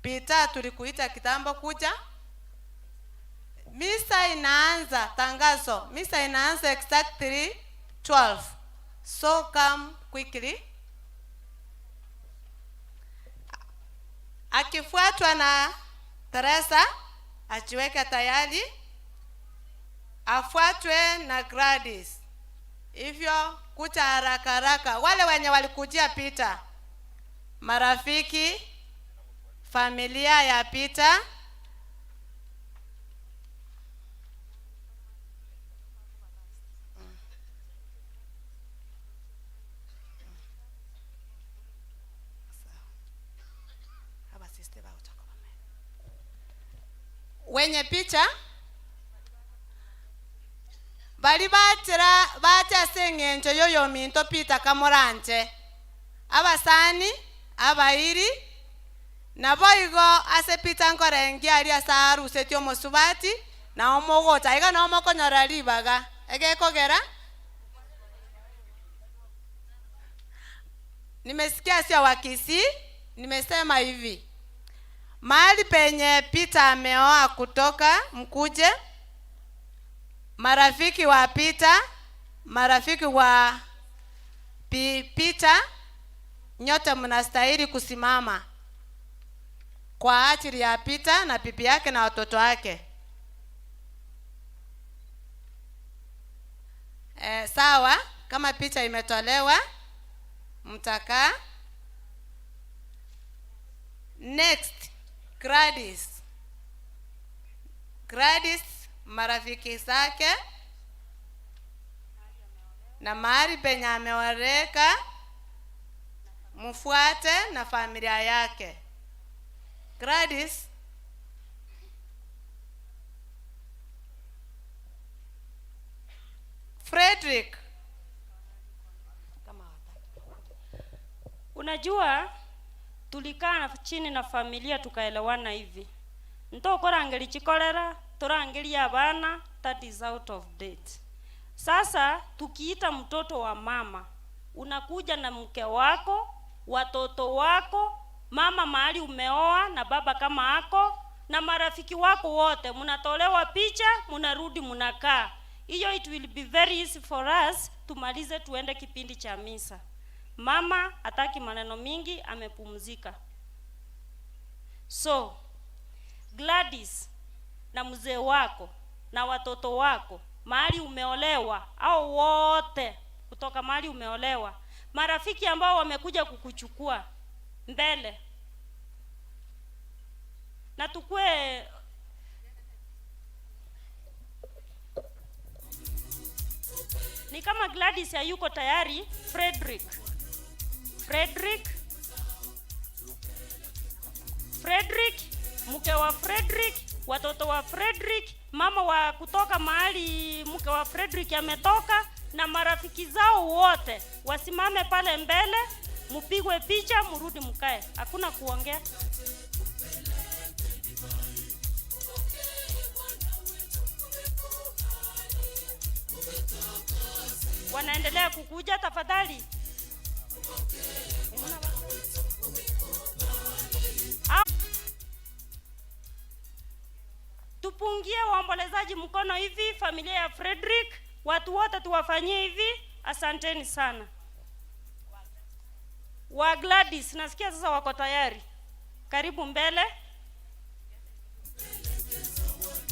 Peter, tulikuita kitambo kuja. Misa inaanza, tangazo. Misa inaanza exactly 12. So come quickly. Akifuatwa na Teresa, ajiweke tayari. Afuatwe na Gladys. Hivyo kuja haraka haraka. Wale wenye walikujia Peter, marafiki, familia ya Peter, wenye picha bali batira bacha ase eng'encho yoyo minto Peter kamoranje abasani abairi nabo igo ase Peter nkorengia aria ase arusetie omosubati na omogocha iga nao mokonyora ribaga egekogera. Nimesikia sio Wakisii, nimesema hivi mahali penye Peter ameoa kutoka mkuje, marafiki wa Peter, marafiki wa Peter, nyote mnastahili kusimama kwa ajili ya Peter na bibi yake na watoto wake. Sawa, kama picha imetolewa mtakaa. Next, Gladys. Gladys marafiki zake na mahali penye ameoreka mfuate na familia yake. Gladys. Frederick. Unajua tulikaa chini na familia tukaelewana hivi. Ntokorangeri chikorera, torangeria abana, that is out of date. Sasa tukiita mtoto wa mama, unakuja na mke wako, watoto wako, mama mahali umeoa na baba kama ako na marafiki wako wote, mnatolewa picha, mnarudi mnakaa. Hiyo it will be very easy for us tumalize tuende kipindi cha misa. Mama hataki maneno mingi, amepumzika. So Gladys na mzee wako na watoto wako mahali umeolewa, au wote kutoka mahali umeolewa, marafiki ambao wamekuja kukuchukua mbele, na tukue ni kama Gladys hayuko tayari. Frederick, Frederick, Frederick, mke wa Frederick, watoto wa Frederick, mama wa kutoka mahali mke wa Frederick ametoka, na marafiki zao wote wasimame pale mbele, mupigwe picha, murudi mkae. Hakuna kuongea. Wanaendelea kukuja, tafadhali. Tupungie waombolezaji mkono hivi, familia ya Frederick, watu wote tuwafanyie hivi. Asanteni sana. Wa Gladys, nasikia sasa wako tayari. Karibu mbele.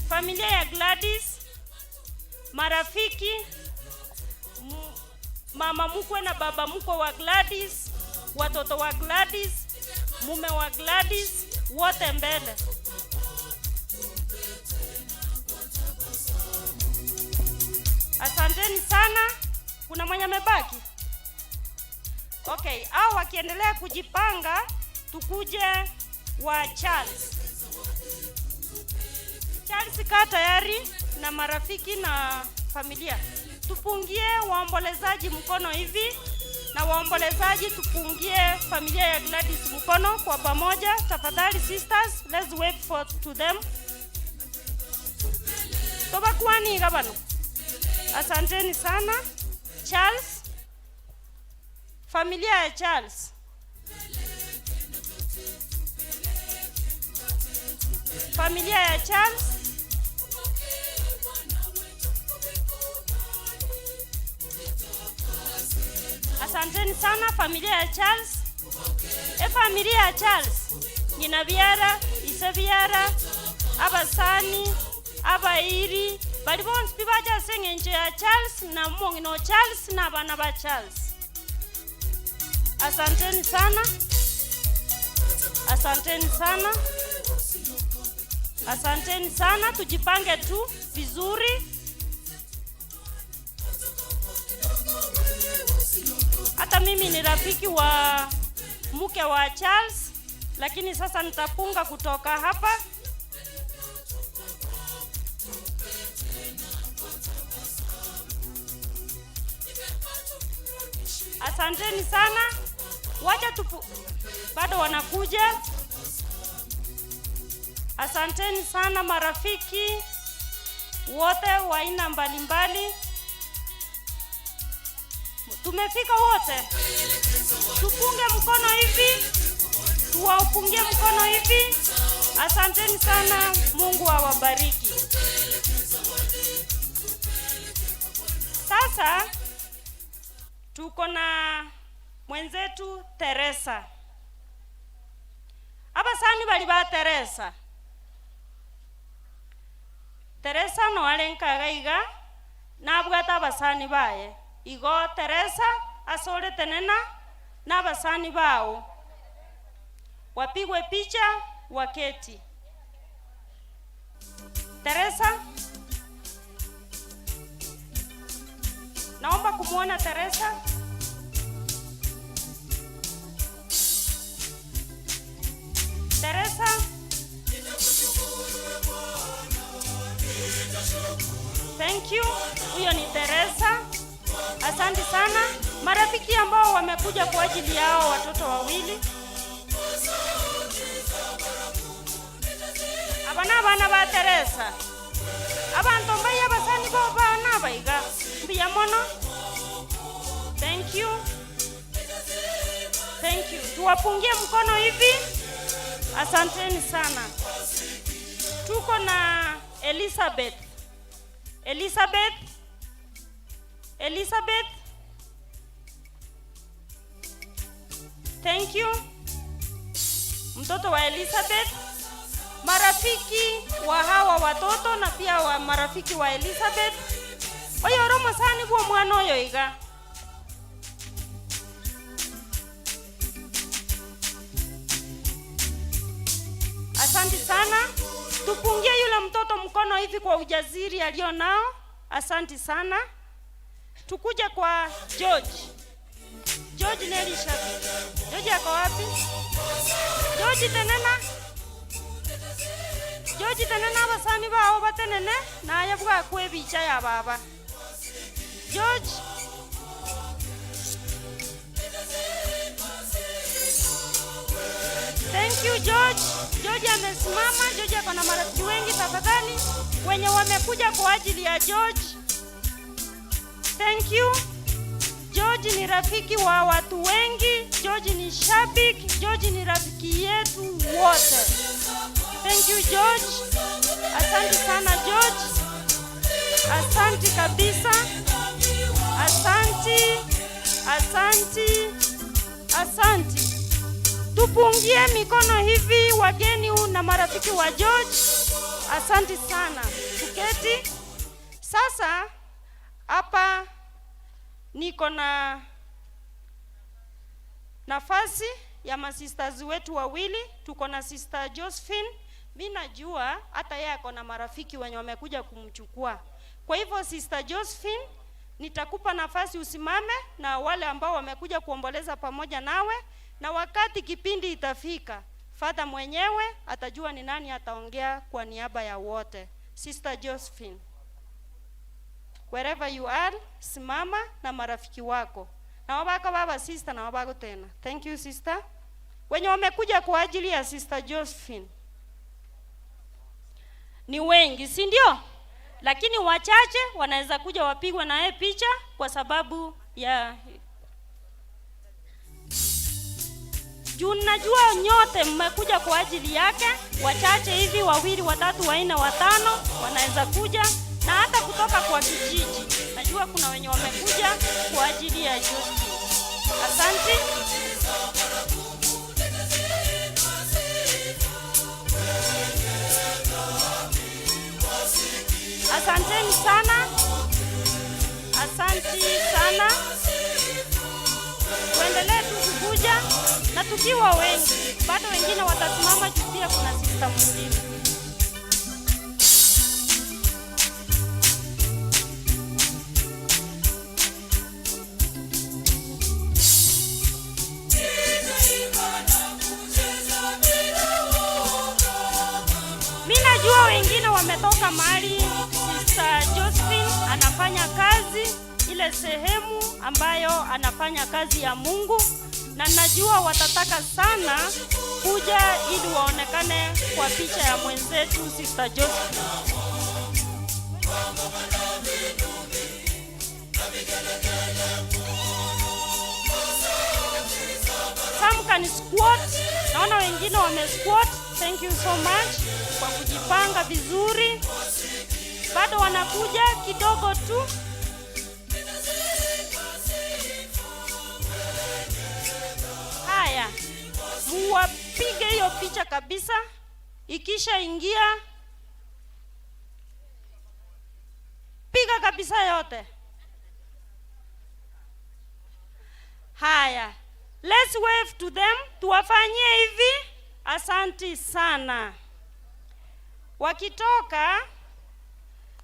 Familia ya Gladys, marafiki, mama mkwe na baba mkwe wa Gladys, watoto wa Gladys, mume wa Gladys, wote mbele. Asanteni sana. Kuna mwenye amebaki? Okay, au wakiendelea kujipanga tukuje wa Charles. Charles kaa tayari na marafiki na familia. Tupungie waombolezaji mkono hivi, na waombolezaji tupungie familia ya Gladys mkono kwa pamoja. Tafadhali sisters, let's wait for to them. Tobakwani gabano. Asanteni sana. Charles, familia ya Charles. Familia ya Charles. Asanteni sana familia ya Charles. E familia ya Charles, nyina biara, ise biara, abasani, abairi, bali bonsi pi baja ase eng'encho ya Charles na omong'ina o Charles na abana ba Charles. Asanteni sana. Asanteni sana. Asanteni sana, tujipange tu vizuri. Hata mimi ni rafiki wa mke wa Charles, lakini sasa nitapunga kutoka hapa. Asanteni sana. Wacha tupu, bado wanakuja. Asanteni sana marafiki wote wa aina mbalimbali. Tumefika wote. Tupunge mkono hivi, tuwapungie mkono hivi. Asanteni sana, Mungu awabariki. Sasa tuko na mwenzetu Teresa. Abasani bali ba Teresa. Teresa no alenkaga iga nabwata abasani baye. Igo Teresa asore tenena na abasani bao. Wapigwe picha waketi. Teresa, naomba kumuona Teresa. Teresa. Thank you. Huyo ni Teresa. Asante sana marafiki ambao wamekuja kwa ajili yao watoto wawili. Abana abana ba Teresa. Abantu mbaye abasani bo bana baiga. Mbiya mono. Thank you. Thank you. Tuwapungie mkono hivi. Asanteni sana. Tuko na Elizabeth. Elizabeth. Elizabeth. Thank you. Mtoto wa Elizabeth. Marafiki wa hawa watoto na pia wa marafiki wa Elizabeth. Oyo romo sani bwo mwana oyo iga. Asante sana. Tupungie yule mtoto mkono hivi kwa ujasiri alio nao. Asante sana. Tukuja kwa George. George Nelisha. George ako wapi? George tenena. George tenena abasani bao batenene naye bwakwe bicha ya baba. George. Thank you George. George amesimama. George ako na marafiki wengi. Tafadhali wenye wamekuja kwa ajili ya George. Thank you. George ni rafiki wa watu wengi. George ni shabiki. George ni rafiki yetu wote. Thank you George. Asante sana George. Asante kabisa. Asante. Asante. Asante. Tupungie mikono hivi wageni na marafiki wa George. Asante sana. Tuketi. Sasa hapa niko na nafasi ya masisters wetu wawili. Tuko na Sister Josephine. Mimi najua hata yeye ako na marafiki wenye wamekuja kumchukua. Kwa hivyo Sister Josephine, nitakupa nafasi usimame na wale ambao wamekuja kuomboleza pamoja nawe, na wakati kipindi itafika, Father mwenyewe atajua ni nani ataongea kwa niaba ya wote. Sister Josephine, wherever you are, simama na marafiki wako. Na wabaka baba sister na wabako tena. Thank you sister. Wenye wamekuja kwa ajili ya Sister Josephine ni wengi, si ndio? Lakini wachache wanaweza kuja wapigwe na yeye picha kwa sababu ya. Juu najua nyote mmekuja kwa ajili yake, wachache hivi, wawili, watatu, wanne, watano wanaweza kuja, na hata kutoka kwa kijiji najua kuna wenye wamekuja kwa ajili ya Josephine. Asante. Asanteni sana, asanti sana. Tuendelee tu kukuja na tukiwa wengi, bado wengine watasimama juu pia kuna sister mwingine. Mi najua wengine wametoka mahali Sister Josephine anafanya kazi ile sehemu ambayo anafanya kazi ya Mungu, na najua watataka sana kuja ili waonekane kwa picha ya mwenzetu Sister Josephine. Some can squat. Naona wengine wame squat. Thank you so much kwa kujipanga vizuri. Bado wanakuja kidogo tu. Haya, muwapige hiyo picha kabisa. Ikisha ingia, piga kabisa yote. Haya, let's wave to them, tuwafanyie hivi. Asanti sana. Wakitoka,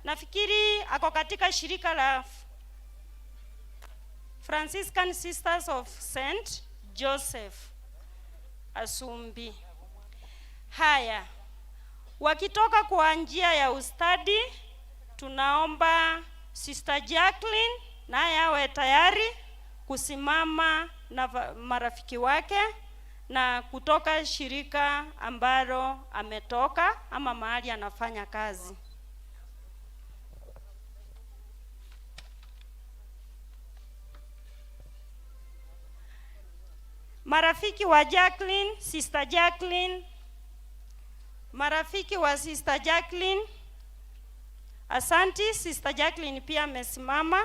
nafikiri ako katika shirika la Franciscan Sisters of St. Joseph Asumbi. Haya, wakitoka kwa njia ya ustadi, tunaomba Sister Jacqueline naye awe tayari kusimama na marafiki wake na kutoka shirika ambalo ametoka ama mahali anafanya kazi. Marafiki wa Jacqueline, Sister Jacqueline, marafiki wa Sister Jacqueline, asanti. Sister Jacqueline pia amesimama.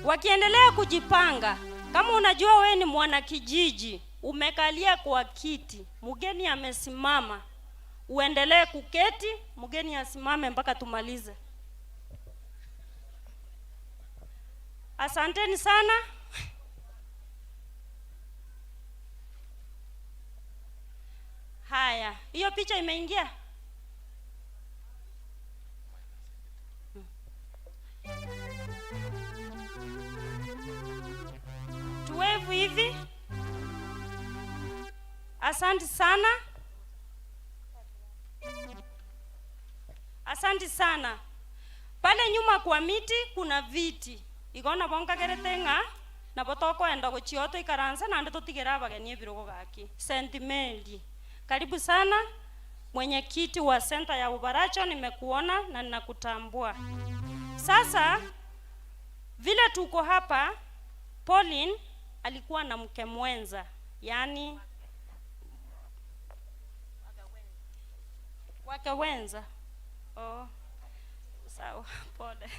Wakiendelea kujipanga, kama unajua we ni mwanakijiji, umekalia kwa kiti, mgeni amesimama, uendelee kuketi, mgeni asimame mpaka tumalize. Asanteni sana. Haya, hiyo picha imeingia? Tuwevu hivi. Asante sana. Asante sana. Pale nyuma kwa miti kuna viti. Igona bonka keretenga nabo tokoenda gochioto ikaransa nande totigera abageni ebirogo gaki. St. Mary. Karibu sana mwenyekiti wa senta ya Ubaracho, nimekuona na ninakutambua. Sasa vile tuko hapa, Pauline alikuwa na mke mwenza, yani wake wenza. Oh, sawa, pole.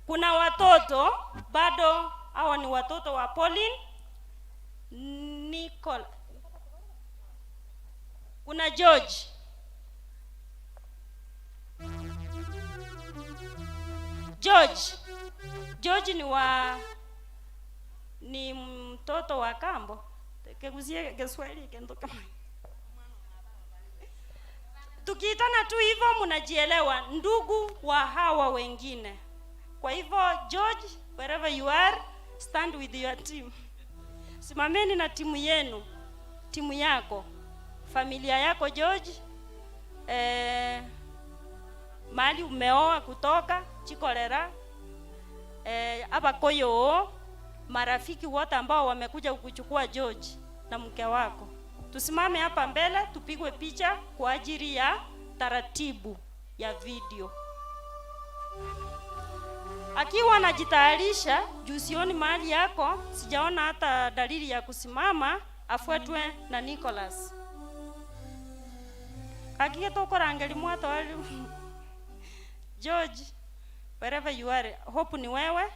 Kuna watoto bado, hawa ni watoto wa Pauline Nicole. Kuna George. George ni mtoto wa kambo. Kegusie Kiswahili kendo kama. Tukiitana tu hivyo mnajielewa, ndugu wa hawa wengine. Kwa hivyo George, wherever you are, stand with your team. Simameni na timu yenu, timu yako, familia yako George. Mahali umeoa kutoka Chikolera, abakoyo, marafiki wote ambao wamekuja kukuchukua George na mke wako. Tusimame hapa mbele tupigwe picha kwa ajili ya taratibu ya video. Akiwa anajitayarisha, juu sioni mahali yako, sijaona hata dalili ya kusimama, afuatwe na Nicholas. Kakike tukurangeli mwato wali George, wherever you are, hope ni wewe.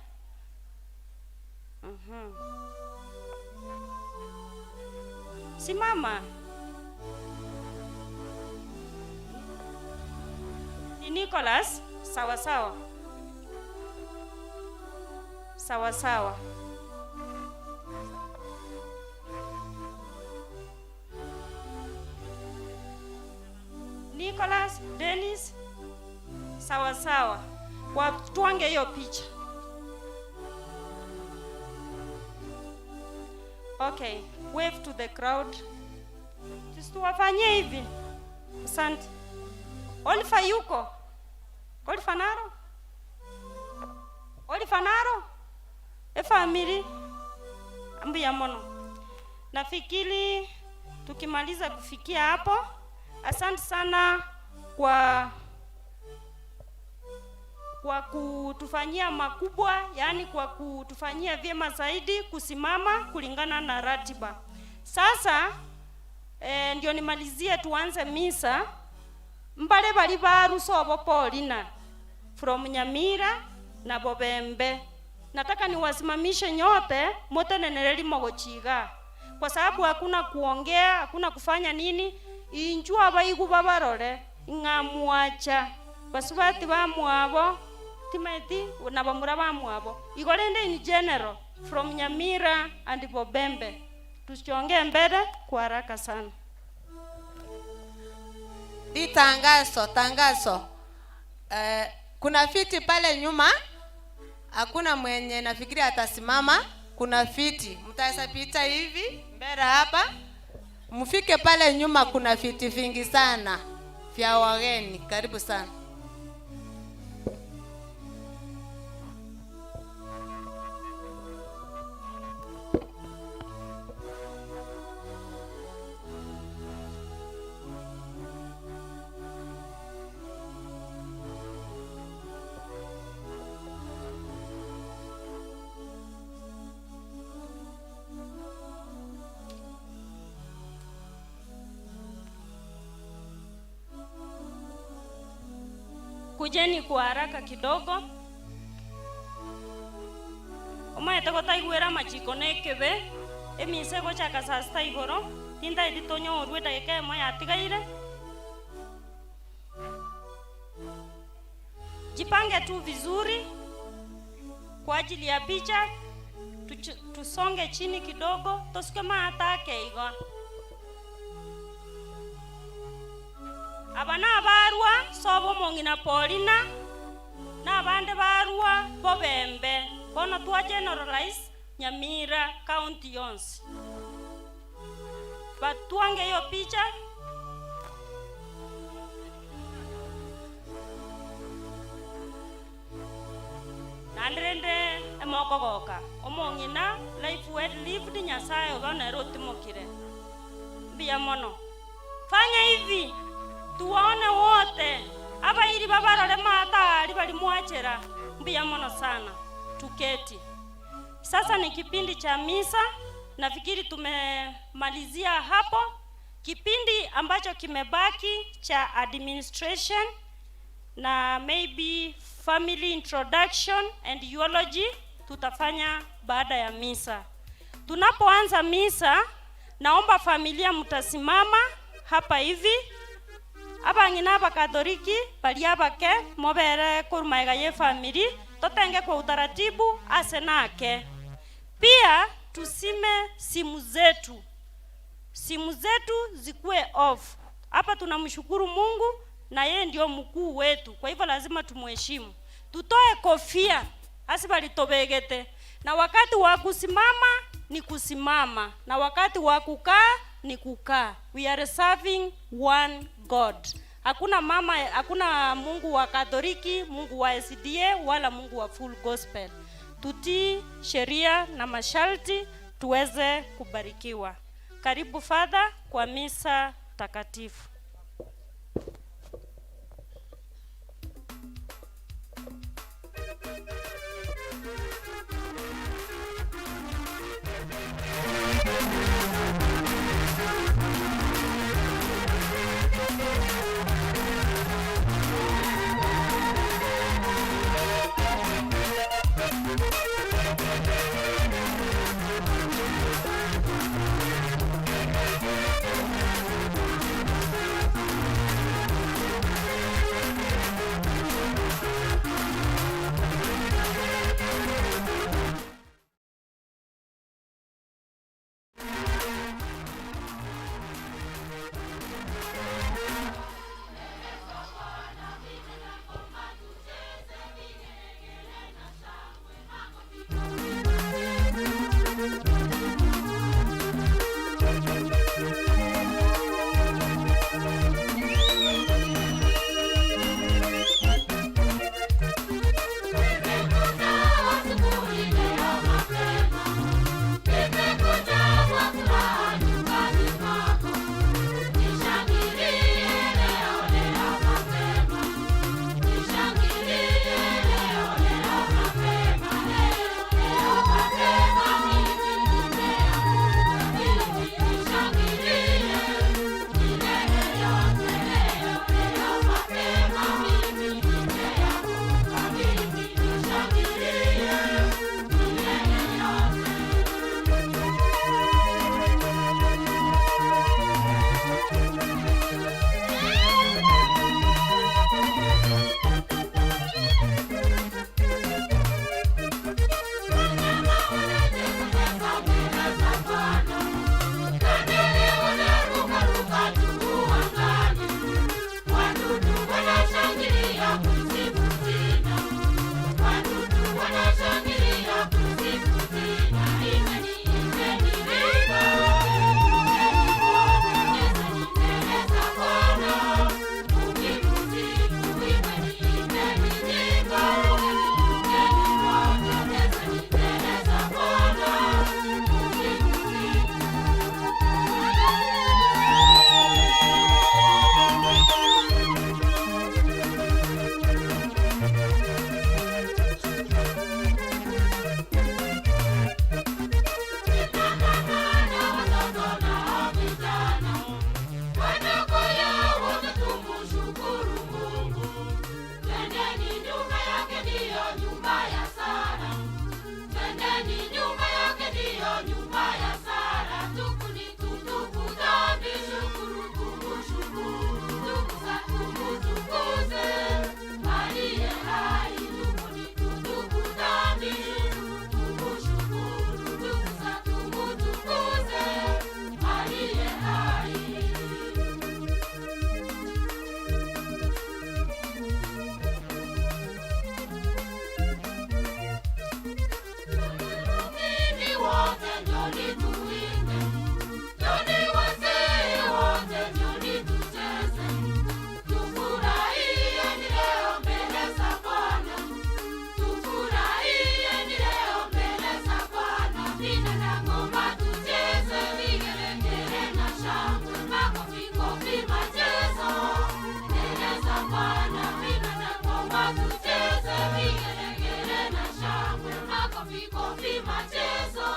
Simama. Ni Nicholas, sawa sawa. Sawa sawa. Nicholas, Dennis, sawa sawa. Watwange hiyo picha. Okay, wave to the crowd. Tusiwafanyie hivi. Asante. Oliver yuko? Oliver Naro? Oliver Naro? E family? Ambuya mono. Nafikiri tukimaliza kufikia hapo, asante sana kwa kutufanyia makubwa, yani kwa kutufanyia vyema zaidi kusimama kulingana na ratiba. Sasa ndio nimalizie tuanze misa. Mbale bali barusobo Paulina from Nyamira na Bobembe. Nataka niwasimamishe nyote moteneneleli mogochiga, kwa sababu hakuna kuongea, hakuna kufanya nini. Injua baigu babarore ng'amwacha basubati bamwabo timeti na bamura bamwabo igorende in general from Nyamira and Bobembe. Tusiongee mbele kwa haraka sana. Hii tangazo. Kuna viti pale nyuma. Hakuna mwenye nafikiri atasimama. Kuna viti. Mtaweza pita hivi mbele hapa. Mfike pale nyuma, kuna viti vingi sana vya wageni. Karibu sana. Kujeni kwa haraka kidogo. Omaete gotaigwera machiko nekebe emise gochaka saa sita igoro tindaiti tonyorwe dakika emo yatigaire. Jipange tu vizuri kwa ajili ya picha. Tusonge chini kidogo tosuke maatake igo. Aba nabarwa sobo mong'ina Paulina nabande barwa Bobembe bono twa generalize Nyamira county yonsi. Batwange hiyo picha. Nandrende emokogoka omong'ina life well lived Nyasaye obonere otimokire. Mbuya mono. Fanya hivi tuwaone wote abairi babarore matari bali mwachera. Mbuya mono sana. Tuketi. Sasa ni kipindi cha misa. Nafikiri tumemalizia hapo. Kipindi ambacho kimebaki cha administration na maybe family introduction and eulogy tutafanya baada ya misa. Tunapoanza misa, naomba familia mtasimama hapa hivi. Abang'ina abakatoliki bali abake mobere korumaega ye family totenge kwa utaratibu ase nake. Pia tusime simu zetu. Simu zetu zikuwe off. Hapa tunamshukuru Mungu na yeye ndio mkuu wetu. Kwa hivyo lazima tumuheshimu. Tutoe kofia asibalitobegete. Na wakati wa kusimama ni kusimama, na wakati wa kukaa ni kukaa. We are serving one God. Hakuna mama, hakuna Mungu wa Katoliki, Mungu wa SDA wala Mungu wa Full Gospel. Tutii sheria na masharti tuweze kubarikiwa. Karibu Father kwa misa takatifu. Machezo.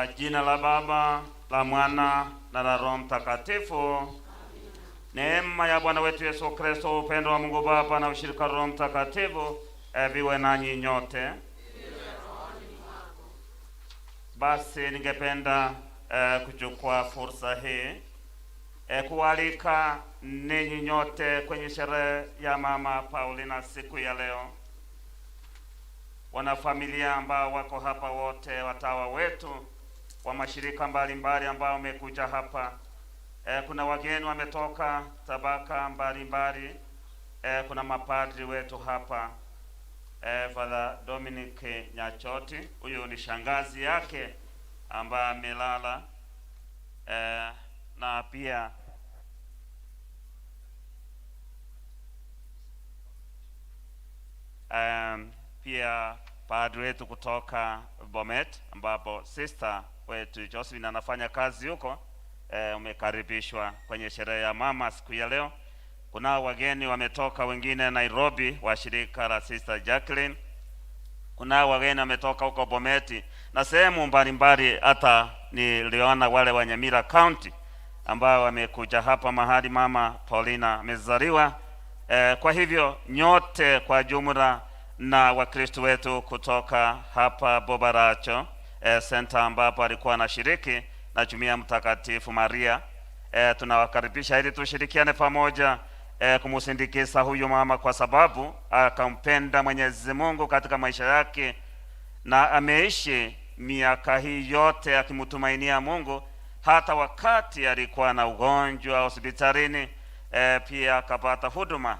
Kwa jina la Baba, la Mwana na la Roho Mtakatifu. Neema ya Bwana wetu Yesu Kristo, upendo wa Mungu Baba na ushirika wa Roho Mtakatifu viwe nanyi nyote. Basi ningependa kuchukua fursa hii kualika ninyi nyote kwenye sherehe ya Mama Paulina siku ya leo. Wanafamilia ambao wako hapa wote, watawa wetu wa mashirika mbalimbali ambao wamekuja hapa. Kuna wageni wametoka tabaka mbalimbali. Kuna mapadri wetu hapa, Father Dominic Nyachoti, huyu ni shangazi yake ambaye amelala, na pia pia padri wetu kutoka Bomet ambapo sister wetu Josephine anafanya kazi huko. Umekaribishwa kwenye sherehe ya mama siku ya leo. Kunao wageni wametoka wengine Nairobi wa shirika la Sister Jacqueline. Kunao wageni wametoka huko Bometi na sehemu mbalimbali, hata niliona wale wa Nyamira County ambao wamekuja hapa mahali mama Paulina amezaliwa. Kwa hivyo nyote kwa jumla na Wakristo wetu kutoka hapa Bobaracho center ambapo alikuwa anashiriki na jumuiya Mtakatifu Maria, tunawakaribisha ili tushirikiane pamoja kumsindikiza huyu mama, kwa sababu akampenda Mwenyezi Mungu katika maisha yake na ameishi miaka hii yote akimtumainia Mungu, hata wakati alikuwa na ugonjwa hospitalini, pia akapata huduma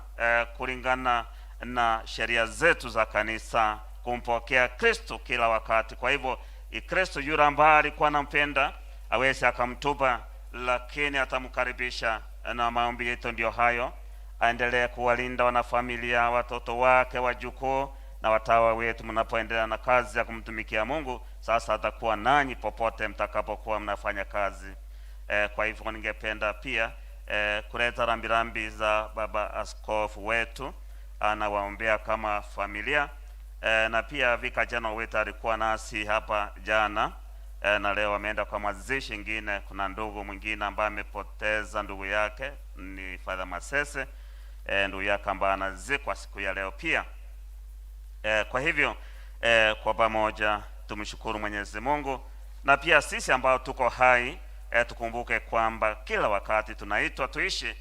kulingana na sheria zetu za kanisa, kumpokea Kristo kila wakati. Kwa hivyo Kristo yule ambaye alikuwa anampenda aweze akamtupa, lakini atamkaribisha, na maombi yetu ndio hayo. Aendelee kuwalinda wanafamilia, watoto wake, wajukuu na watawa wetu mnapoendelea na kazi ya kumtumikia Mungu. Sasa atakuwa nanyi popote mtakapokuwa mnafanya kazi. Kwa hivyo ningependa pia kuleta rambirambi za baba askofu wetu, anawaombea kama familia, na pia vika jana wetu alikuwa nasi hapa jana, na leo ameenda kwa mazishi ingine. Kuna ndugu mwingine ambaye amepoteza ndugu yake, ni Father Masese, ndugu yake ambaye anazikwa siku ya leo pia. Kwa hivyo kwa pamoja tumshukuru Mwenyezi Mungu, na pia sisi ambao tuko hai tukumbuke kwamba kila wakati tunaitwa tuishi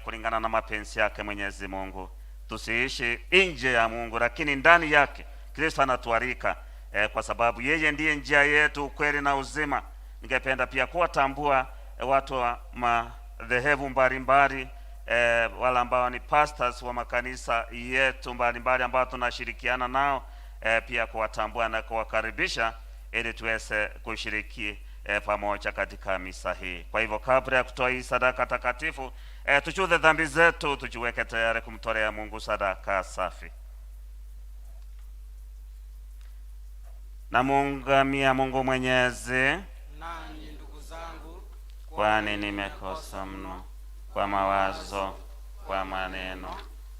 kulingana na mapenzi yake Mwenyezi Mungu. Tusiishi nje ya Mungu, lakini ndani yake Kristo anatualika, kwa sababu yeye ndiye njia yetu, ukweli na uzima. Ningependa pia kuwatambua watu wa madhehebu mbalimbali, wale ambao ni pastors wa makanisa yetu mbalimbali ambao tunashirikiana nao, pia kuwatambua na kuwakaribisha ili tuweze kushiriki pamoja katika misa hii. Kwa hivyo kabla ya kutoa hii sadaka takatifu, tuchudhe dhambi zetu, tujiweke tayari kumtolea Mungu sadaka safi. Namuungamia Mungu Mwenyezi, Nanyi ndugu zangu, kwani nimekosa mno kwa mawazo, kwa maneno,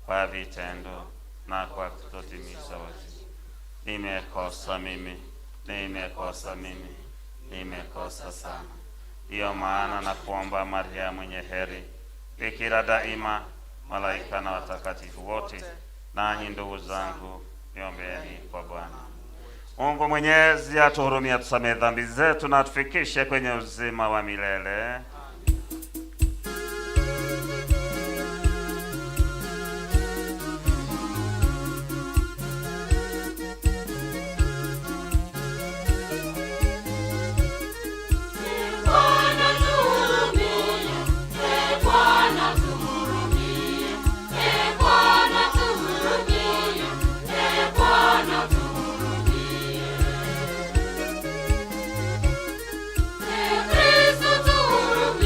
kwa vitendo na kwa kutotimiza wajibu. Nimekosa mimi, nimekosa mimi, nimekosa sana. Ndiyo maana na kuomba Maria mwenye heri, bikira daima, malaika na watakatifu wote, nanyi ndugu zangu, niombeeni kwa Bwana. Mungu Mwenyezi atuhurumie, atusamehe dhambi zetu na atufikishe kwenye uzima wa milele. Bwana tuhurumie, e Bwana tuhurumie, e Bwana tuhurumie, e Bwana tuhurumie. E Kristo tuhurumie,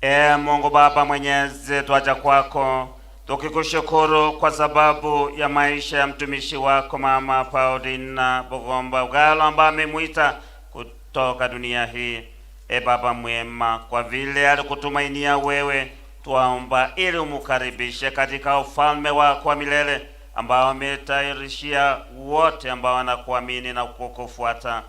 Ee Mungu Baba Mwenyezi, twaja kwako tukikushukuru kwa sababu ya maisha ya mtumishi wako Mama Paulina Bugomba Ugalo ambaye amemwita kutoka dunia hii. E Baba mwema, kwa vile alikutumainia wewe, twaomba ili umukaribishe katika ufalme wako wa milele ambao ametayarishia wote ambao wanakuamini na kukufuata.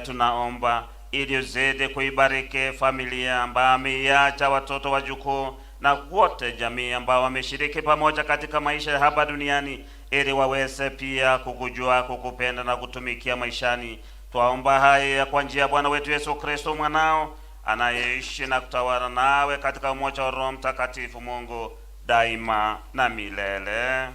Tunaomba ili uzidi kuibariki familia ambayo ameiacha, watoto, wajukuu na wote jamii ambao wameshiriki pamoja katika maisha ya hapa duniani, ili waweze pia kukujua, kukupenda na kutumikia maishani. Twaomba haya kwa njia ya Bwana wetu Yesu Kristo mwanao anayeishi na kutawala nawe katika umoja wa Roho Mtakatifu, Mungu daima na milele.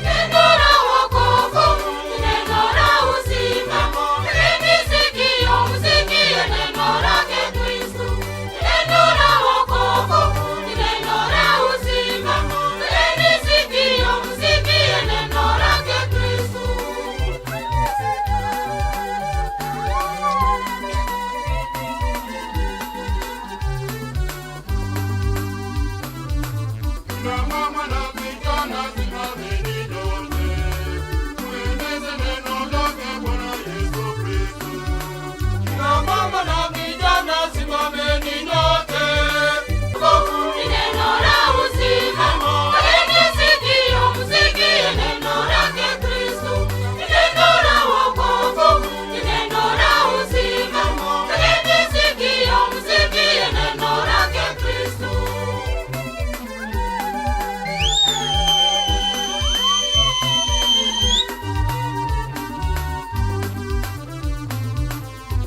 Neno la wokovu, neno la uzima. Tegeni sikio msikie neno lake Kristo. Neno la wokovu, neno la uzima. Tegeni sikio msikie neno lake Kristo. Na mama na vijana simameni nyote, tueneze neno lake Bwana Yesu Kristo. Na mama na vijana simameni nyote, Ni neno la uzima. Tegeni sikio msikie neno lake Kristo. Ni neno la wokovu, ni neno la uzima. Tegeni sikio msikie neno lake Kristo.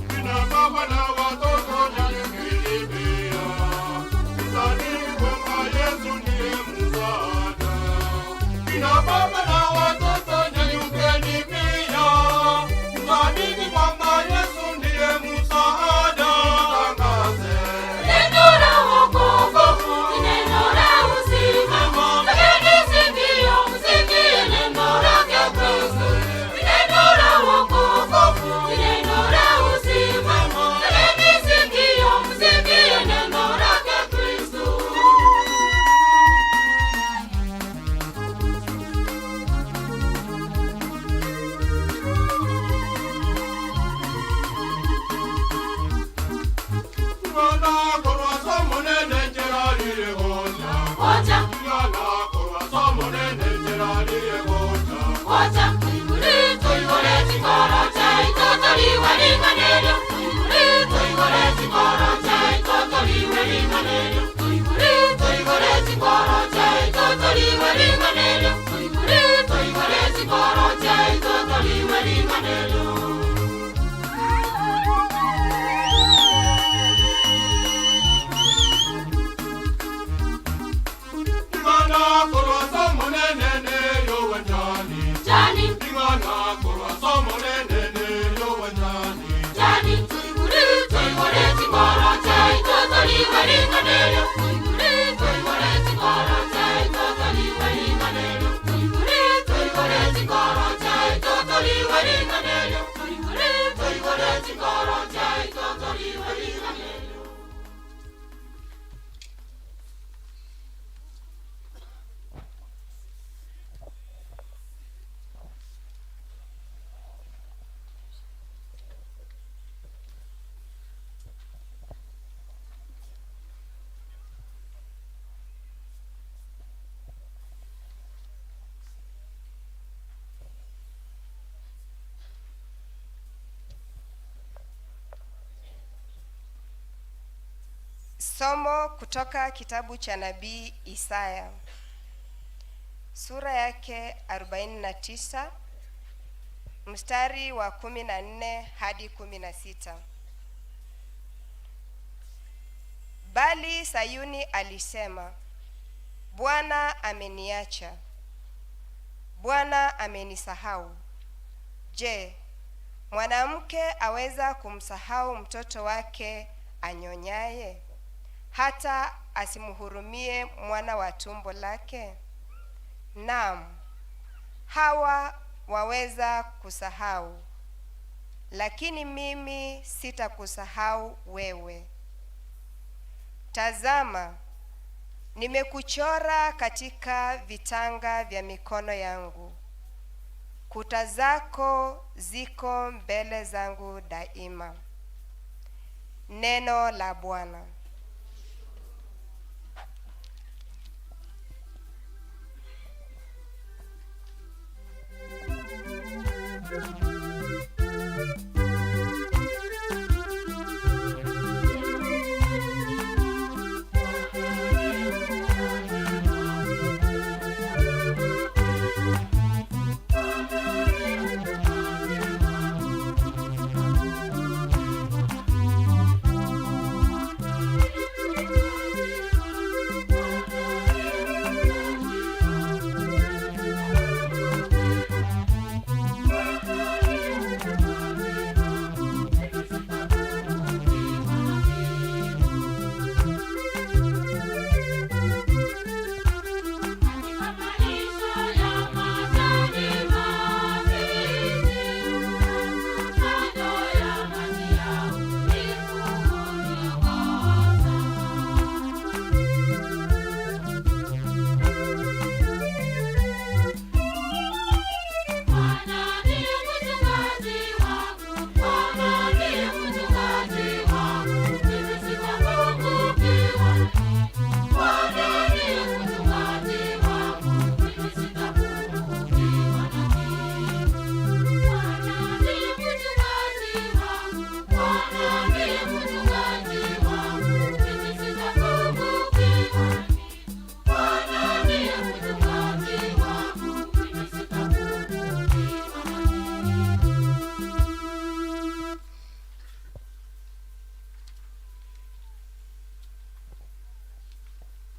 Kina baba na watoto nyanyukilibia, tusadiki kwamba Yesu ndiye msaada. Kina baba na watoto nyanyukeni pia, tusadiki kwamba Yesu ndiye msaada. Tangaze Neno la wokovu, neno la uzima. Tegeni sikio msikie neno lake Kristo. Neno la wokovu, neno la uzima. Tegeni sikio msikie neno lake Kristo. Ngana korwa somonene njeralire gocha. Gocha, Ngana korwa somonene njeralire gocha. Gocha, tuigure chikoro chaito toriwe ring'anerio. Tuigure chikoro chaito toriwe ring'anerio. Tuigure chikoro chaito toriwe ring'anerio. Tuigure chikoro chaito toriwe ring'anerio. Ngana korwa somonene ne yowanjani. Jani, Ngana korwa somonene ne yowanjani. Jani, tuigure chikoro chaito toriwe ring'anerio. Tuigure chikoro chaito toriwe ring'anerio. Tuigure chikoro chaito toriwe ring'anerio. Tuigure chikoro chaito toriwe ring'anerio. Somo kutoka kitabu cha nabii Isaya sura yake 49 mstari wa 14 hadi 16. Bali Sayuni alisema, Bwana ameniacha, Bwana amenisahau. Je, mwanamke aweza kumsahau mtoto wake anyonyaye, hata asimhurumie mwana wa tumbo lake? Naam, hawa waweza kusahau, lakini mimi sitakusahau wewe. Tazama, nimekuchora katika vitanga vya mikono yangu, kuta zako ziko mbele zangu daima. Neno la Bwana.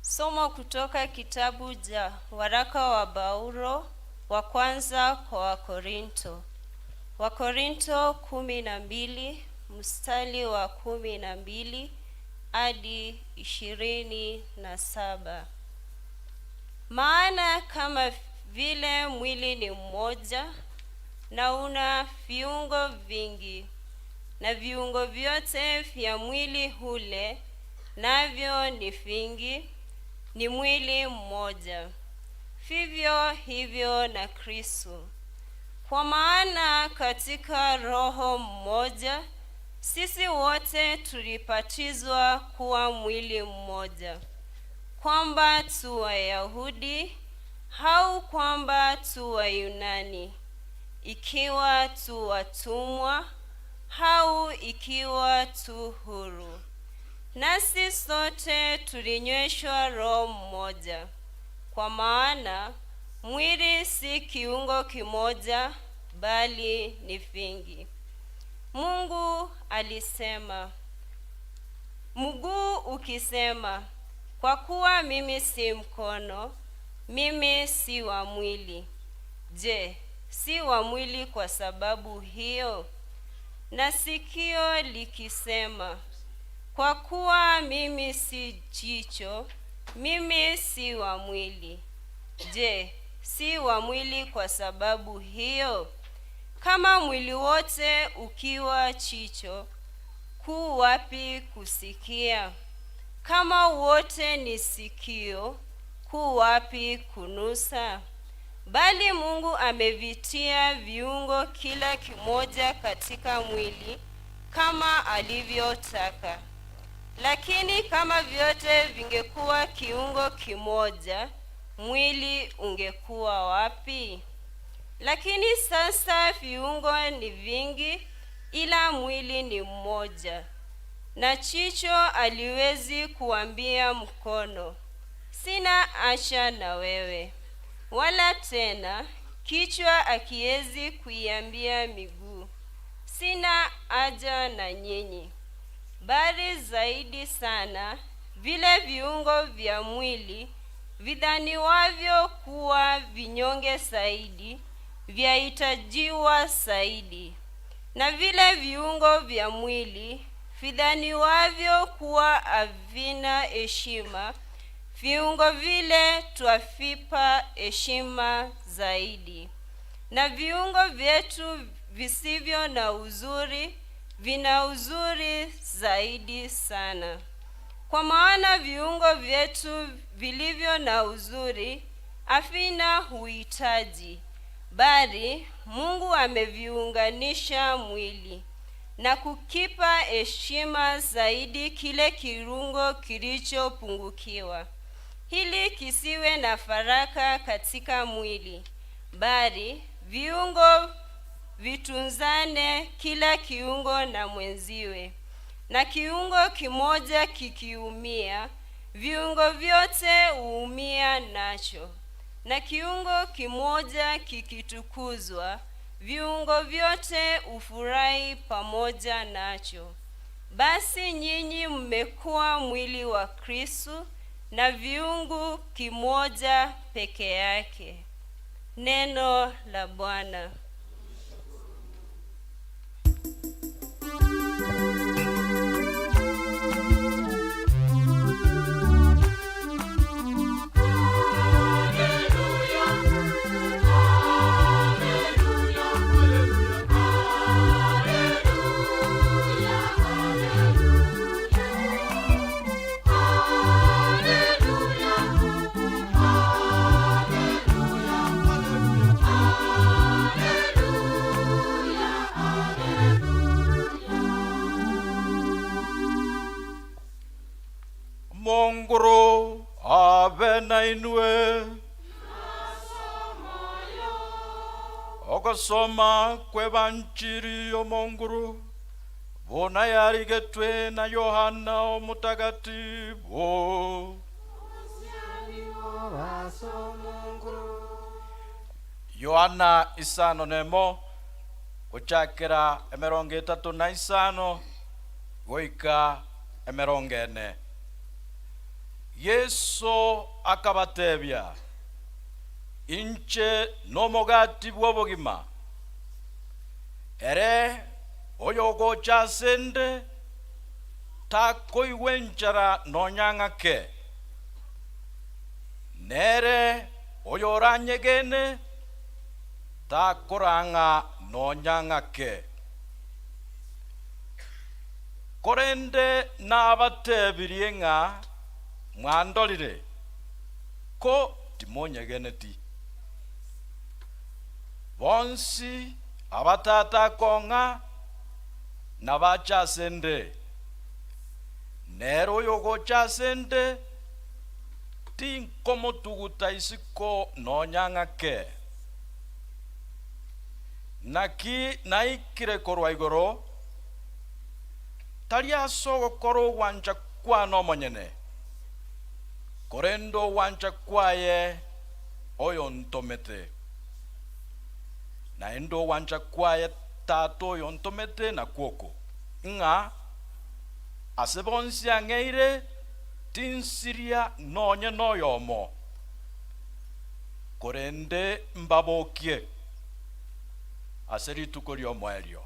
Somo kutoka kitabu cha waraka wa Paulo wa kwanza kwa Wakorinto. Wakorinto 12 mstari wa 12 hadi 27. Maana kama vile mwili ni mmoja na una viungo vingi, na viungo vyote vya mwili ule navyo ni vingi, ni mwili mmoja. Vivyo hivyo na Kristo. Kwa maana katika Roho mmoja sisi wote tulibatizwa kuwa mwili mmoja, kwamba tu Wayahudi au kwamba tu Wayunani, ikiwa tu watumwa au ikiwa tu huru. Nasi sote tulinyweshwa Roho mmoja. Kwa maana mwili si kiungo kimoja, bali ni vingi. Mungu alisema, mguu ukisema, kwa kuwa mimi si mkono, mimi si wa mwili. Je, si wa mwili kwa sababu hiyo? Na sikio likisema, kwa kuwa mimi si jicho, mimi si wa mwili. Je, si wa mwili kwa sababu hiyo? Kama mwili wote ukiwa jicho, kuu wapi kusikia? Kama wote ni sikio, kuu wapi kunusa? Bali Mungu amevitia viungo kila kimoja katika mwili kama alivyotaka. Lakini kama vyote vingekuwa kiungo kimoja, mwili ungekuwa wapi? Lakini sasa viungo ni vingi, ila mwili ni mmoja. Na chicho aliwezi kuambia mkono, sina asha na wewe. Wala tena kichwa akiwezi kuiambia miguu, sina haja na nyinyi. Bali zaidi sana vile viungo vya mwili vidhaniwavyo kuwa vinyonge zaidi vyahitajiwa zaidi, na vile viungo vya mwili vidhaniwavyo kuwa havina heshima, viungo vile twavipa heshima zaidi, na viungo vyetu visivyo na uzuri vina uzuri zaidi sana. Kwa maana viungo vyetu vilivyo na uzuri havina uhitaji, bali Mungu ameviunganisha mwili na kukipa heshima zaidi kile kiungo kilichopungukiwa, ili kisiwe na faraka katika mwili, bali viungo vitunzane kila kiungo na mwenziwe. Na kiungo kimoja kikiumia, viungo vyote huumia nacho, na kiungo kimoja kikitukuzwa, viungo vyote hufurahi pamoja nacho. Basi nyinyi mmekuwa mwili wa Kristo na viungo kimoja peke yake. Neno la Bwana. Mongoro abe nainwe ogasoma kwebanchiri omonguru bona yarigetwe na Yohana omutagatifu. Yohana 5:1 gochakera 35 goika 40. Yesu akabatebia, inche nomogati bw'obogima, ere oyogocha asende takoigwa enchara nonyang'ake, nere oyoranyegene takorang'a nonyang'ake. Korende nabatebirie ng'a mwandorire ko timonyegeneti. Bonsi abatata kong'a nabachasende, nero yogochasende tinkomotuguta isiko nonyang'ake. Naki naikire korwa igoro tari ase ogokora ogwancha kwane omonyene, korende ogwancha kwaye oyo ntomete, naende ogwancha kwaye tata oyo ntomete nakwoko, ng'a ase bonsi ang'eire tinsiria nonye noyomo, korende mbabokie ase rituko ri'omoerio.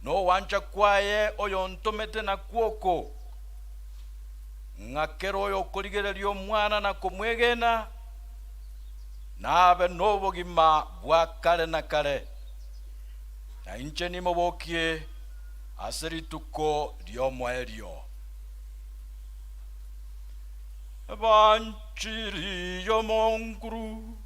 Nogwancha kwaye oyo ntomete nakwoko, ng'akero oyo okorigereria omwana na komwegena nabe n'obogima bwa kare na kare, na inche nimobokie ase rituko ri'omoerio. Ebanchiri y'omonguru.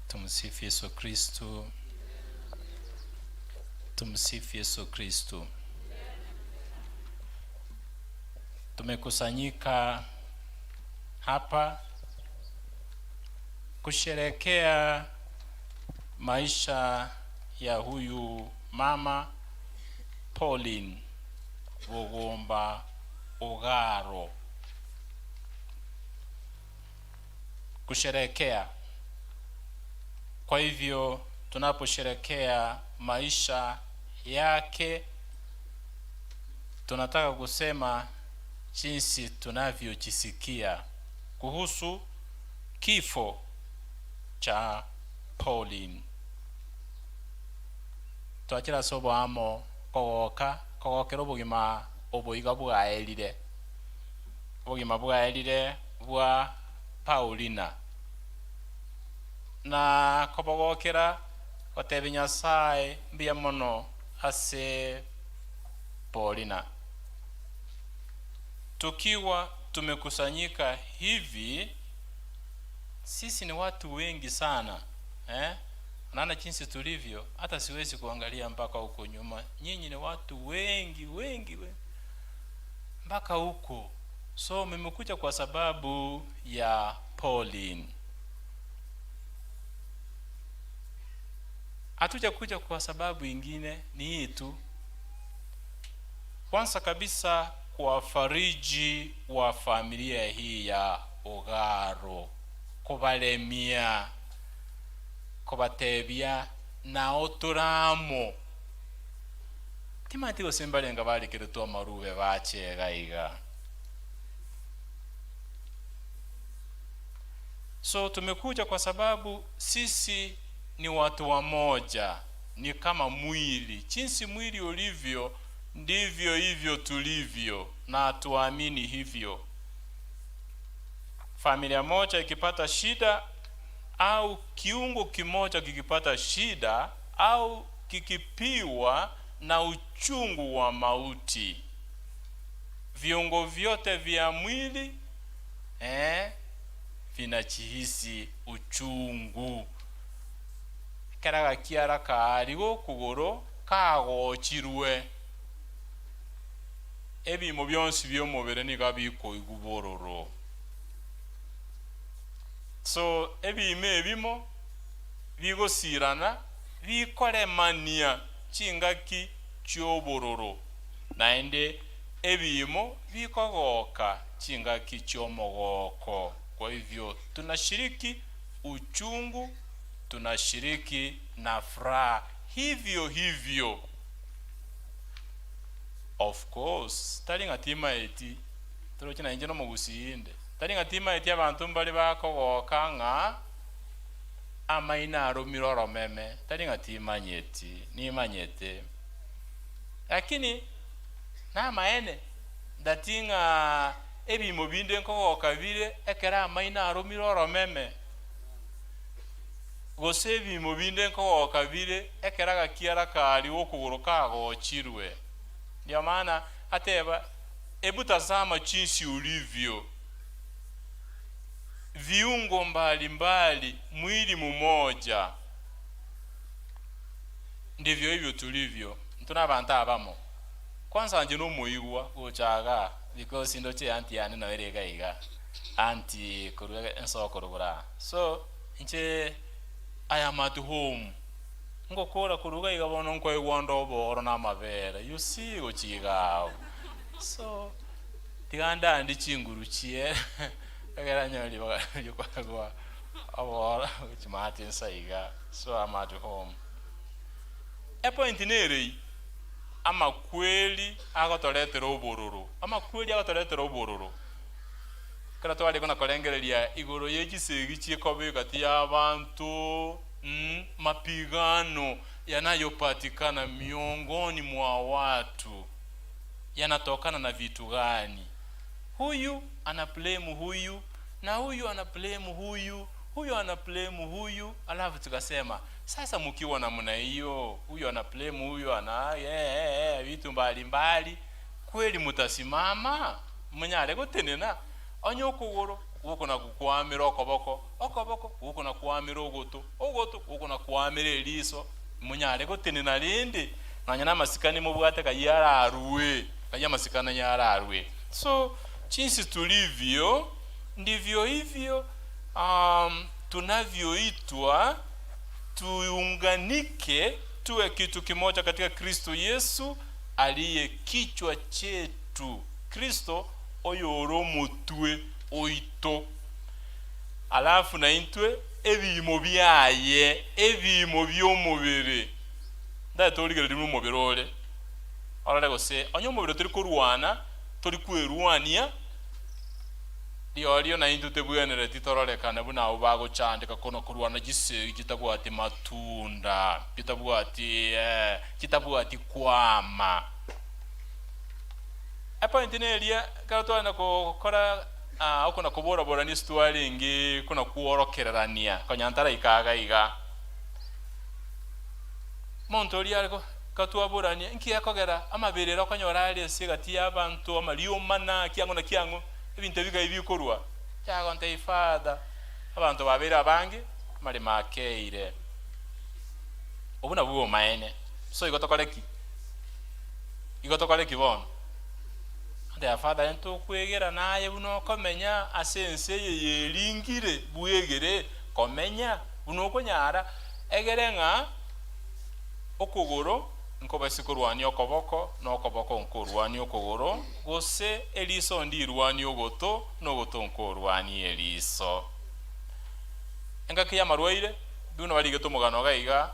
Tumsifu Yesu Kristo. Tumsifu Yesu Kristo. Tumekusanyika hapa kusherekea maisha ya huyu mama Pauline Bogomba Ogaro. Kusherekea. Kwa hivyo tunaposherekea maisha yake, tunataka kusema jinsi tunavyojisikia kuhusu kifo cha Pauline. Twakira sobo amo kogoka kogokera obogima oboiga bwaerire, obogima bwaerire bwa Paulina, na kobogokera gotebia Nyasaye mbuya mono ase Paulina. Tukiwa tumekusanyika hivi, sisi ni watu wengi sana, eh? Naona jinsi tulivyo, hata siwezi kuangalia mpaka huko nyuma. Nyinyi ni watu wengi wengi wengi mpaka huko. So mmekuja kwa sababu ya Pauline. Hatujakuja kwa sababu ingine, ni hii tu. Kwanza kabisa kuwafariji wa familia hii ya Ogaro, kubalemia, kubatebia nao turamo timati gosembarenga barekeretwe amarube bachega iga. So tumekuja kwa sababu sisi ni watu wamoja, ni kama mwili. Jinsi mwili ulivyo ndivyo hivyo tulivyo, na tuamini hivyo. Familia moja ikipata shida au kiungo kimoja kikipata shida au kikipiwa na uchungu wa mauti, viungo vyote vya mwili vinachihisi uchungu. Karaga kiara kaarigo kuguru kagochirwe, ebimo byonsi by'omubiri niga bikoigwa bororo. So ebimo ebimo bigosirana bikoremania chingaki chiobororo, naende ebimo bikogoka chingaki chiomogoko. Kwa hivyo tunashiriki uchungu, tunashiriki na furaha hivyo hivyo. Of course tari ng'atima eti toroche nainche nomogusinde, tari ng'atima eti abanto mbare bakogoka ng'a amaina aromire oromeme, tari ng'atimanyeti nimanyete, lakini namaene ndati ng'a ebimo binde nkogoka bire ekero amaina aromire oromeme, gose ebimo binde nkogoka bire ekero agakiara kari okogoro kagochirwe. Ndio maana ateba ebu tazama jinsi ulivyo, viungo mbalimbali, mwili mmoja. Ndivyo hivyo tulivyo. Ntuna abantu abamo. Kwanza nje nomuigwa gochaga because ndoche anti yani no erega iga anti kuruga ensoko rugura. So nje I am at home. Ngokora kuruga iga bono nkoigwa ndoboro na mabere. You see gochiga. So tiganda ndi chinguru chie egera nyori baga abora chimati nsaiga. So I'm at home. E point nere amakweli agotoretera obororo, amakweli agotoretera obororo. Kera twari kona korengereria igoro yechisegi chikobe kati ya abantu, mapigano yanayopatikana miongoni mwa watu yanatokana na vitu gani? Huyu anablame huyu, na huyu anablame huyu, huyu anablame huyu. Alafu tukasema sasa mkiwa namna hiyo, huyu anablame huyu ana vitu mbalimbali, kweli mutasimama munyare gutenena onye okuguru guku na kukwamira okoboko okoboko guku na kuamira ogoto ogoto guku na kuamira eriso, munyare gutenena rindi nanya namasikani mubwate kayararwe kaya masikana yararwe. So Jinsi tulivyo ndivyo hivyo tunavyoitwa tuunganike, tuwe kitu kimoja katika Kristo Yesu aliye kichwa chetu. Kristo oyoro mutwe oito, alafu na intwe ebimo byaye, ebimo by'omubiri. Ndatorigereri n'omubiri ore orore gose onye omubiri turi kurwana, turi kwerwania riorio na intwe tebwenere titororekane buna abo bagochandika kono kurwana gisegi kitabwati matunda, kitabwati kitabwati kwama. Epoint neria kero twarenda gokora okona koborabora ni stwaringi kona kuorokererania konya ikaga iga monto oria ariko katwaborania nki akogera amabirero okonyora ari ase egati ya abanto amariomana kiang'o na kiang'o ebinto bigai bikorwa kyagonte ifada abanto babere abange mari makeire obu nabwo omaene. So igo tokoreki, igo tokoreki bono ande afada ento kwegera naye buno komenya ase ense eye yeringire bwegere komenya buno okonyara egere ng'a okogoro nkobasi korwania okoboko n'okoboko nkorwania okogoro gose eriso ndirwania ogoto n'ogoto nkorwania eriso. Engaki ya marwaire buno barigete omogano gaiga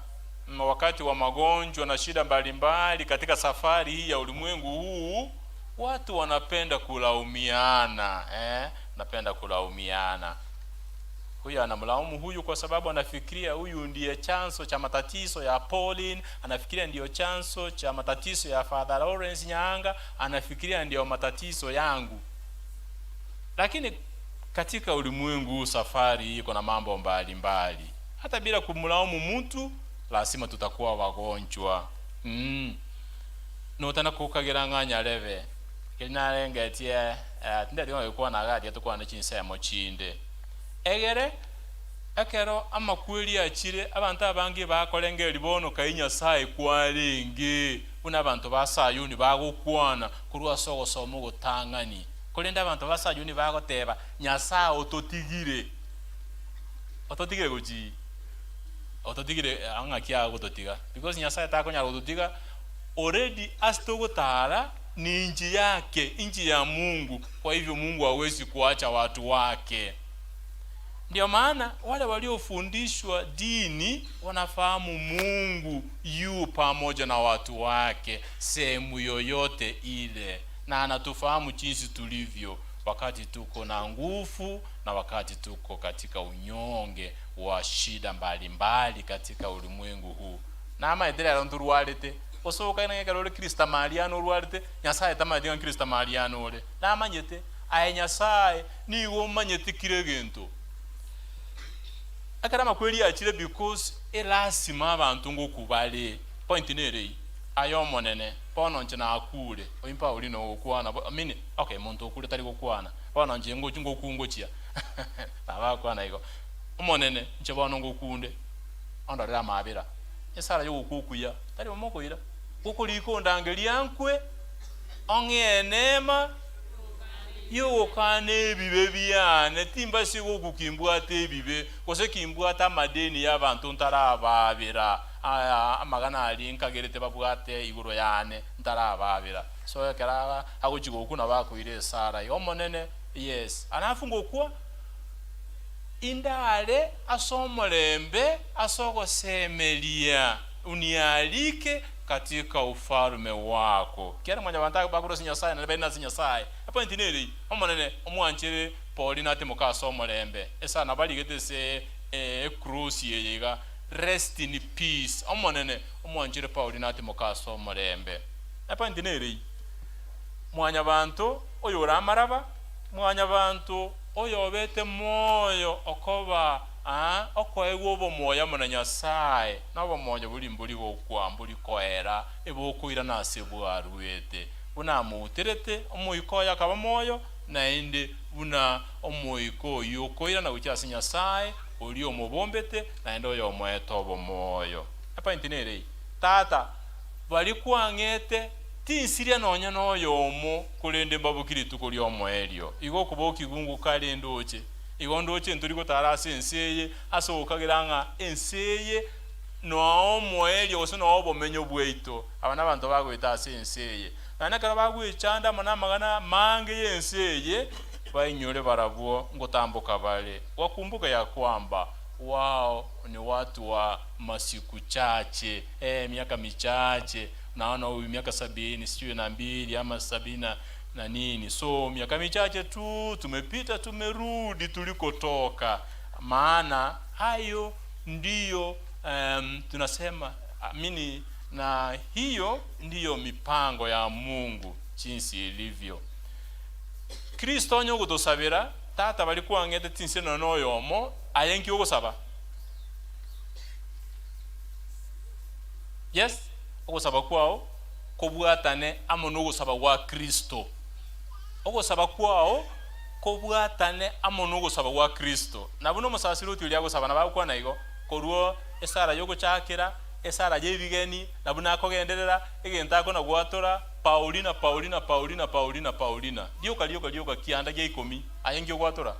wakati wa magonjwa na shida mbalimbali katika safari hii ya ulimwengu huu, watu wanapenda kulaumiana, napenda kulaumiana. Huyu anamlaumu huyu kwa sababu anafikiria huyu ndiye chanzo cha matatizo ya Pauline, anafikiria ndiyo chanzo cha matatizo ya Father Lawrence Nyaanga, anafikiria ndiyo matatizo yangu. Lakini katika ulimwengu huu safari hii kuna mambo mbalimbali. Hata bila kumlaumu mtu, lazima tutakuwa wagonjwa. Notana kukagira ng'anya leve. Kinarengetie tinde ndiko na gadi tukwana chinsemo chinde. Egere ekero amakweli achire abantu abange bakorengeri bono kai Nyasaye kwarenge buna abantu ba Sayuni bagokwana kurwa sogosoma gotang'ani korenda abantu ba Sayuni bagoteba Nyasaye ototigire, ototigire gochi ototigire ang'aki agototiga because Nyasaye takonyara gototiga already asitogotara ni nchi yake, nchi ya Mungu. Kwa hivyo Mungu hawezi kuacha watu wake. Ndio maana wale waliofundishwa dini wanafahamu Mungu yu pamoja na watu wake sehemu yoyote ile, na anatufahamu jinsi tulivyo wakati tuko na nguvu na wakati tuko katika unyonge wa shida mbalimbali katika ulimwengu huu. Na amaendelea nturwarite osoka nengekero ore Krista Mariano orwarite Nyasaye tamanyete ng'a Krista Mariano ore namanyete aye Nyasaye nigo omanyete kire gento akara makweli achire because elasima abantu ngokubale point nerei ayo monene bono nche nakure oimpa uri no gokwana I mean okay muntu okure tari gokwana bono nche ngokungochia nabakwana igo omonene nche bono ngokunde ondorera mabira esara yogukukuya tari omokoira gukuriko ndangeria nkwe ong'enema yogokana ebibe biane timbasi gokukimbwata ebibe gose kimbwata amadeni y'abantu ntarababira aya amagana ari nkagerete babwate iguro yane ntarababira so ekera agochigoku nabakoire esara omonene yes alafu ngokwa indale asomolembe asogosemelia unialike katika ufalume wako kiara mwanya bantu bakurosi Nyasaye na bena Nyasaye apo ntineri omonene omwanchere Paulina ati mukasomolembe esana baligete se cross yeyega rest in peace omonene omwanchere Paulina ati mukasomolembe apo ntineri mwanya bantu oyora amaraba mwanya bantu oyobete moyo okoba okoegwa obomoya muna Nyasaye nobomoyo buli mbuli gokwa mbuli koera ebokoira nase bwarwete buna muterete omoiko yakaba moyo naende buna omoiko oyo okoira na gochia ase Nyasaye ori omobombete naende oyo omoete obomoyo apa intinere tata bari kwang'ete Tinsiria nonya noyomo korende mbabokire rituko ria omoerio. Igo okoba okigungu kare ndoche. Igo ndoche ntori gotara ase ense eye ase okagera ng'a ense eye noo omoerio gose noo obomenyo bwaito. Aba na abanto bagoeta ase ense eye. Naende ekero bagoechanda amo na amagana mange ya ense eye, bainyore barabwo ngotamboka bare. Wakumbuke ya kwamba wao ni watu wa masiku chache, miaka michache. Naona huyu miaka 72 sijui na mbili ama 70 na nini. So miaka michache tu tumepita, tumerudi tulikotoka. Maana hayo ndiyo tunasema amini, na hiyo ndiyo mipango ya Mungu jinsi ilivyo. Kristo onye ogotosabera tata bari kwang'ete tinse nono oyomo aye nki ogosaba? Yes, ogosaba kwao kobwatane amo n'ogosaba gwa Kristo. Ogosaba kwao kobwatane amo n'ogosaba gwa Kristo. Nabo n'omosasiri oti oria agosaba nabo agokwana igo korwo esara yogochakera esara y'ebigeni nabo nakogenderera egento akona gwatora Paulina Paulina Paulina Paulina Paulina rioka rioka rioka kianda gia 10 aye nki ogwatora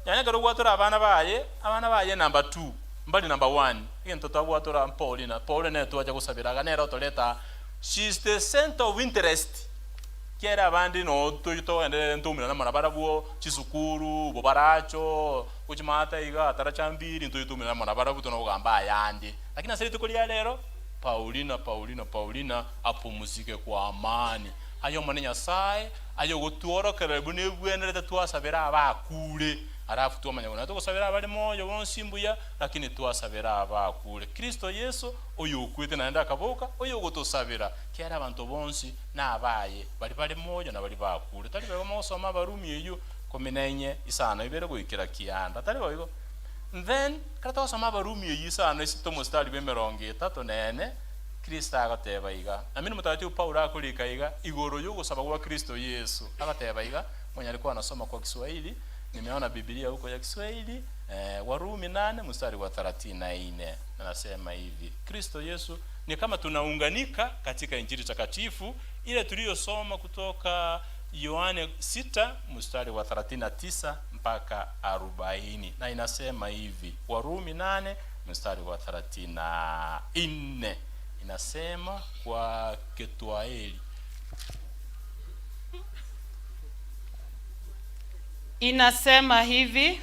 nyanya kero ogwatora abana baye number 2 mbali number 1 egento twagwatora Paulina Paulina twacha gosabiraga nero toreta. She is the center of interest. Kiera abandi no toenderere ntumira na marabara bwo chisukuru bo baracho kuchimata iga tarachambiri ntoitumira na marabara buto no gamba ayandi, lakini asiri tukulia lero Paulina Paulina Paulina apumzike kwa amani. Ayo mane Nyasaye ayo gotuorokera bune bwenerete twasabera abakure alafu twamanya gona tugosabera abali moyo bonsi mbuya, lakini twasabera abakure. Kristo Yesu oyo okwete naende akaboka oyo ogotosabera kiara abantu bonsi nabaye bali bali moyo na bali bakure. Tari bego mosoma Abarumi eyo 14 isano ibere goikera kianda tari boigo. Then kara twasoma Abarumi eyo isano isito mustari bwe 34 Kristo agateba iga namini mutagatifu Paulo akorika iga igoro yogosaba gwa Kristo Yesu agateba iga. Mwenye alikuwa anasoma kwa Kiswahili, nimeona Biblia huko ya Kiswahili, Warumi 8 mstari wa 34 anasema hivi: Kristo Yesu ni kama tunaunganika katika Injili takatifu ile tuliyosoma kutoka Yohane 6 mstari wa 39 mpaka 40, na inasema hivi, Warumi 8 mstari wa 34 inasema kwa Kitwahili. Inasema hivi: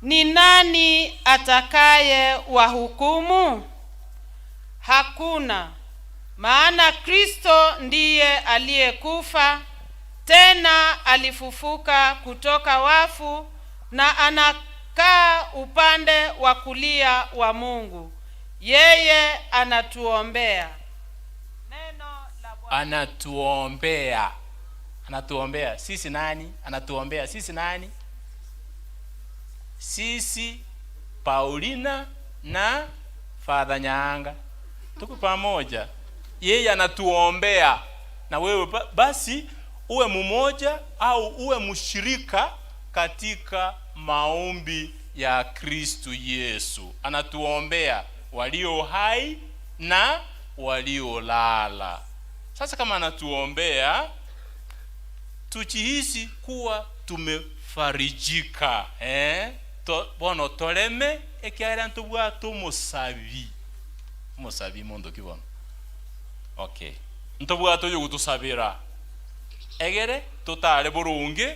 ni nani atakaye wahukumu? Hakuna. Maana Kristo ndiye aliyekufa, tena alifufuka kutoka wafu, na anakaa upande wa kulia wa Mungu. Yeye anatuombea. Neno la Bwana. Anatuombea. Anatuombea sisi nani? Anatuombea sisi nani? Sisi Paulina na Father Nyaanga tuko pamoja. Yeye anatuombea na wewe basi uwe mmoja au uwe mshirika katika maombi ya Kristo Yesu. Anatuombea walio hai na waliolala. Sasa kama anatuombea, tuchihisi kuwa tumefarijika, bono toreme ekiara ntubwa tumusabi musabi mondo kibono. Okay, ntubwa toyo gutusabira egere tutare burungi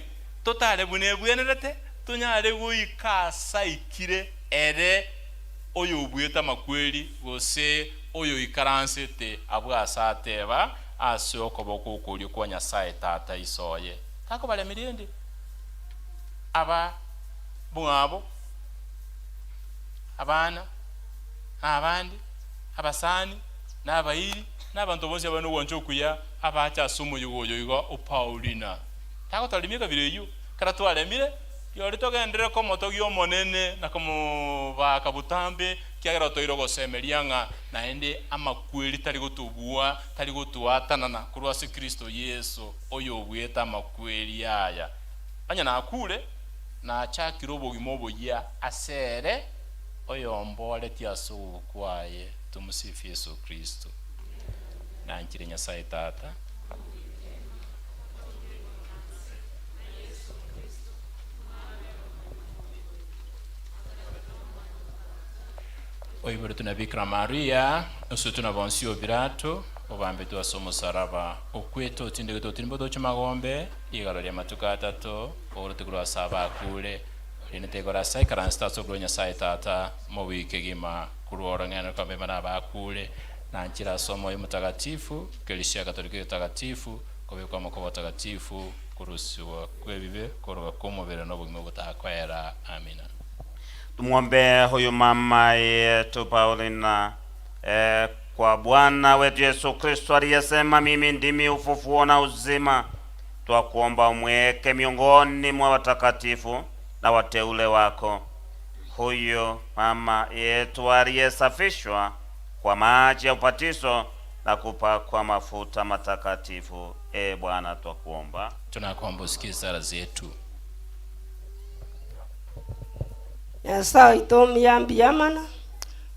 tutare bunebwenerete tunyare goikasa ikire ere oyo obwete amakweri gose oyo ikaransete abwasateba ase okoboko okorio kwa Nyasaye tata isoye takobaremerie ndi aba bwabo abana abandi abasani n'abayiri n'abantu bonse abano wonjo kuya abacha sumu yugoyo igo Paulina takotarimika bireyo kara twaremire yori togendere komoto giomonene na komobaka butambe kiagera toire gosemeria ng'a naende amakweri tari gotubua tari gotuatanana korwa ase Kristo Yesu oyo obwete amakweri aya anya nakure nachakire obogima oboyia asere oyo mboretie ase ogokwaye. Tumusifu Yesu Kristo. Nanchire Nyasaye Tata. Oibore tuna Bikira Maria, osu tuna bonsio birato, obambe twase omusaraba okwete otindegete otirimbo toche magombe igaro ria matuko atato orote korwa ase abakure rinde tegora ase ikaranse ase okorwa Nyasaye Tata mowike gima korwa orong'ene kombe mana abakure na nchira ase omoyo mtakatifu kelisia Katoliki utakatifu kobekwa mokobo takatifu kurusiwa kwebibe korwa kw'omobere na obogima obotakoera. Amina. Tumwombee huyu mama yetu Paulina kwa Bwana wetu Yesu Kristo aliyesema, mimi ndimi ufufuo na uzima. Twakuomba umweke miongoni mwa watakatifu na wateule wako huyu mama yetu aliyesafishwa kwa maji ya ubatizo na kupakwa mafuta matakatifu. E Bwana, twakuomba. Tunakuomba usikie sala zetu. Nyasaye itomi mbiyamana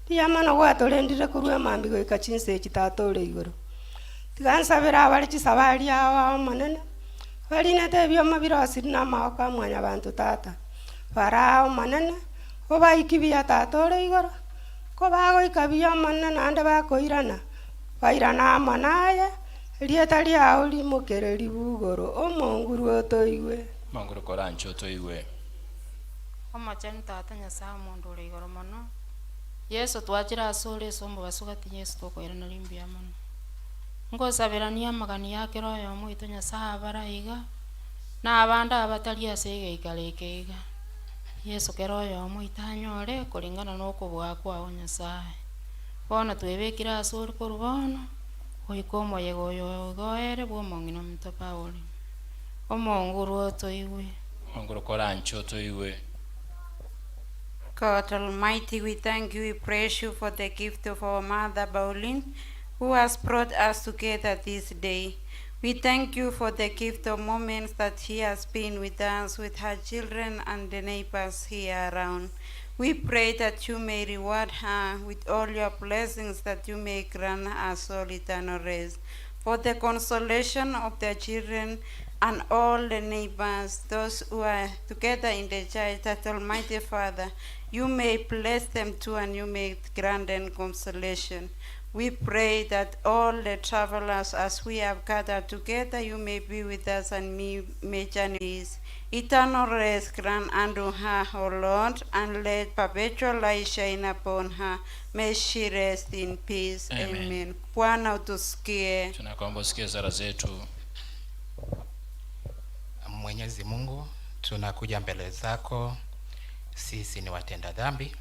mbiyamana gwatorendire korwa mambi goika chinse chitatore igoro tigansabera abari chisabari ao manene barinete ebioma birosiri na amagoko a mwanyabanto tata barao manene obaiki buya tatore igoro ko bagoika buya omonene naende bakoirana bairana amo naye rieta riao rimokereri bugoro omonguru otoigwe. Monguru koranche otoigwe. Omachani Tata Nyasaye omonto ore igoro mono Yesu twachira ase ore ase omobaso gati Yesu tokoirana rimbuya mono ngosaberania amagani yakero oyomo oito Nyasaye abara iga na abande abatari ase egeikaro eke iga Yesu kero oyomo oito anyore koringana na okobua kwao Nyasaye bono twebekire ase ore korwa bono goika omoyega oyo iga oere bwa omong'ina omonto Pauli omonguru otoigwe. Monguru koranche otoigwe. God Almighty, we thank you, we praise you for the gift of our mother, Pauline, who has brought us together this day. We thank you for the gift of moments that she has been with us, with her children and the neighbors here around. We pray that you may reward her with all your blessings, that you may grant us all eternal rest. For the consolation of the children and all the neighbors, those who are together in the church, that Almighty Father, you may bless them too and you may grant them consolation. We pray that all the travelers, as we have gathered together, you may be with us and may journey peace. Eternal rest grant unto her, O Lord, and let perpetual light shine upon her. May she rest in peace. Amen. Amen. Bwana utusikie. Tunakuomba usikie sala zetu. Mwenyezi Mungu, tunakuja mbele zako, sisi ni watenda dhambi.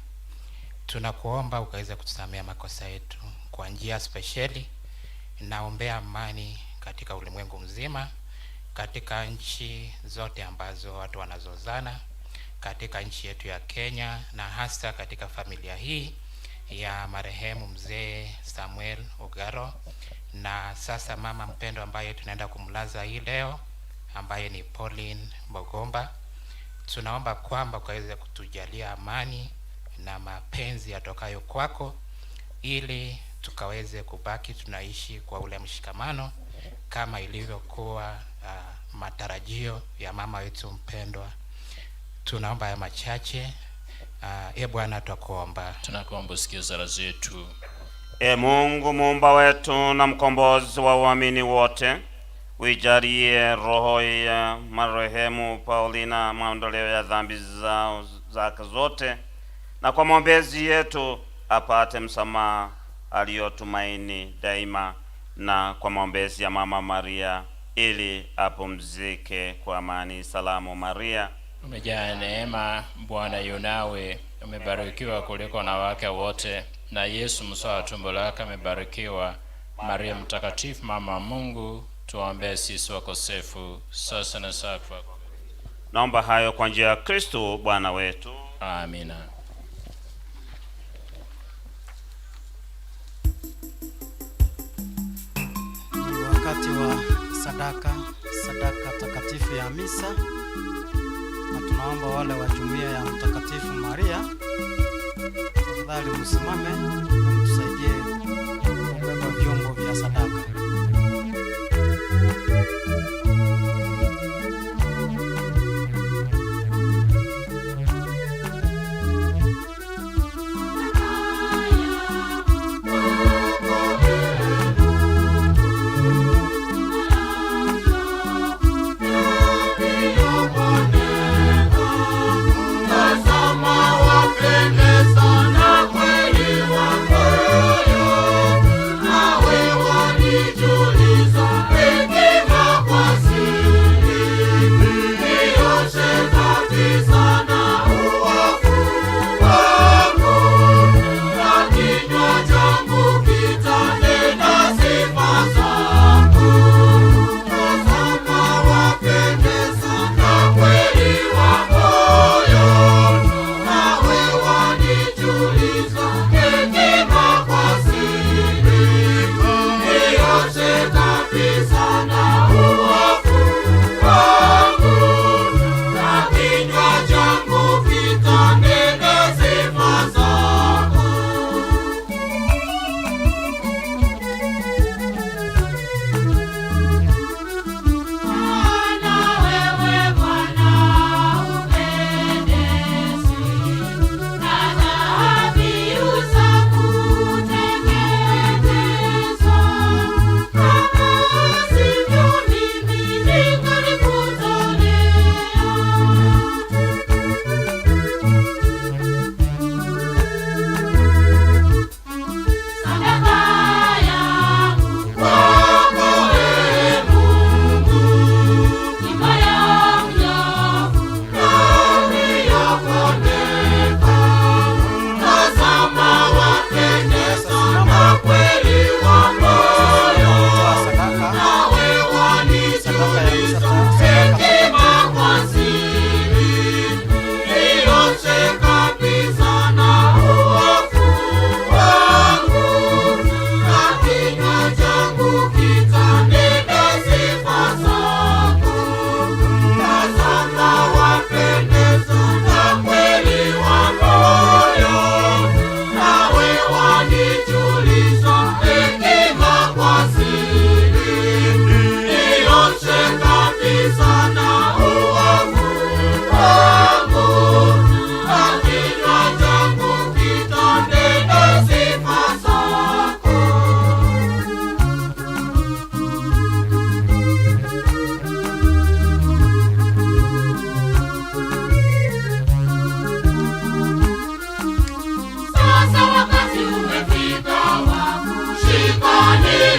Tunakuomba ukaweze kutusamea makosa yetu kwa njia spesheli. Naombea amani katika ulimwengu mzima, katika nchi zote ambazo watu wanazozana, katika nchi yetu ya Kenya, na hasa katika familia hii ya marehemu mzee Samuel Ogaro, na sasa mama mpendwa ambaye tunaenda kumlaza hii leo, ambaye ni Pauline Mogomba. Tunaomba kwamba ukaweze kutujalia amani na mapenzi yatokayo kwako, ili tukaweze kubaki tunaishi kwa ule mshikamano kama ilivyokuwa matarajio ya mama wetu mpendwa. Tunaomba haya machache. E Bwana, twakuomba. Tunakuomba usikie sala zetu. E Mungu muumba wetu na mkombozi wa waamini wote, uijalie roho ya marehemu Paulina maondoleo ya dhambi zao zake zote, na kwa maombezi yetu apate msamaha aliyotumaini daima, na kwa maombezi ya Mama Maria ili apumzike kwa amani. Salamu Maria, umejaa neema, Bwana yu nawe, umebarikiwa kuliko wanawake wote, na Yesu mzao wa tumbo lako amebarikiwa. Maria Mtakatifu, mama wa Mungu, tuombee sisi wakosefu, sasa na saa kufa. Naomba hayo kwa njia ya Kristo Bwana wetu. Amina. Ni wakati wa sadaka, sadaka takatifu ya misa, na tunaomba wale wa jumuiya ya Mtakatifu Maria, tafadhali msimame mtusaidie kubeba vyombo vya sadaka.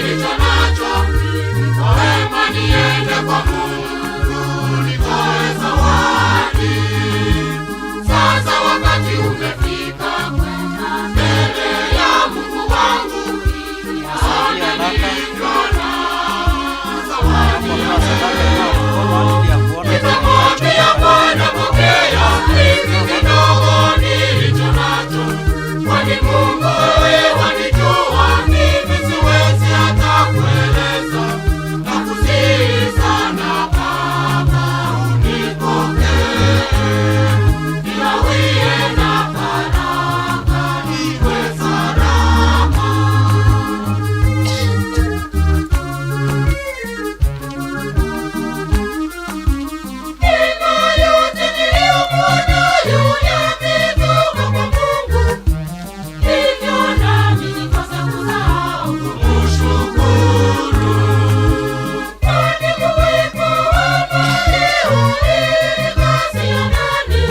nilicho nacho, kwa wema niende kwa Mungu nitoe zawadi. Sasa wakati umefika mbele ya Mungu wangu, aone nilivyo na zawadi ya leo. Nitamwambia Bwana, pokea hiki kidogo nilicho nacho, kwani Mungu wewe wanijua, mimi siwezi hata kueleza. Nakusihi sana Baba, unipokee, nigawie na baraka, niwe salama. Neema yote niliyokuwa nayo yametoka kwa Mungu, hivyo nami nikose kusahau kumshukuru. Kwani kuwepo hapa leo hii ni kazi ya nani?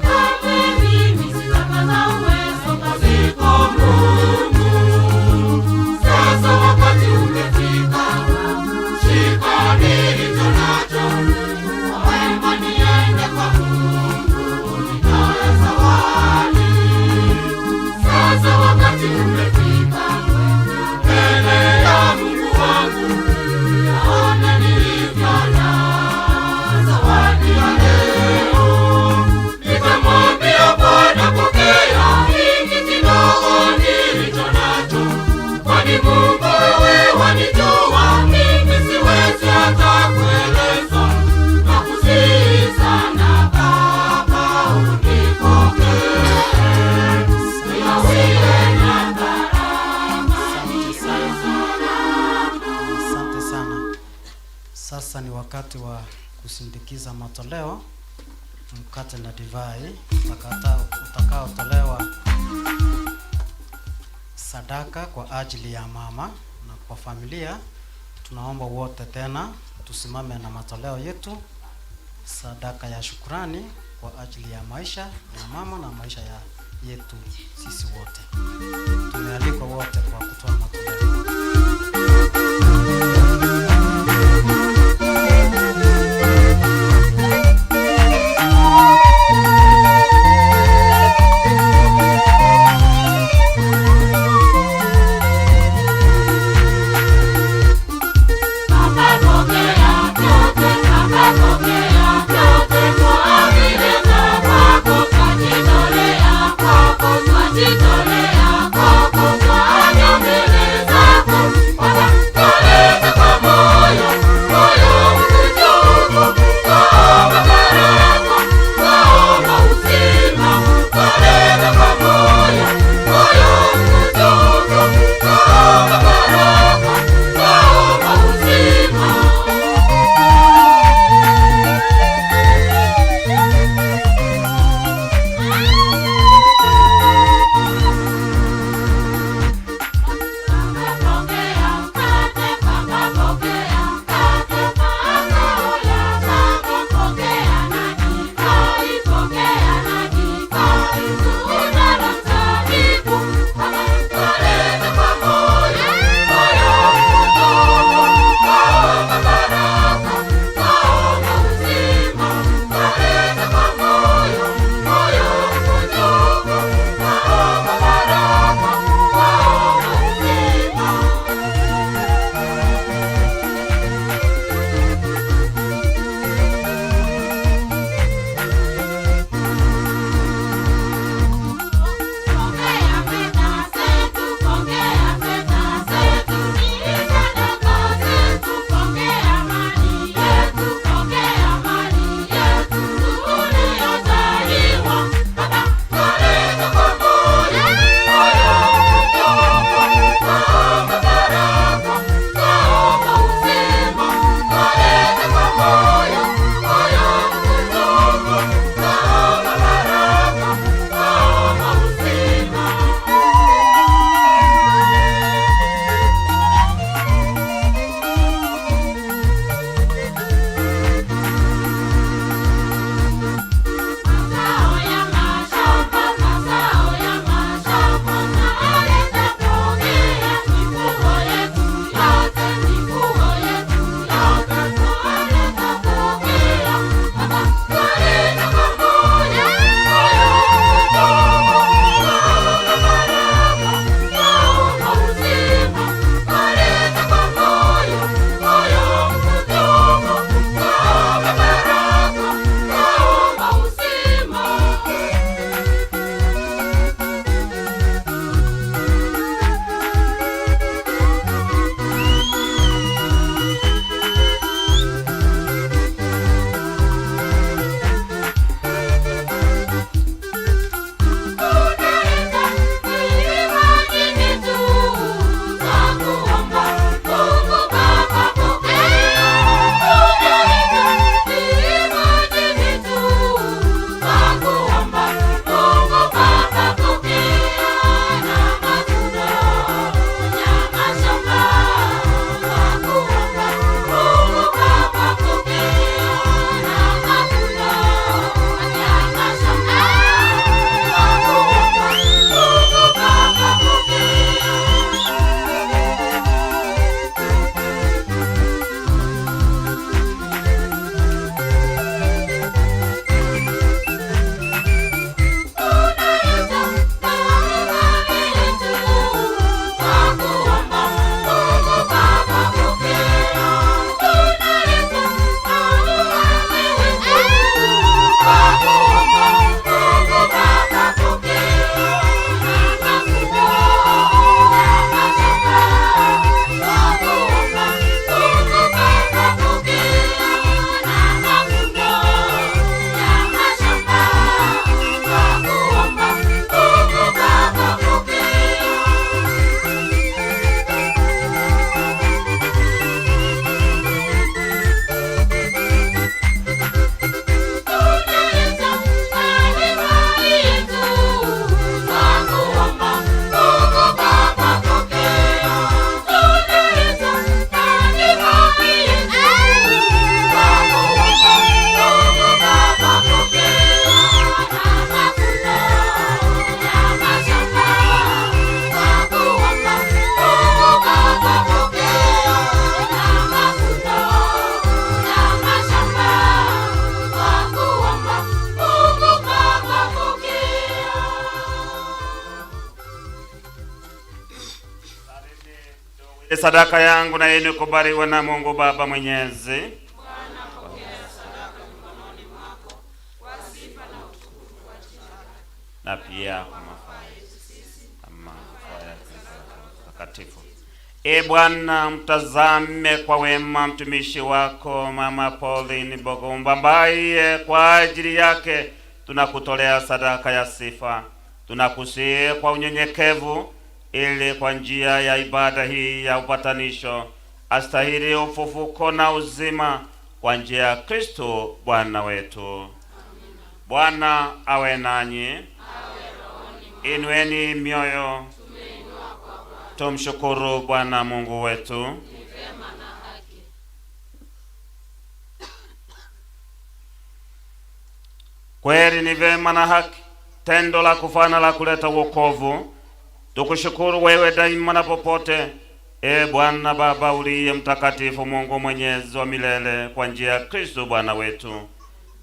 Kamwe mimi sitapata uwezo pasipo Mungu. Sasa wakati umefika, shika nilicho nacho, kwa wema niende kwa Mungu nitoe zawadi. Sasa wakati umefika, mbele ya Mungu wangu, aone nilivyo na zawadi ya leo. Nitamwambia Bwana, pokea hiki kidogo nilicho nacho, kwani Mungu wewe wanijua, mimi siwezi hata kueleza. Nakusihi sana Baba, unipokee, nigawie na baraka, niwe salama. Asante sana. Sasa ni wakati wa kusindikiza matoleo, mkate na divai utakaotolewa sadaka kwa ajili ya mama na kwa familia. Tunaomba wote tena tusimame na matoleo yetu, sadaka ya shukrani kwa ajili ya maisha ya mama na maisha ya yetu sisi wote. Tumealikwa wote kwa kutoa matoleo. Baba pokea vyote, Baba pokea vyote, twavileta kwako, twajitolea kwako, twajitolea kwako, twaja Sadaka yangu na yenu ikubaliwe na Mungu Baba Mwenyezi. Na pia kwa mafaa ya takatifu. E Bwana, mtazame kwa wema mtumishi wako Mama Pauline Bogomba, ambaye kwa ajili yake tunakutolea sadaka ya sifa. Tunakusihi kwa unyenyekevu, ili kwa njia ya ibada hii ya upatanisho astahili ufufuko na uzima kwa njia ya Kristo Bwana wetu. Bwana awe nanyi. Inueni mioyo. Tumshukuru Bwana Mungu wetu. Kweli ni vema na haki, tendo la kufana la kuleta wokovu. Tukushukuru wewe daima na popote, e Bwana Baba uliye mtakatifu, Mungu mwenyezi wa milele, kwa njia ya Kristo Bwana wetu.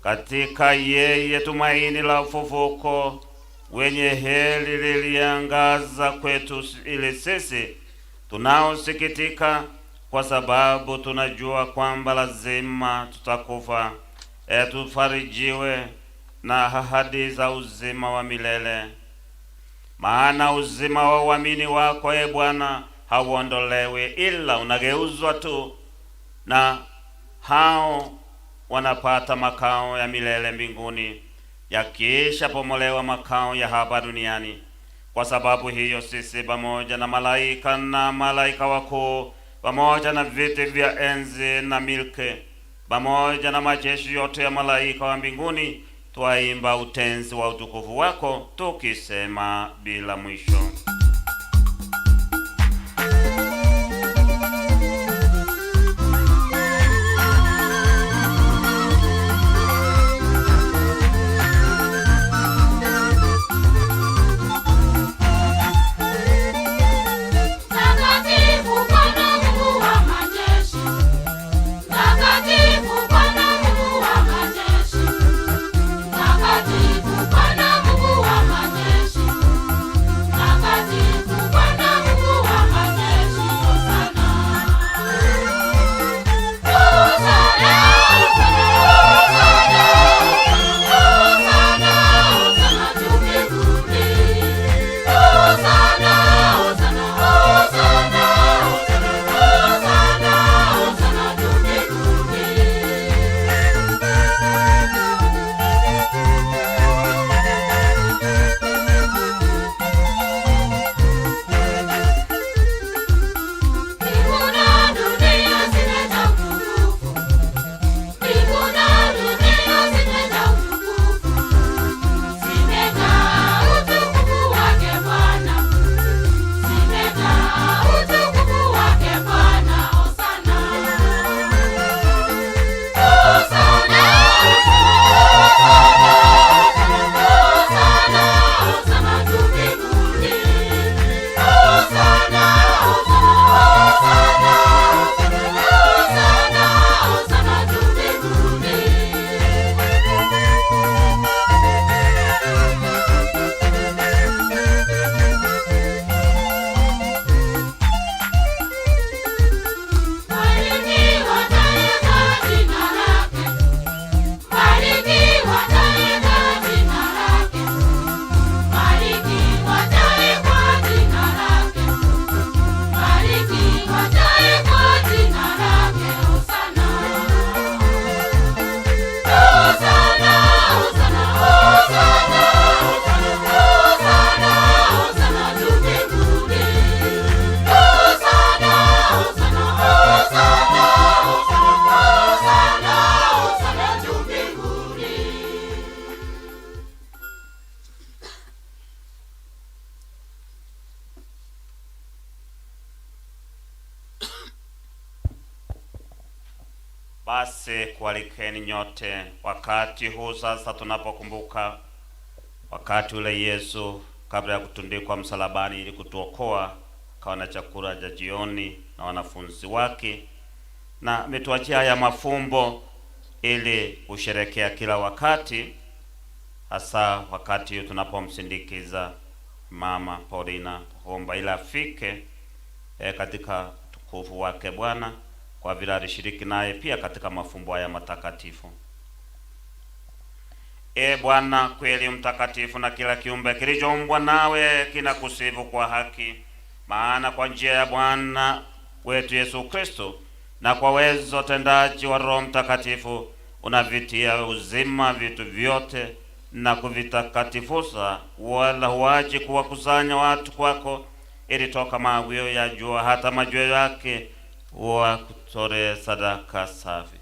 Katika yeye tumaini la ufufuko wenye heri liliangaza kwetu, ili sisi tunaosikitika kwa sababu tunajua kwamba lazima tutakufa, tufarijiwe na ahadi za uzima wa milele. Maana uzima wa uamini wako, e Bwana, hauondolewi, ila unageuzwa tu, na hao wanapata makao ya milele mbinguni, yakiisha pomolewa makao ya hapa duniani. Kwa sababu hiyo sisi pamoja na malaika na malaika wakuu, pamoja na viti vya enzi na milki, pamoja na majeshi yote ya malaika wa mbinguni, twaimba utenzi wa utukufu wako, tukisema bila mwisho. Basi kualikeni nyote wakati huu sasa tunapokumbuka wakati ule Yesu kabla ya kutundikwa msalabani ili kutuokoa, akawa na chakula cha jioni na wanafunzi wake, na ametuachia haya mafumbo ili kusherekea kila wakati, hasa wakati tunapomsindikiza Mama Paulina Homba ili afike katika utukufu wake Bwana, kwa vile alishiriki naye pia katika mafumbo haya matakatifu. E Bwana, kweli mtakatifu, na kila kiumbe kilichoumbwa nawe kinakusifu kwa haki, maana kwa njia ya Bwana wetu Yesu Kristo na kwa uwezo tendaji wa Roho Mtakatifu unavitia uzima vitu vyote na kuvitakatifuza, wala huachi kuwakusanya watu kwako, ili toka mawio ya jua hata machweo yake wakutolee sadaka safi.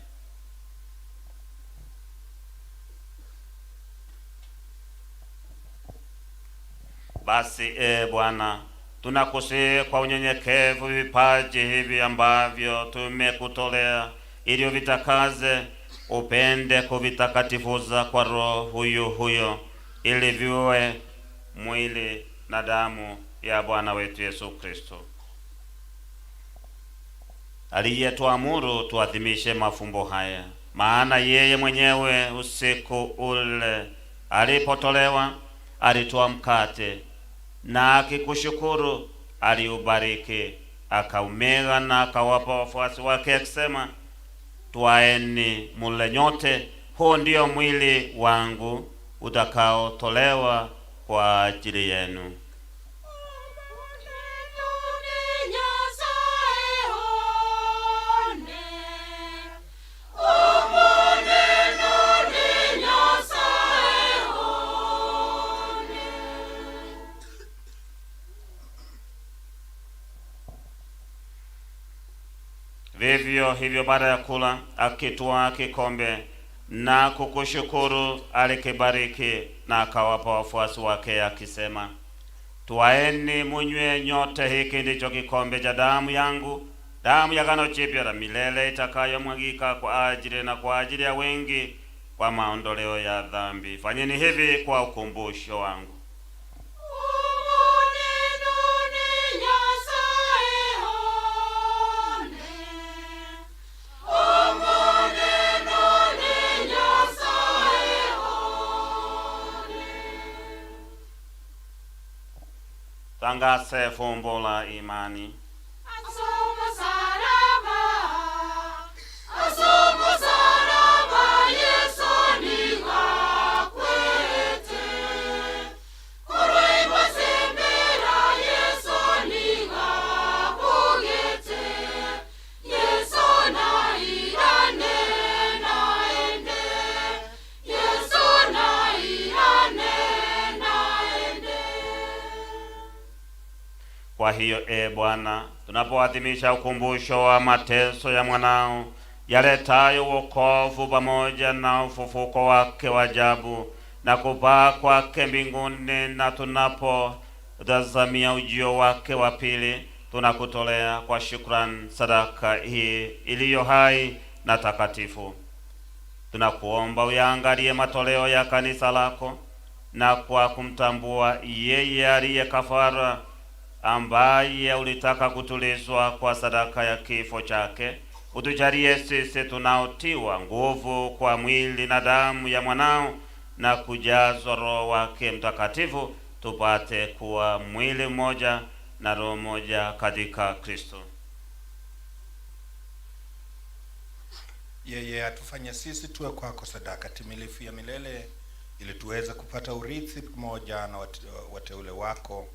Basi e Bwana, tunakusihi kwa unyenyekevu vipaji hivi ambavyo tumekutolea, ili uvitakaze, upende kuvitakatifuza kwa Roho huyu huyo, ili viwe mwili na damu ya Bwana wetu Yesu Kristo, aliyetuamuru tuadhimishe mafumbo haya. Maana yeye mwenyewe usiku ule alipotolewa, alitoa mkate na akikushukuru aliubariki, akaumega na akawapa wafuasi wake akisema, twaeni mule nyote, huu ndio mwili wangu utakaotolewa kwa ajili yenu. Vivyo hivyo baada ya kula, akitwaa kikombe na kukushukuru, alikibariki na akawapa wafuasi wake akisema, twaeni munywe nyote, hiki ndicho kikombe cha damu yangu, damu ya agano jipya la milele, itakayomwagika kwa ajili na kwa ajili ya wengi kwa maondoleo ya dhambi. Fanyeni hivi kwa ukumbusho wangu. Tangaze fumbo la imani. Kwa hiyo e Bwana, tunapoadhimisha ukumbusho wa mateso ya mwanao yaletayo wokovu pamoja na ufufuko wake wa ajabu na kupaa kwake mbinguni, na tunapotazamia ujio wake wa pili, tunakutolea kwa shukrani sadaka hii iliyo hai na takatifu. Tunakuomba uyaangalie matoleo ya kanisa lako, na kwa kumtambua yeye aliye kafara ambaye ulitaka kutulizwa kwa sadaka ya kifo chake, utujalie sisi tunaotiwa nguvu kwa mwili na damu ya mwanao na kujazwa Roho wake Mtakatifu, tupate kuwa mwili mmoja na roho moja katika Kristo. Yeye atufanye sisi tuwe kwako sadaka timilifu ya milele, ili tuweze kupata urithi pamoja na wateule wako,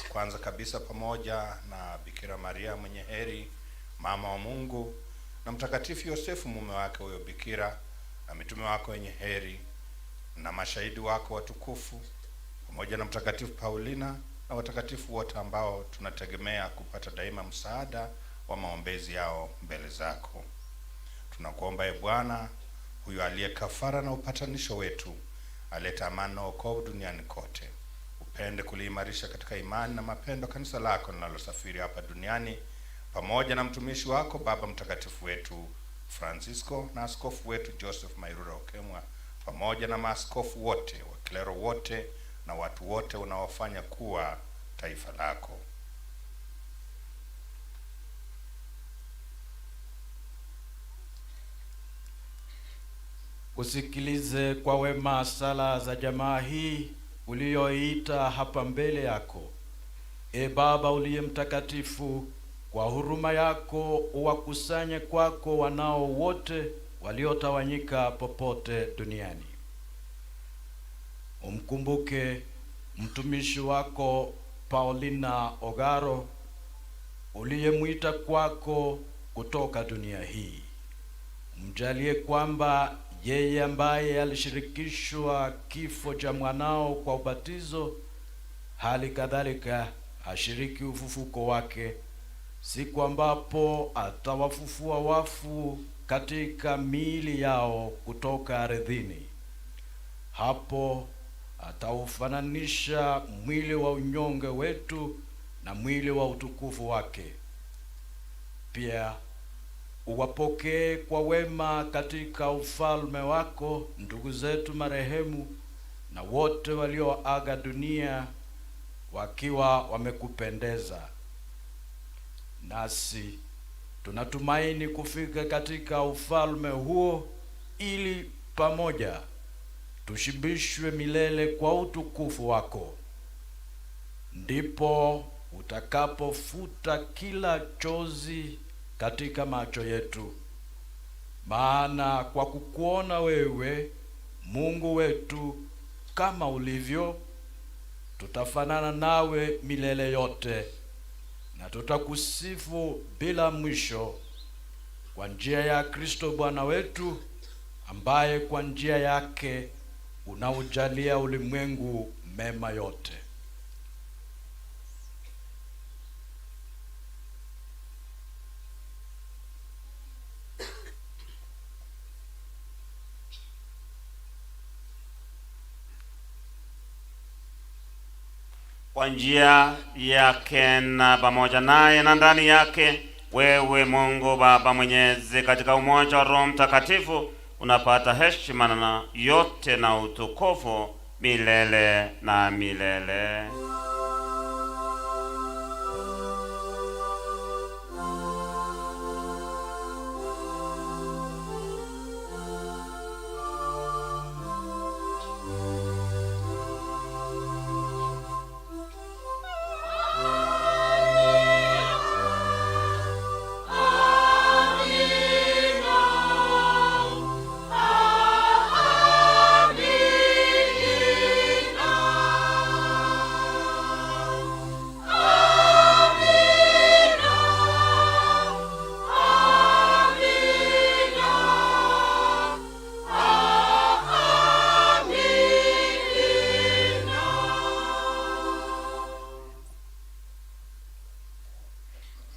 kwanza kabisa pamoja na Bikira Maria mwenye heri, mama wa Mungu, na Mtakatifu Yosefu mume wake huyo Bikira, na mitume wako wenye heri, na mashahidi wako watukufu, pamoja na Mtakatifu Paulina na watakatifu wote ambao tunategemea kupata daima msaada wa maombezi yao mbele zako. Tunakuomba e Bwana, huyu aliye kafara na upatanisho wetu, aleta amani na wokovu duniani kote, upende kuliimarisha katika imani na mapendo kanisa lako linalosafiri hapa duniani, pamoja na mtumishi wako Baba Mtakatifu wetu Francisco na askofu wetu Joseph Mairura Okemwa, pamoja na maaskofu wote, waklero wote na watu wote unaofanya kuwa taifa lako. Usikilize kwa wema sala za jamaa hii uliyoiita hapa mbele yako. E Baba uliye mtakatifu, Kwa huruma yako uwakusanye kwako wanao wote waliotawanyika popote duniani. Umkumbuke mtumishi wako Paulina Ogaro uliyemwita kwako kutoka dunia hii. Mjalie kwamba yeye ambaye alishirikishwa kifo cha mwanao kwa ubatizo, hali kadhalika ashiriki ufufuko wake, siku ambapo atawafufua wafu katika miili yao kutoka ardhini. Hapo ataufananisha mwili wa unyonge wetu na mwili wa utukufu wake. Pia uwapokee kwa wema katika ufalme wako ndugu zetu marehemu na wote walioaga dunia wakiwa wamekupendeza. Nasi tunatumaini kufika katika ufalme huo, ili pamoja tushibishwe milele kwa utukufu wako. Ndipo utakapofuta kila chozi katika macho yetu, maana kwa kukuona wewe Mungu wetu kama ulivyo, tutafanana nawe milele yote, na tutakusifu bila mwisho, kwa njia ya Kristo Bwana wetu, ambaye kwa njia yake unaujalia ulimwengu mema yote. Kwa njia yake na pamoja naye na ndani yake, wewe Mungu Baba Mwenyezi, katika umoja wa Roho Mtakatifu, unapata heshima na yote na utukufu milele na milele.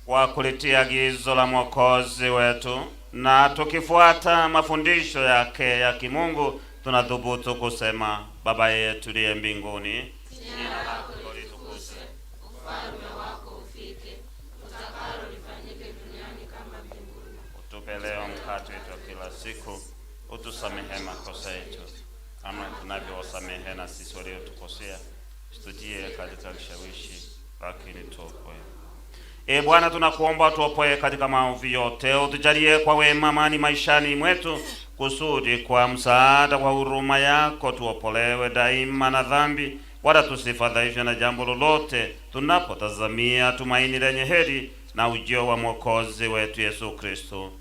Kwa kulitia agizo la Mwokozi wetu na tukifuata mafundisho yake ya kimungu, tunathubutu kusema: Baba yetu uliye mbinguni, Jina lako litukuzwe, ufalme wako ufike, utakalo lifanyike duniani kama mbinguni. Utupe leo mkate wetu wa kila siku, utusamehe makosa yetu kama tunavyowasamehe na sisi waliotukosea, usitutie katika vishawishi, lakini tuokoe. E Bwana, tunakuomba tuopoe katika maovu yote, utujalie kwa wema amani maishani mwetu, kusudi kwa msaada wa huruma yako tuopolewe daima na dhambi, wala tusifadhaishwe na jambo lolote, tunapotazamia tumaini lenye heri na ujio wa Mwokozi wetu Yesu Kristo.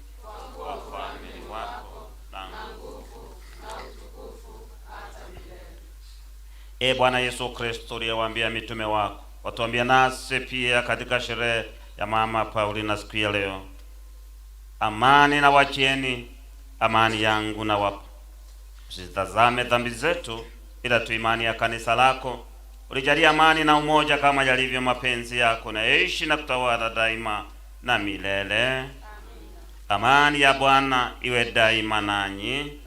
E Bwana Yesu Kristo, uliyewaambia mitume wako, watuambia nasi pia katika sherehe ya Mama Paulina siku ya leo, amani na wachieni, amani yangu na wapa. Usitazame dhambi zetu, ila tu imani ya kanisa lako. Ulijalia amani na umoja kama yalivyo mapenzi yako, na ishi na kutawala daima na milele. Amani ya Bwana iwe daima nanyi.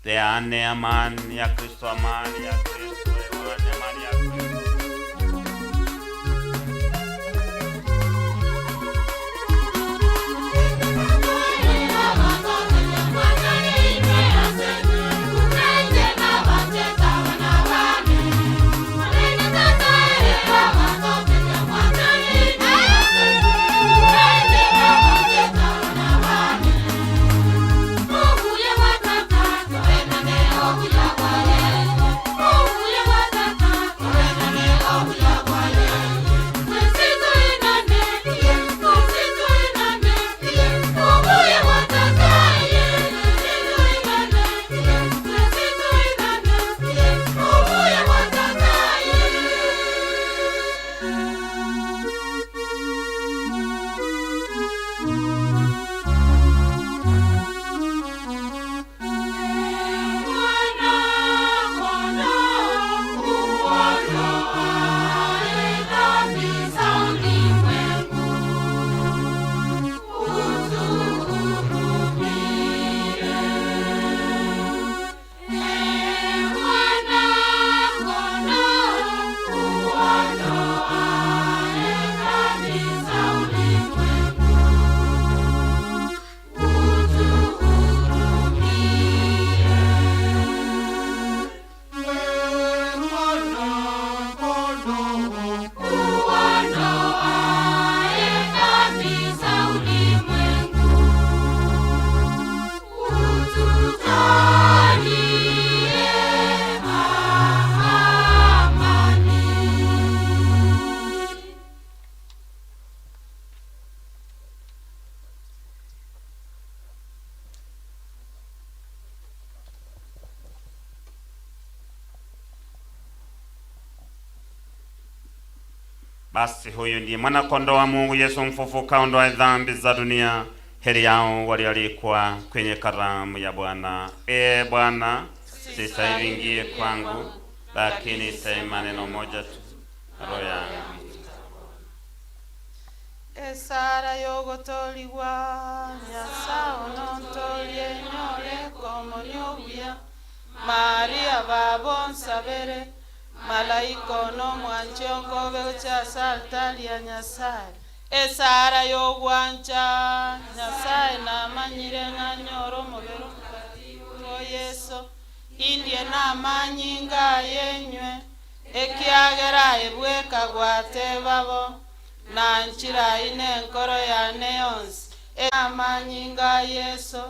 Peane amani ya Kristo, amani ya Kristo, amani ya Kristo. Oh, Basi huyu ndiye mwana kondoo wa Mungu Yesu mfufuka, ondoa dhambi za dunia. Heri yao walioalikwa kwenye karamu ya Bwana. E Bwana, sistahili ingie kwangu, lakini sema neno moja tu, roho yangu. Esara yogotoligwa Nyasaye nontolie nyore komonyoguya Maria babo nsabere malaika no mwanche onkobe gocha altari ya Nyasaye. Esara yogwancha Nyasaye namanyire ng'anyoro omobere omotagatifu o Yesu indie namanyinga yenywe ekiagera ebweka gwatebabo nanchira ine enkoro yane yonsi amanyinga Yesu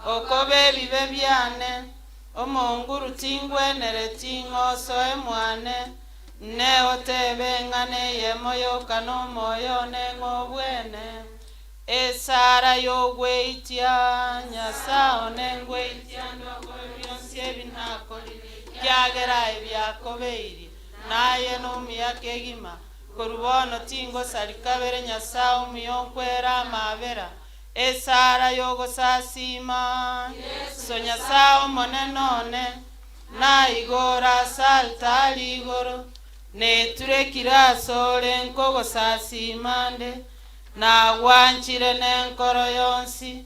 okobe ebibe byane omonguru tingwenere ting'oso emwane neotebe ng'ane yemoyoka n'omoyo neng'obwene esara yogweitia Nyasaye onengweitia ndokobe byonsi ebinakorire kiagera ebyakobeire naye n'omuyaka egima korubono tingo salikabere Nyasaye omuyonkwera amabera esara yogosasima so Nyasaye omonene naigora saltari igoro neturekire asore nkogosasima nde nagwanchire nenkoro yonsi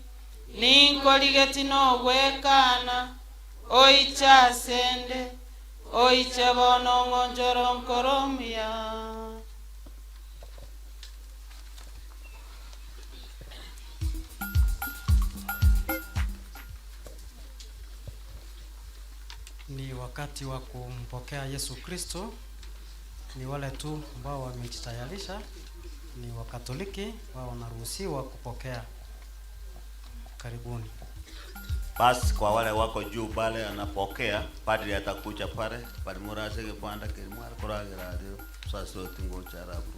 ninkorigeti nogwekana oiche asende oiche bono ng'onjoro nkoro omuya. Ni wakati wa kumpokea Yesu Kristo. Ni wale tu ambao wamejitayarisha, ni Wakatoliki, wao wanaruhusiwa kupokea. Karibuni. Basi kwa wale wako juu pale anapokea, padri atakuja pale, padri murase kipanda kilimwar kuragira radio sasa tingo charabu.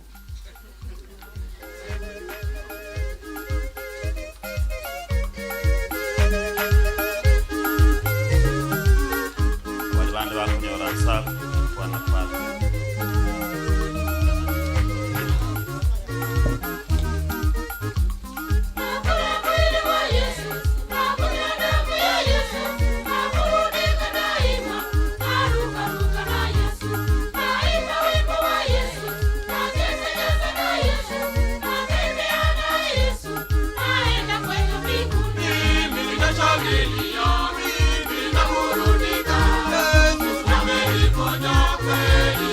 Wale bandu bakunyora nsabu bwana padri. Mimi naburudika, Yesu ameniponya kweli.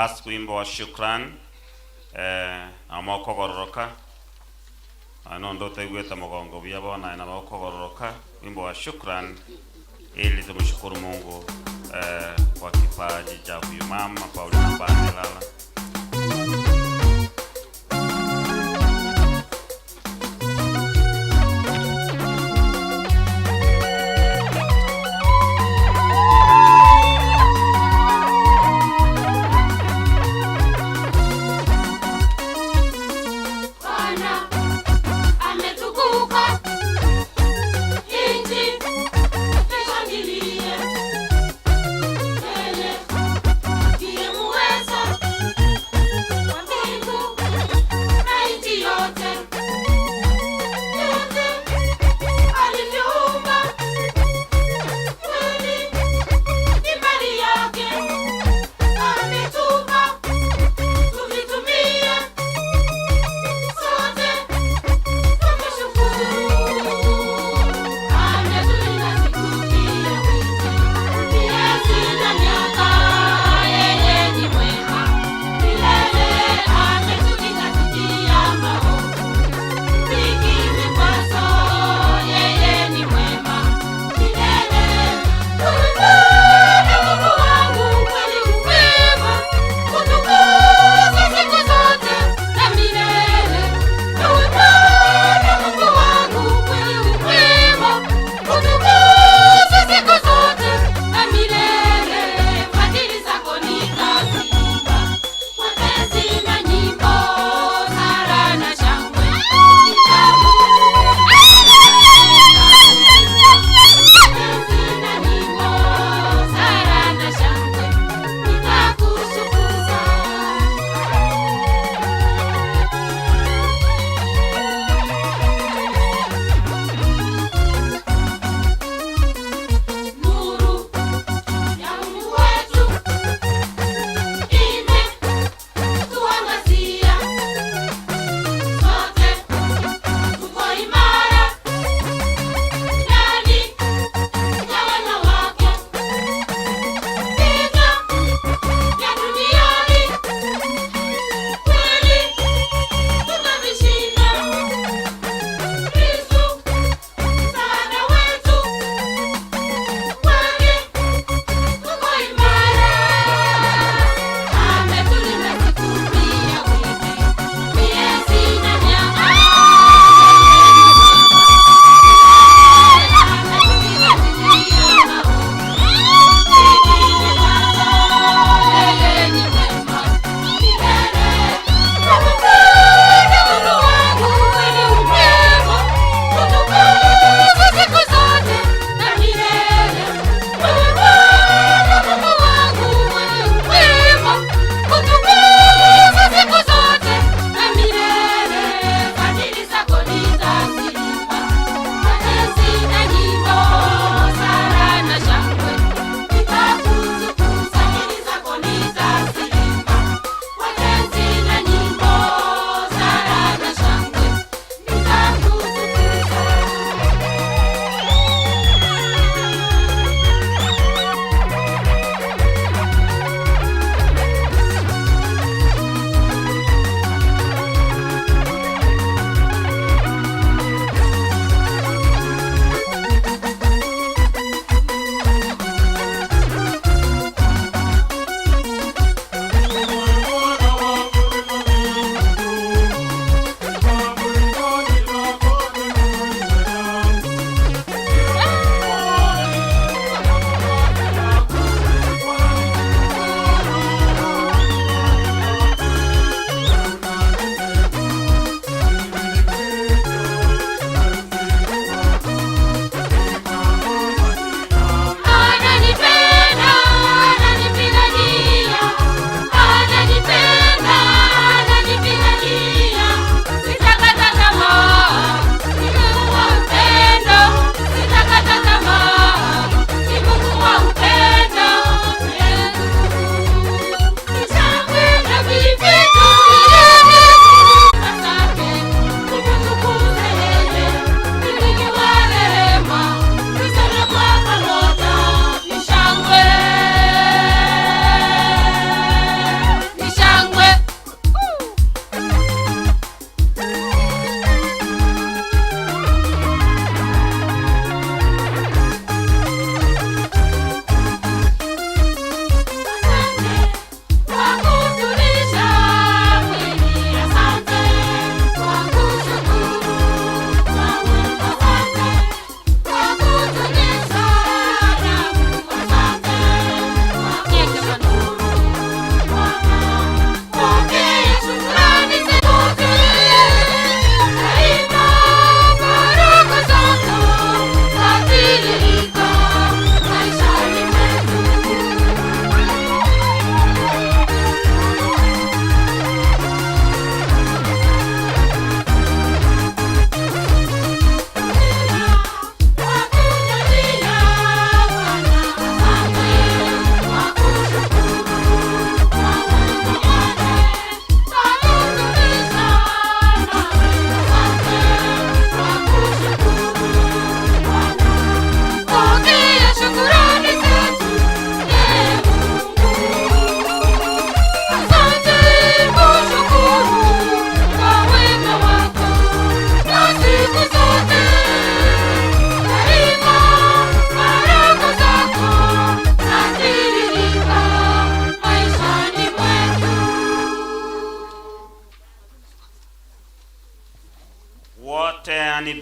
Basi wimbo wa shukran amokogororoka anondo taigweta mugongo bia bona na mokogororoka wimbo wa shukran ili tumshukuru Mungu kwa kipaji cha huyu mama Paulina Bandelala. Bwana ametukuka, nchi ishangilie. Yeye ndiye muweza.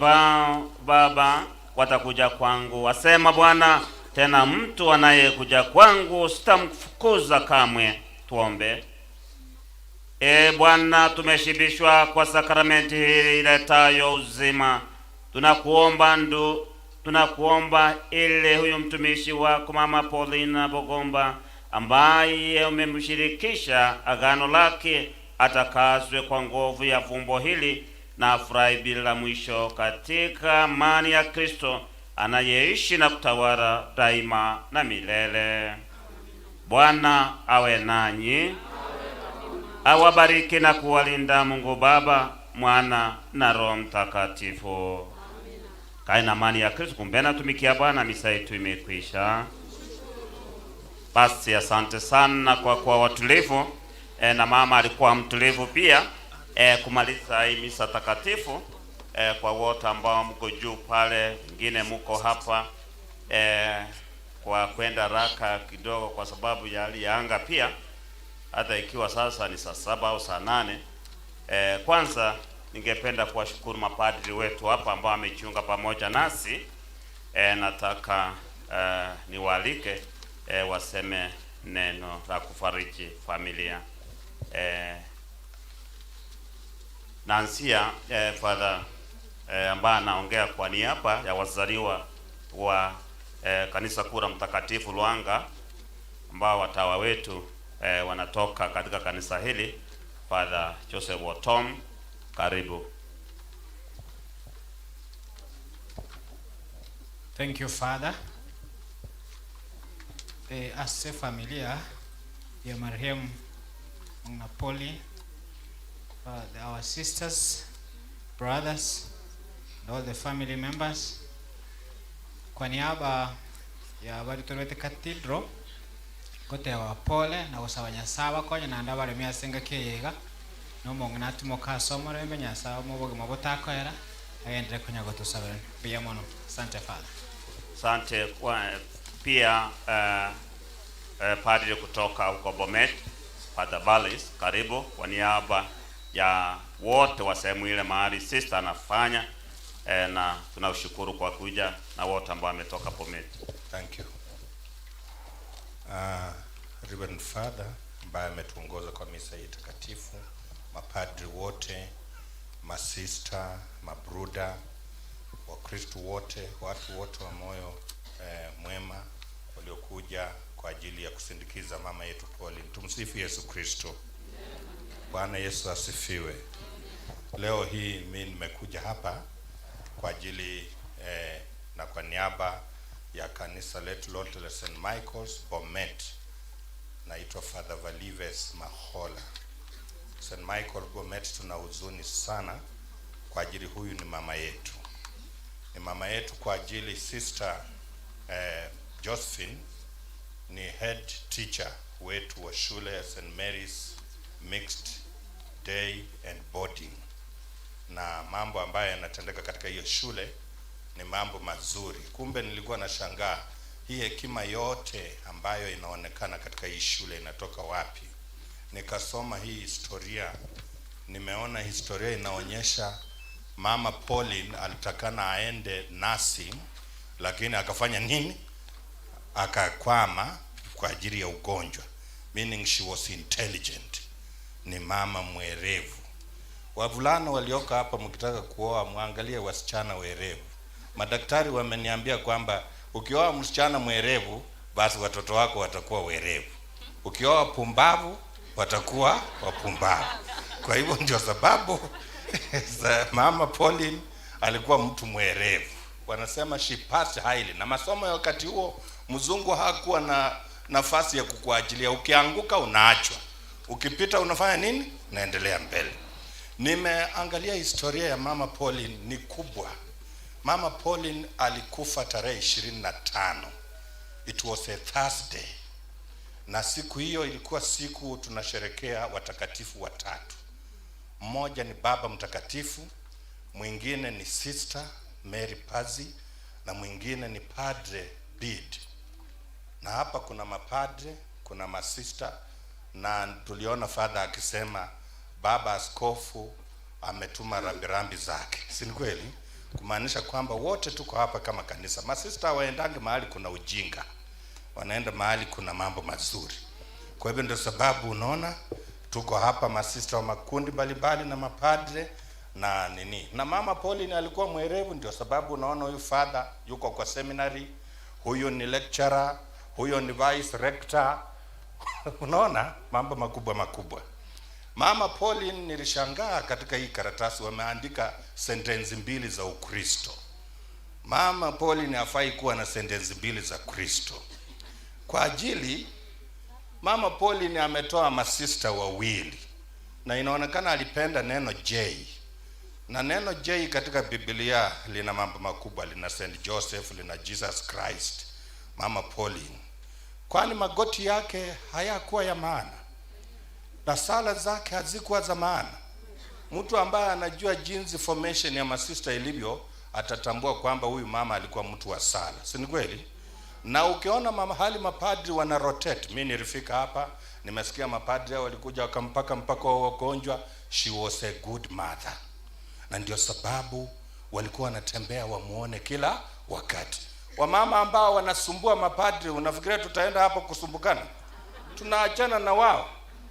Wanipao Baba watakuja kwangu, asema Bwana, tena mtu anayekuja kwangu sitamfukuza kamwe. Tuombe. E Bwana, tumeshibishwa kwa sakramenti hii iletayo uzima. Tunakuomba ili huyu mtumishi wako Mama Paulina Bogomba ambaye umemshirikisha agano lake atakaswe kwa nguvu ya fumbo hili na afurahi bila mwisho katika amani ya Kristo anayeishi na kutawala daima na milele. Bwana awe nanyi, awabariki na kuwalinda Mungu Baba, Mwana na Roho Mtakatifu. Kae na amani ya Kristo. Kumbe natumikia Bwana, misa yetu imekwisha. Basi asante sana kwa kuwa watulivu na mama alikuwa mtulivu pia kumaliza hii misa takatifu. Kwa wote ambao mko juu pale, wengine mko hapa kwa kwenda raka kidogo kwa sababu ya hali ya anga pia, hata ikiwa sasa ni saa 7 au saa 8. Kwanza ningependa kuwashukuru mapadri wetu hapa ambao wamejiunga pamoja nasi. Nataka niwaalike waseme neno la kufariji familia. Naanzia Father ambaye anaongea kwa niaba ya wazaliwa wa kanisa kuu la Mtakatifu Lwanga ambao watawa wetu wanatoka katika kanisa hili. Father Joseph Otom, karibu. Thank you, Father. The ase familia ya marehemu Napoli, our sisters, brothers, and all the family members. Kwa niaba ya baritorwete cathedral gotewa pole na gusaba Nyasaye abakonye naende abaremi ase engaki eye iga na omong'ina atimoke ase omorembe Nyasaye omo obogima botakoera agendere konya gotosabera mbuya mono. Asante, Father. Asante kwa pia padri kutoka huko Bomet, Father Valis, karibu kwa niaba ya wote wa sehemu ile mahali sister anafanya na tunashukuru kwa kuja na wote ambao wametoka Bomet. Thank you. Reverend Father ambaye ametuongoza kwa misa hii takatifu, mapadri wote, masista, mabruda, Wakristo wote, watu wote wa moyo mwema waliokuja kwa ajili ya kusindikiza mama yetu Pauline. Tumsifu Yesu Kristo. Bwana Yesu asifiwe. Leo hii mimi nimekuja hapa kwa ajili na kwa niaba ya kanisa letu lote la St. Michael's Bomet. Naitwa Father Valives Mahola. St. Michael Bomet tuna huzuni sana kwa ajili huyu ni mama yetu. Ni mama yetu kwa ajili Sister Josephine ni head teacher wetu wa shule ya St. Mary's Mixed Day and Boarding, na mambo ambayo yanatendeka katika hiyo shule ni mambo mazuri. Kumbe nilikuwa nashangaa hii hekima yote ambayo inaonekana katika hii shule inatoka wapi? Nikasoma hii historia, nimeona historia inaonyesha Mama Pauline alitakana aende nursing, lakini akafanya nini? Akakwama kwa ajili ya ugonjwa, meaning she was intelligent. Ni mama mwerevu. Wavulana walioko hapa, mkitaka kuoa mwangalie wasichana werevu. Madaktari wameniambia kwamba ukioa msichana mwerevu, basi watoto wako watakuwa werevu. Ukioa pumbavu, watakuwa wapumbavu. Kwa hivyo ndio sababu Mama Pauline alikuwa mtu mwerevu. Wanasema she passed highly. Na masomo ya wakati huo mzungu hakuwa na nafasi ya kukuachilia. Ukianguka unaachwa, ukipita unafanya nini? Unaendelea mbele. Nimeangalia historia ya Mama Pauline ni kubwa. Mama Pauline alikufa tarehe 25. It was a Thursday. Na siku hiyo ilikuwa siku tunasherekea watakatifu watatu. Mmoja ni Baba Mtakatifu, mwingine ni Sister Mary Pazzi na mwingine ni Padre Bede. Na hapa kuna mapadre, kuna masista, na tuliona father akisema baba askofu ametuma rambirambi zake, si ni kweli? Kumaanisha kwamba wote tuko hapa kama kanisa. Masista hawaendangi mahali kuna ujinga, wanaenda mahali kuna mambo mazuri. Kwa hivyo ndio sababu unaona tuko hapa masista wa makundi mbalimbali na mapadre na nini. Na Mama Pauline alikuwa mwerevu, ndio sababu unaona huyu father yuko kwa seminary, huyu ni lecturer, huyo ni vice rector. Unaona mambo makubwa makubwa. Mama Pauline, nilishangaa katika hii karatasi wameandika sentensi mbili za Ukristo. Mama Pauline hafai kuwa na sentensi mbili za Kristo, kwa ajili Mama Pauline ametoa masista wawili, na inaonekana alipenda neno J, na neno J katika Biblia lina mambo makubwa, lina St. Joseph, lina Jesus Christ. Mama Pauline, kwani magoti yake hayakuwa ya maana na sala zake hazikuwa za maana? Mtu ambaye anajua jinsi formation ya masista ilivyo atatambua kwamba huyu mama alikuwa mtu wa sala, si ni kweli? Na ukiona mahali mapadri wana rotate, mimi nilifika hapa nimesikia mapadri hao walikuja wakampaka mpaka wa wagonjwa. She was a good mother, na ndio sababu walikuwa wanatembea wamuone kila wakati. Wamama ambao wanasumbua mapadri, unafikiria tutaenda hapo kusumbukana? Tunaachana na wao,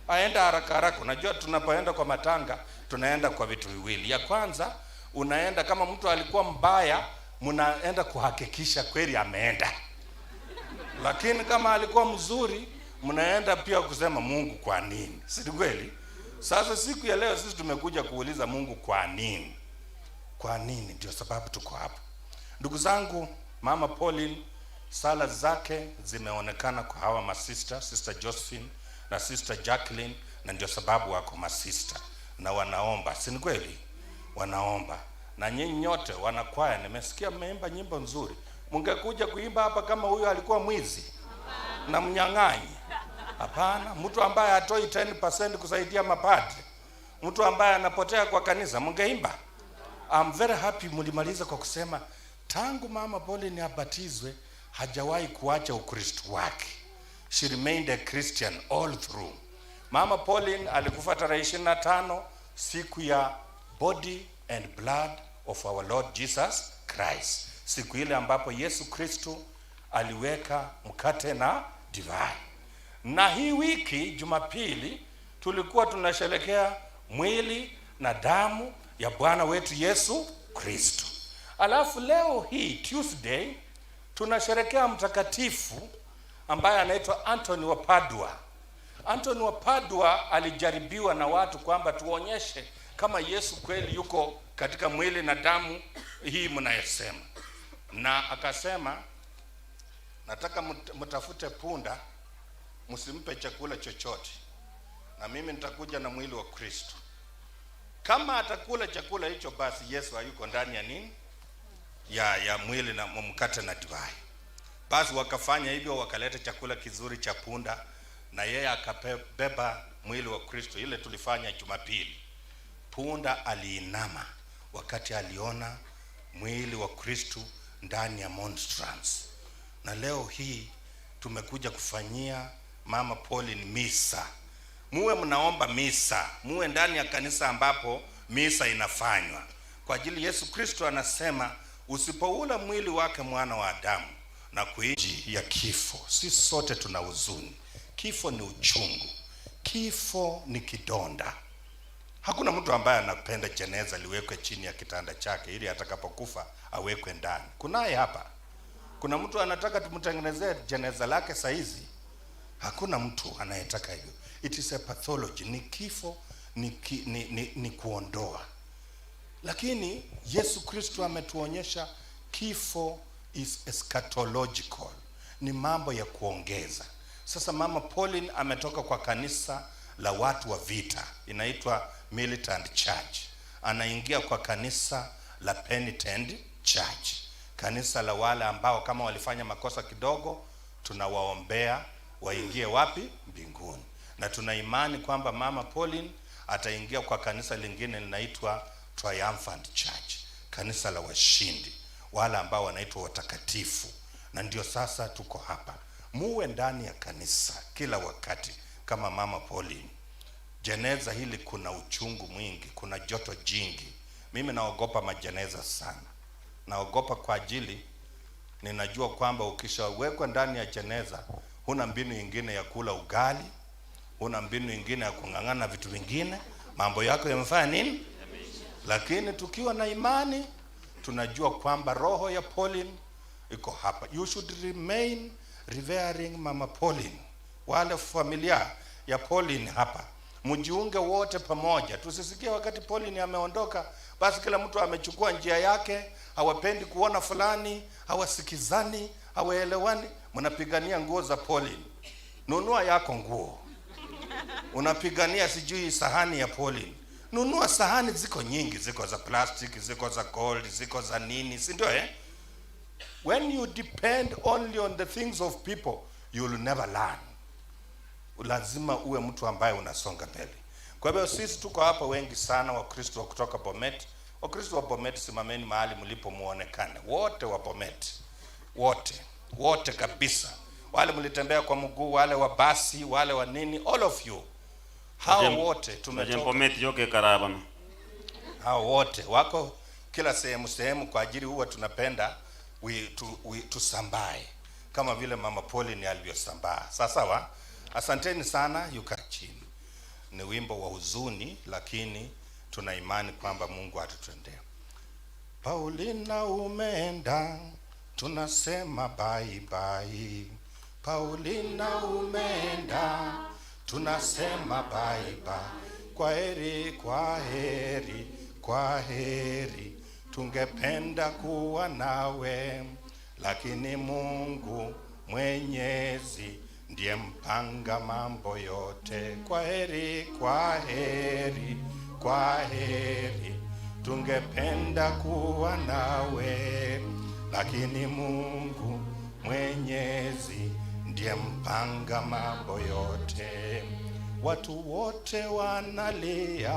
aenda haraka haraka. Unajua, tunapoenda kwa matanga tunaenda kwa vitu viwili. Ya kwanza, unaenda kama mtu alikuwa mbaya, mnaenda kuhakikisha kweli ameenda, lakini kama alikuwa mzuri, mnaenda pia kusema Mungu kwa nini, si kweli? Sasa siku ya leo sisi tumekuja kuuliza Mungu kwa nini, kwa nini? Ndio sababu tuko hapa, ndugu zangu. Mama Pauline, sala zake zimeonekana kwa hawa masista, Sister Josephine na Sister Jacqueline, na ndio sababu wako masista na wanaomba, si ni kweli? Wanaomba. Na nyinyi nyote wanakwaya, nimesikia mmeimba nyimbo nzuri. Mungekuja kuimba hapa kama huyo alikuwa mwizi na mnyang'anyi? Hapana. Mtu ambaye hatoi 10% kusaidia mapadre, mtu ambaye anapotea kwa kanisa, mungeimba? I'm very happy mlimaliza kwa kusema tangu Mama Pauline abatizwe hajawahi kuacha Ukristo wake. She remained a Christian all through. Mama Pauline alikufa tarehe 25, siku ya body and blood of our Lord Jesus Christ, siku ile ambapo Yesu Kristo aliweka mkate na divai. Na hii wiki Jumapili tulikuwa tunasherekea mwili na damu ya Bwana wetu Yesu Kristo. Alafu leo hii Tuesday tunasherekea mtakatifu ambaye anaitwa Anthony wa Padua. Anthony wa Padua alijaribiwa na watu kwamba tuonyeshe kama Yesu kweli yuko katika mwili na damu hii mnayosema, na akasema nataka mtafute punda, msimpe chakula chochote, na mimi nitakuja na mwili wa Kristo. Kama atakula chakula hicho, basi Yesu hayuko ndani ya nini, ya mwili na mkate na divai. Basi wakafanya hivyo, wakaleta chakula kizuri cha punda, na yeye akabeba mwili wa Kristo. Ile tulifanya Jumapili. Punda aliinama wakati aliona mwili wa Kristo ndani ya monstrance. Na leo hii tumekuja kufanyia Mama Pauline misa. Muwe mnaomba misa, muwe ndani ya kanisa ambapo misa inafanywa. Kwa ajili Yesu Kristo anasema usipoula mwili wake mwana wa Adamu na kuishi ya kifo. Sisi sote tuna huzuni. Kifo ni uchungu. Kifo ni kidonda. Hakuna mtu ambaye anapenda jeneza liwekwe chini ya kitanda chake ili atakapokufa awekwe ndani. Kunaye hapa? Kuna mtu anataka tumtengenezee jeneza lake saizi? Hakuna mtu anayetaka hivyo. It is a pathology. Ni kifo, ni kuondoa. Lakini Yesu Kristo ametuonyesha kifo is eschatological. Ni mambo ya kuongeza. Sasa Mama Pauline ametoka kwa kanisa la watu wa vita, inaitwa Militant Church. Anaingia kwa kanisa la Penitent Church, kanisa la wale ambao kama walifanya makosa kidogo tunawaombea waingie wapi? Mbinguni. Na tuna imani kwamba Mama Pauline ataingia kwa kanisa lingine linaitwa Triumphant Church, kanisa la washindi, wale ambao wanaitwa watakatifu. Na ndio sasa tuko hapa. Muwe ndani ya kanisa kila wakati kama Mama Pauline. Jeneza hili kuna uchungu mwingi, kuna joto jingi. Mimi naogopa majeneza sana. Naogopa kwa ajili ninajua kwamba ukishawekwa ndani ya jeneza huna mbinu ingine ya kula ugali, huna mbinu ingine ya kung'ang'ana vitu vingine, mambo yako yamefanya nini? Lakini tukiwa na imani tunajua kwamba roho ya Pauline iko hapa. You should remain revering Mama Pauline. Wale familia ya Pauline hapa, mjiunge wote pamoja. Tusisikie wakati Pauline ameondoka, basi kila mtu amechukua njia yake, hawapendi kuona fulani, hawasikizani, hawaelewani. Mnapigania nguo za Pauline. Nunua yako nguo. Unapigania sijui sahani ya Pauline. Nunua sahani, ziko nyingi, ziko za plastic, ziko za gold, ziko za nini, si ndio eh? When you depend only on the things of people, you will never learn. Lazima uwe mtu ambaye unasonga mbele. Kwa hivyo sisi tuko hapa wengi sana Wakristo wa kutoka Bomet. Wakristo wa Bomet, simameni mahali mlipo muonekane. Wote wa Bomet. Wote. Wote kabisa. Wale mlitembea kwa mguu, wale wa basi, wale wa nini, all of you. Hao wote tumetoka. Bomet yoke karabano. Hao wote wako kila sehemu kwa ajili huwa tunapenda tusambae kama vile Mama Pauline alivyosambaa. Sawa? Asanteni sana, yuka chini. Ni wimbo wa huzuni, lakini tuna imani kwamba Mungu atatutendea. Paulina umeenda, tunasema bye bye. Paulina umeenda, tunasema bye bye. Kwa heri, kwa heri, kwa heri. Tungependa kuwa nawe, lakini Mungu Mwenyezi ndiye mpanga mambo yote. Kwa heri, kwa heri, kwa heri. Tungependa kuwa nawe, lakini Mungu Mwenyezi ndiye mpanga mambo yote. Watu wote wanalia,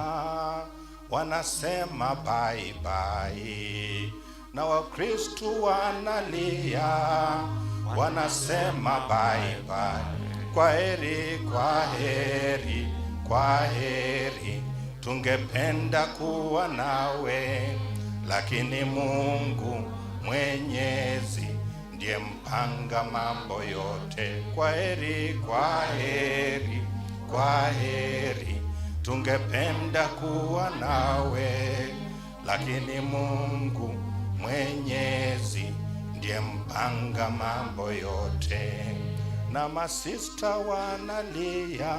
wanasema bye bye. Na Wakristo wanalia, wanasema bye bye. Kwa heri, kwa heri, kwa heri. Tungependa kuwa nawe, lakini Mungu Mwenyezi ndiye mpanga mambo yote. Kwa heri, kwa heri, kwa heri. Tungependa kuwa nawe, lakini Mungu Mwenyezi ndiye mpanga mambo yote. Na masista wanalia,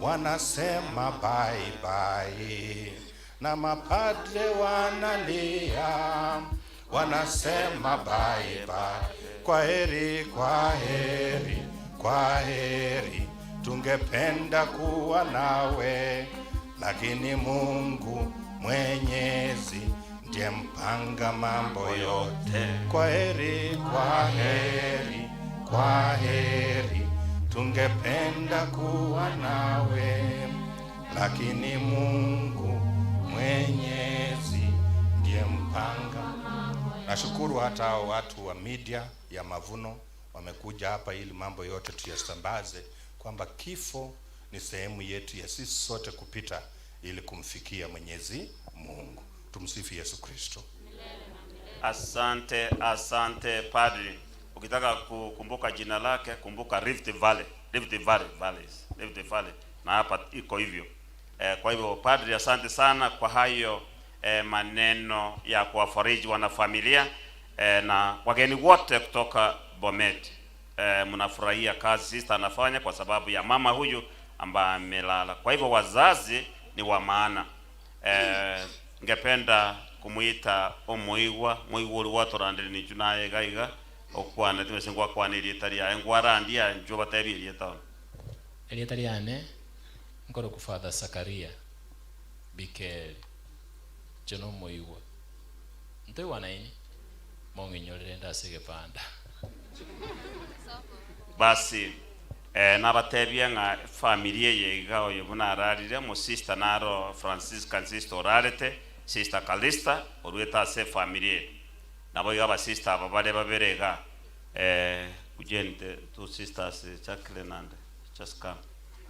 wanasema bye bye. Na mapadre wanalia, wanasema bye bye. Kwa heri, kwa heri, kwa heri. Tungependa kuwa nawe, lakini Mungu Mwenyezi ndiye mpanga mambo yote. Kwa heri, kwa heri, kwa heri. Tungependa kuwa nawe, lakini Mungu Mwenyezi ndiye mpanga. Nashukuru hata hao watu wa media ya Mavuno wamekuja hapa ili mambo yote tuyasambaze, kwamba kifo ni sehemu yetu ya sisi sote kupita ili kumfikia Mwenyezi Mungu. Tumsifu Yesu Kristo. Asante, asante padri. Ukitaka kukumbuka jina lake, kumbuka Rift Valley, Rift Valley Valleys, Rift Valley. Na hapa iko hivyo. Kwa hivyo padri, asante sana kwa hayo maneno ya kuwafariji wanafamilia na wageni wote kutoka Bomet. Mnafurahia kazi sister anafanya kwa sababu ya mama huyu ambaye amelala. Kwa hivyo wazazi ni wa maana. Ngependa kumuita omuigwa muigwa uri watorandire ni naye gaiga okwana timesengwa kwaniri etaria ngwarandia njo batebirie town elieta yane nkoro ku Father Sakaria Bikeli jono muigwa ntoiwa naini monginyorere ndasege panda. Basi nabatebia nga familia yeiga oyo bunararire mu sister naro Franciscan sister orarete sister Kalista orweta ase familia nabo iga ba sister aba bare baberega kujente two sisters Jacqueline and just come.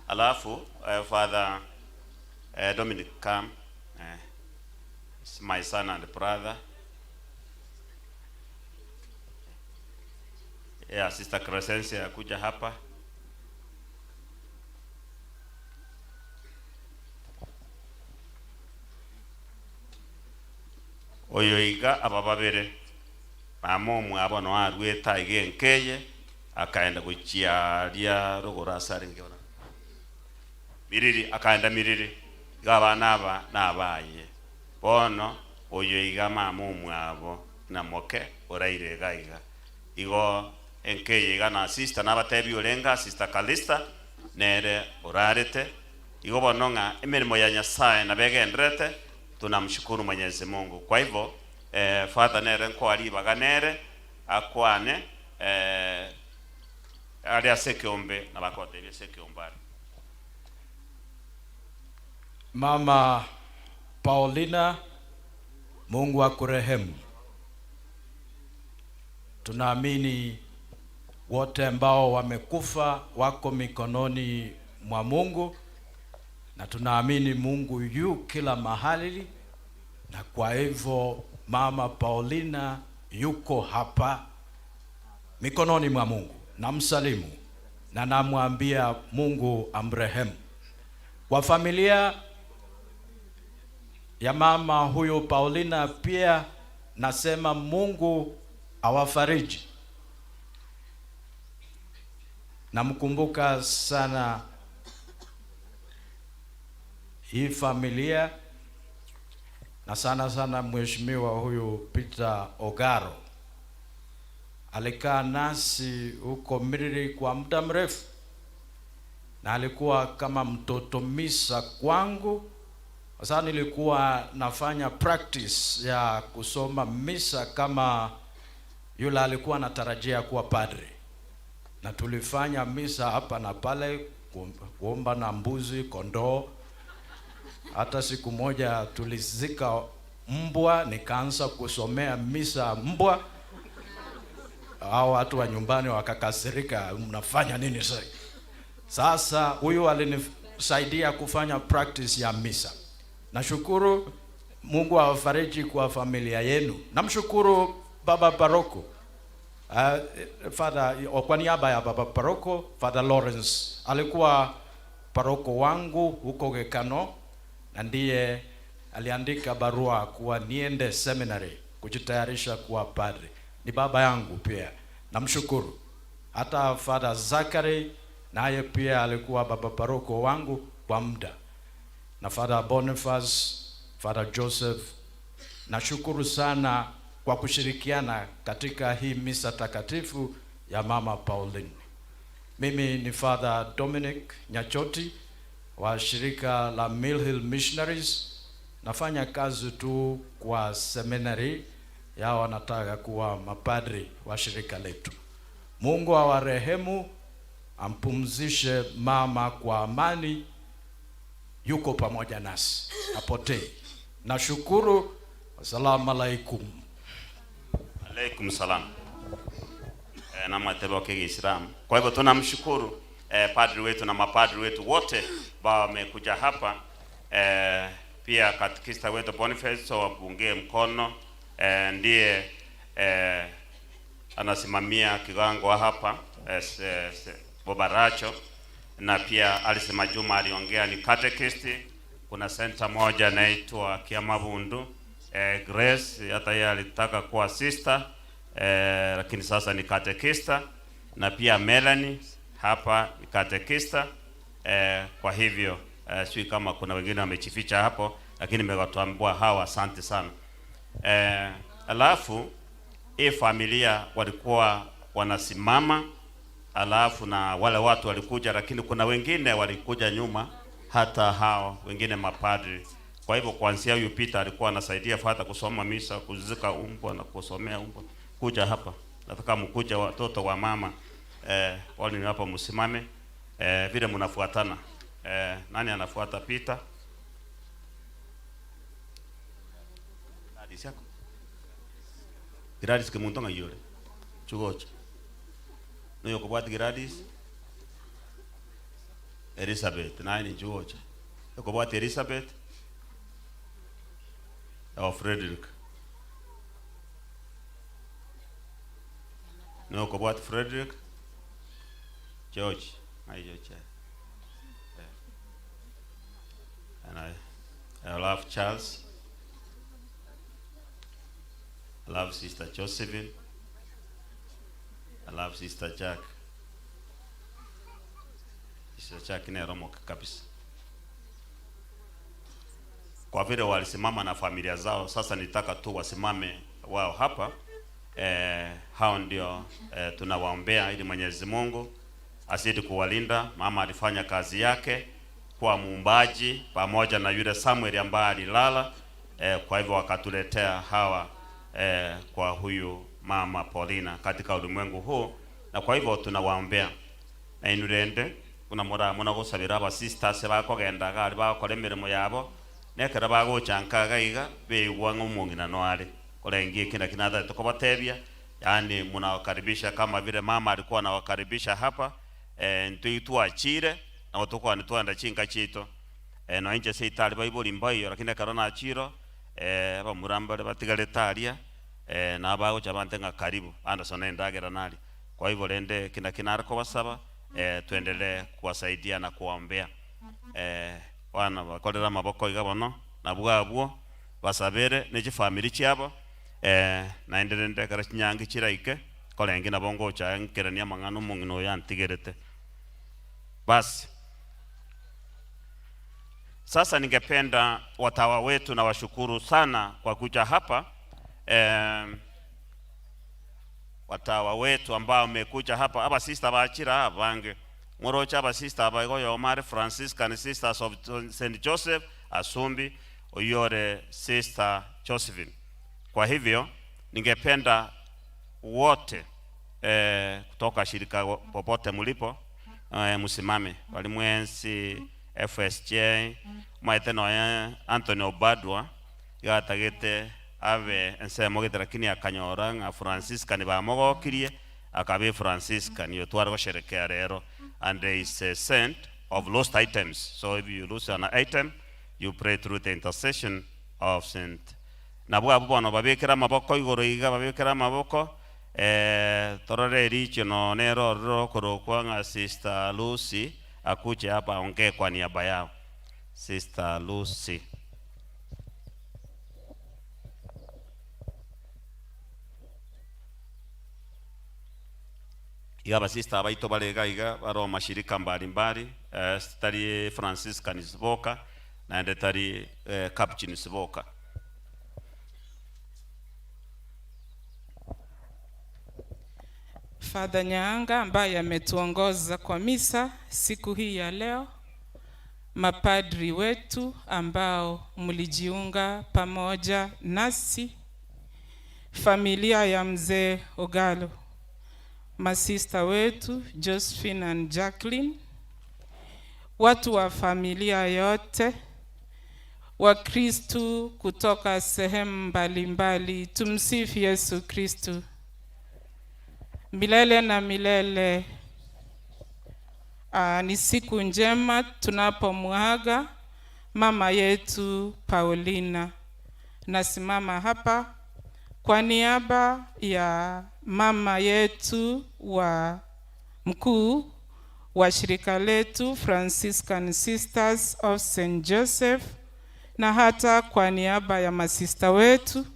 Alafu Father Dominic come. It's my son and brother. Yeah, Sister Crescencia kuja hapa. Oyo iga aba babere mama omwabo no arweta iga enkeye akaenda gochiaria rogoro ase arenge ona miriri akaenda miriri iga abana aba nabaye bono oyo iga mama omwabo na moke oraire iga iga igo enkeye iga na sister nabatebi orenga Sister Kalista nere orarete igo bono ng'a emirimo ya Nyasaye nabegenderete. Tunamshukuru Mwenyezi Mungu. Kwa hivyo Father nere nko alibaga nere akwane ali asekiombe na bakote sekiombe. Mama Paulina, Mungu akurehemu. Tunaamini wote ambao wamekufa wako mikononi mwa Mungu, na tunaamini Mungu yu kila mahali, na kwa hivyo Mama Paulina yuko hapa mikononi mwa Mungu. Namsalimu na namwambia Mungu amrehemu. Kwa familia ya mama huyu Paulina pia nasema Mungu awafariji. Namkumbuka sana hii familia na sana sana mheshimiwa huyu Peter Ogaro. Alikaa nasi huko Miriri kwa muda mrefu na alikuwa kama mtoto misa kwangu. Sasa nilikuwa nafanya practice ya kusoma misa kama yule alikuwa anatarajia kuwa padre, na tulifanya misa hapa na pale, kuomba na mbuzi, kondoo. Hata siku moja tulizika mbwa, nikaanza kusomea misa mbwa. Hao watu wa nyumbani wakakasirika, mnafanya nini sasa? Sasa huyu alinisaidia kufanya practice ya misa. Nashukuru Mungu awafariji kwa familia yenu. Namshukuru Baba Paroko. Father, kwa niaba ya Baba Paroko, Father Lawrence alikuwa paroko wangu huko Gekano, na ndiye aliandika barua kuwa niende seminary kujitayarisha kuwa padre. Ni baba yangu pia, namshukuru. Hata Father Zachary naye pia alikuwa baba paroko wangu kwa muda, na Father Boniface, Father Joseph. Nashukuru sana kwa kushirikiana katika hii misa takatifu ya Mama Pauline. Mimi ni Father Dominic Nyachoti wa shirika la Mill Hill Missionaries. Nafanya kazi tu kwa seminary yao, wanataka kuwa mapadri wa shirika letu. Mungu awarehemu, ampumzishe mama kwa amani. Yuko pamoja nasi, hapotei. Nashukuru. Assalamu alaikum. Alaikum salam. Na matebo wa Kiislamu. Kwa hivyo tunamshukuru padri wetu na mapadri wetu wote ambao wamekuja hapa. Pia katekista wetu Boniface wabungie mkono, ndiye anasimamia kigango hapa Bobaracho, na pia alisema Juma aliongea ni katekisti. Kuna center moja inaitwa Kiamabundu. Grace hata yeye alitaka kuwa sister, lakini sasa ni katekista, na pia Melanie hapa ni katekista. Kwa hivyo sijui kama kuna wengine wamechificha hapo, lakini nimewatambua hawa, asante sana. Alafu hii familia walikuwa wanasimama, alafu na wale watu walikuja, lakini kuna wengine walikuja nyuma, hata hao wengine mapadri. Kwa hivyo kuanzia huyu Peter alikuwa anasaidia Father kusoma misa, kuzika umbwa na kusomea umbwa. Kuja hapa, nataka mkuja watoto wa mama wale ni hapa, msimame vile mnafuatana. Nani anafuata Peter? Gladys yako. Gladys kimuntu ngayore. Chugocho. Noyo kubwati Gladys? Elizabeth, nani chugocho? Kubwati Elizabeth? Oh, Frederick. Nokobwat Frederick George. Hi George. And I love Charles. I love Sister Josephine. I love Sister Jack. Sister Jack ni romo kabisa. Kwa vile walisimama na familia zao, sasa nitaka tu wasimame wao hapa. Hao ndio tunawaombea ili Mwenyezi Mungu azidi kuwalinda. Mama alifanya kazi yake kwa muumbaji pamoja na yule Samuel ambaye alilala. Kwa hivyo wakatuletea hawa kwa huyu mama Paulina katika ulimwengu huu, na kwa hivyo tunawaombea. Na inurende kuna mura muna gusabira aba sisters bakogenda gari bakora emirimo yabo nekera baguchanka gaiga beigwa ng'omong'ina no are korengie kina kinatha tukobatebia, yani munawakaribisha kama vile mama alikuwa anawakaribisha hapa. Ntwitwachire na utukwa nitwenda chinka chito no inche seitari baibuli mbayo lakini karona achiro bamurambare batigare taria na bagocha bantenga karibu Anderson endagera nali. Kwa hivyo lende kina kinarko basaba tuendelee kuwasaidia na kuwaombea. Wana bakorera maboko igabono na bwabwo basabere ne chifamily chiabo naenderere ndekara chinyangi chiraike korengi nabo ngocha nkerania mang'ano omong'ina oyo antigerete. Basi sasa ningependa watawa wetu na washukuru sana kwa kuja hapa. Watawa wetu ambao wamekuja hapa, aba sister bachira abange morocha, aba sister abagoyo Omar Franciscan Sisters of St Joseph Asumbi oyore Sister Josephine. Kwa hivyo ningependa wote kutoka shirika popote mlipo msimame. Walimwensi FSJ maite no Anthony Obadwa gatagete abe ensemo gete, lakini akanyora nga Franciscan bamogokirie akabe Franciscan yo twara gusherekea rero. And there is a saint of lost items, so if you lose an item you pray through the intercession of Saint. Nabwo abo bono babikira amaboko igoro iga babikira amaboko torore richo no nero ro korokwa nga Sister Lucy akuje hapa ongee kwa niaba yao. Sister Lucy. Iga basista abaito balega iga baro mashirika mbalimbali tari Franciscan siboka naende tari Capuchin siboka. Father Nyaanga ambaye ametuongoza kwa misa siku hii ya leo, mapadri wetu ambao mlijiunga pamoja nasi, familia ya mzee Ogalo, masista wetu Josephine and Jacqueline, watu wa familia yote, Wakristu kutoka sehemu mbalimbali, tumsifu Yesu Kristu milele na milele. Ni siku njema tunapomuaga mama yetu Paulina. Nasimama hapa kwa niaba ya mama yetu wa mkuu wa shirika letu Franciscan Sisters of St. Joseph, na hata kwa niaba ya masista wetu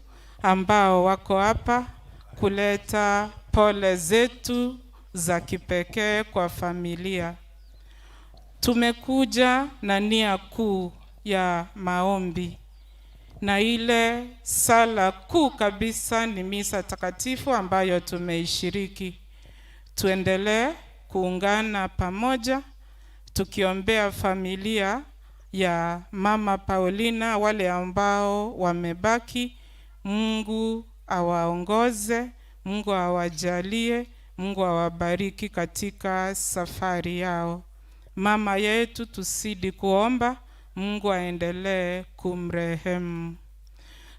ambao wako hapa kuleta pole zetu za kipekee kwa familia. Tumekuja na nia kuu ya maombi, na ile sala kuu kabisa ni misa takatifu ambayo tumeishiriki. Tuendelee kuungana pamoja tukiombea familia ya mama Paulina, wale ambao wamebaki. Mungu awaongoze, Mungu awajalie, Mungu awabariki katika safari yao. Mama yetu tusidi kuomba, Mungu aendelee kumrehemu.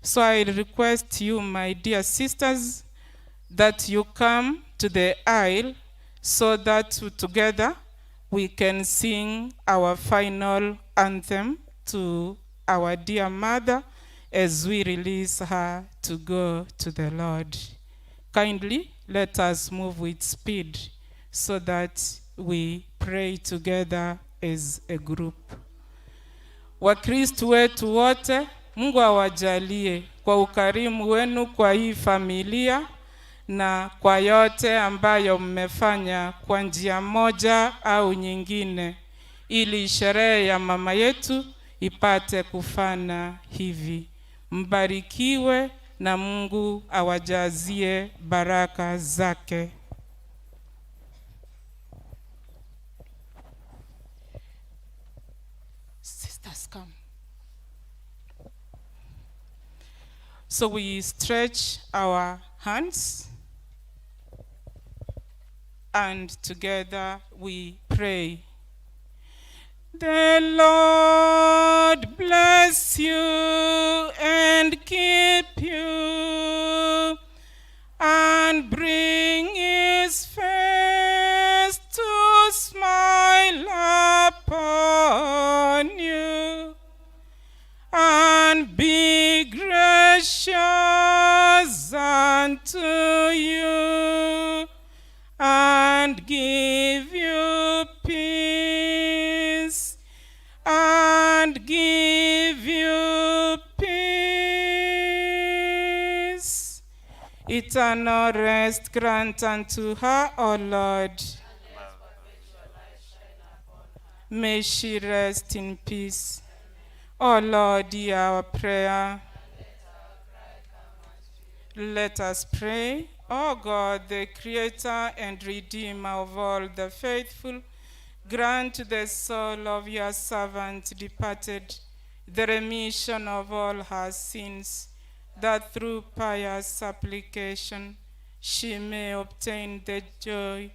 So I request you, my dear sisters, that you come to the aisle so that together we can sing our final anthem to our dear mother as we release her to go to the Lord. Kindly Let us move with speed so that we pray together as a group. Wakristu wetu wote, Mungu awajalie kwa ukarimu wenu kwa hii familia na kwa yote ambayo mmefanya kwa njia moja au nyingine, ili sherehe ya mama yetu ipate kufana hivi. Mbarikiwe na Mungu awajazie baraka zake. Sisters, come. So we stretch our hands and together we pray. The Lord bless you and keep you and bring his face to smile upon you and be gracious unto you and give you peace and give you peace. Eternal rest grant unto her, O Lord. May she rest in peace. O Lord, hear our prayer. Let us pray. O God, the creator and redeemer of all the faithful, grant to the soul of your servant departed the remission of all her sins, that through pious supplication she may obtain the joy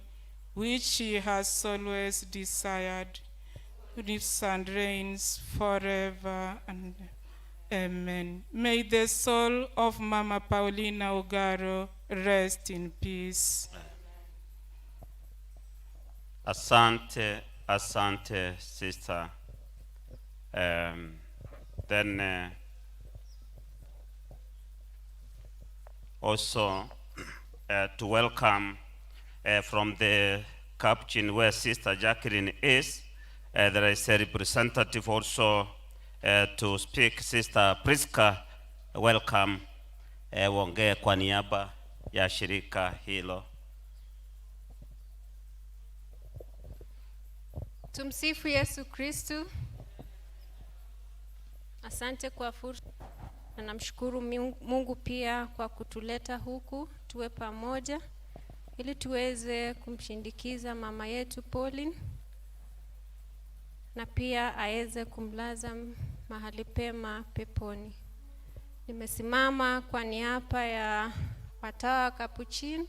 which she has always desired, lives and reigns forever and amen. May the soul of Mama Paulina Ugaro rest in peace. Asante, asante, sister. Then also to welcome from the Capuchin where Sister Jacqueline is, there is a representative also to speak. Sister Priska, welcome. Uongee kwa niaba ya shirika hilo. Tumsifu Yesu Kristu. Asante kwa fursa na namshukuru Mungu pia kwa kutuleta huku tuwe pamoja ili tuweze kumshindikiza mama yetu Pauline na pia aweze kumlaza mahali pema peponi. Nimesimama kwa niaba ya watawa Capuchin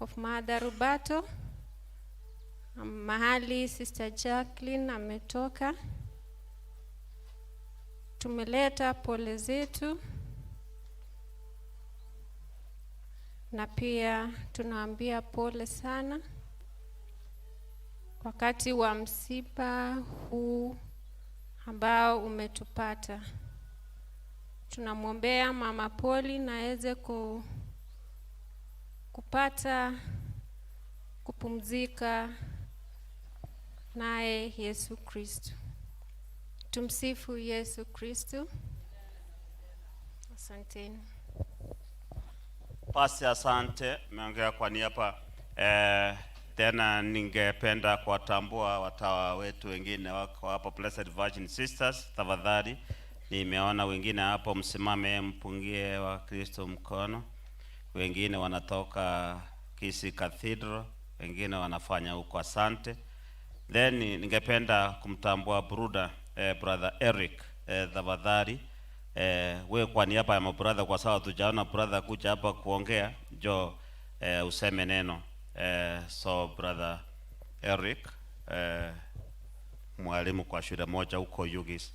of Mother Rubato, mahali Sister Jacqueline ametoka. Tumeleta pole zetu na pia tunaambia pole sana wakati wa msiba huu ambao umetupata. Tunamwombea Mama Pauline aweze kupata kupumzika naye Yesu Kristo. Tumsifu Yesu Kristo. Asanteni. Basi asante, umeongea kwa niaba. Tena ningependa kuwatambua watawa wetu wengine wako hapo, Blessed Virgin Sisters. Tafadhali, nimeona wengine hapo, msimame mpungie wa Kristo mkono. Wengine wanatoka Kisii Cathedral, wengine wanafanya huko. Asante. Then ningependa kumtambua brother Eric, tafadhali. We kwa niaba ya mabrother, kwa sababu tujaona brother kuja hapa kuongea, njoo useme neno. So brother Eric, mwalimu kwa shule moja huko Ugis.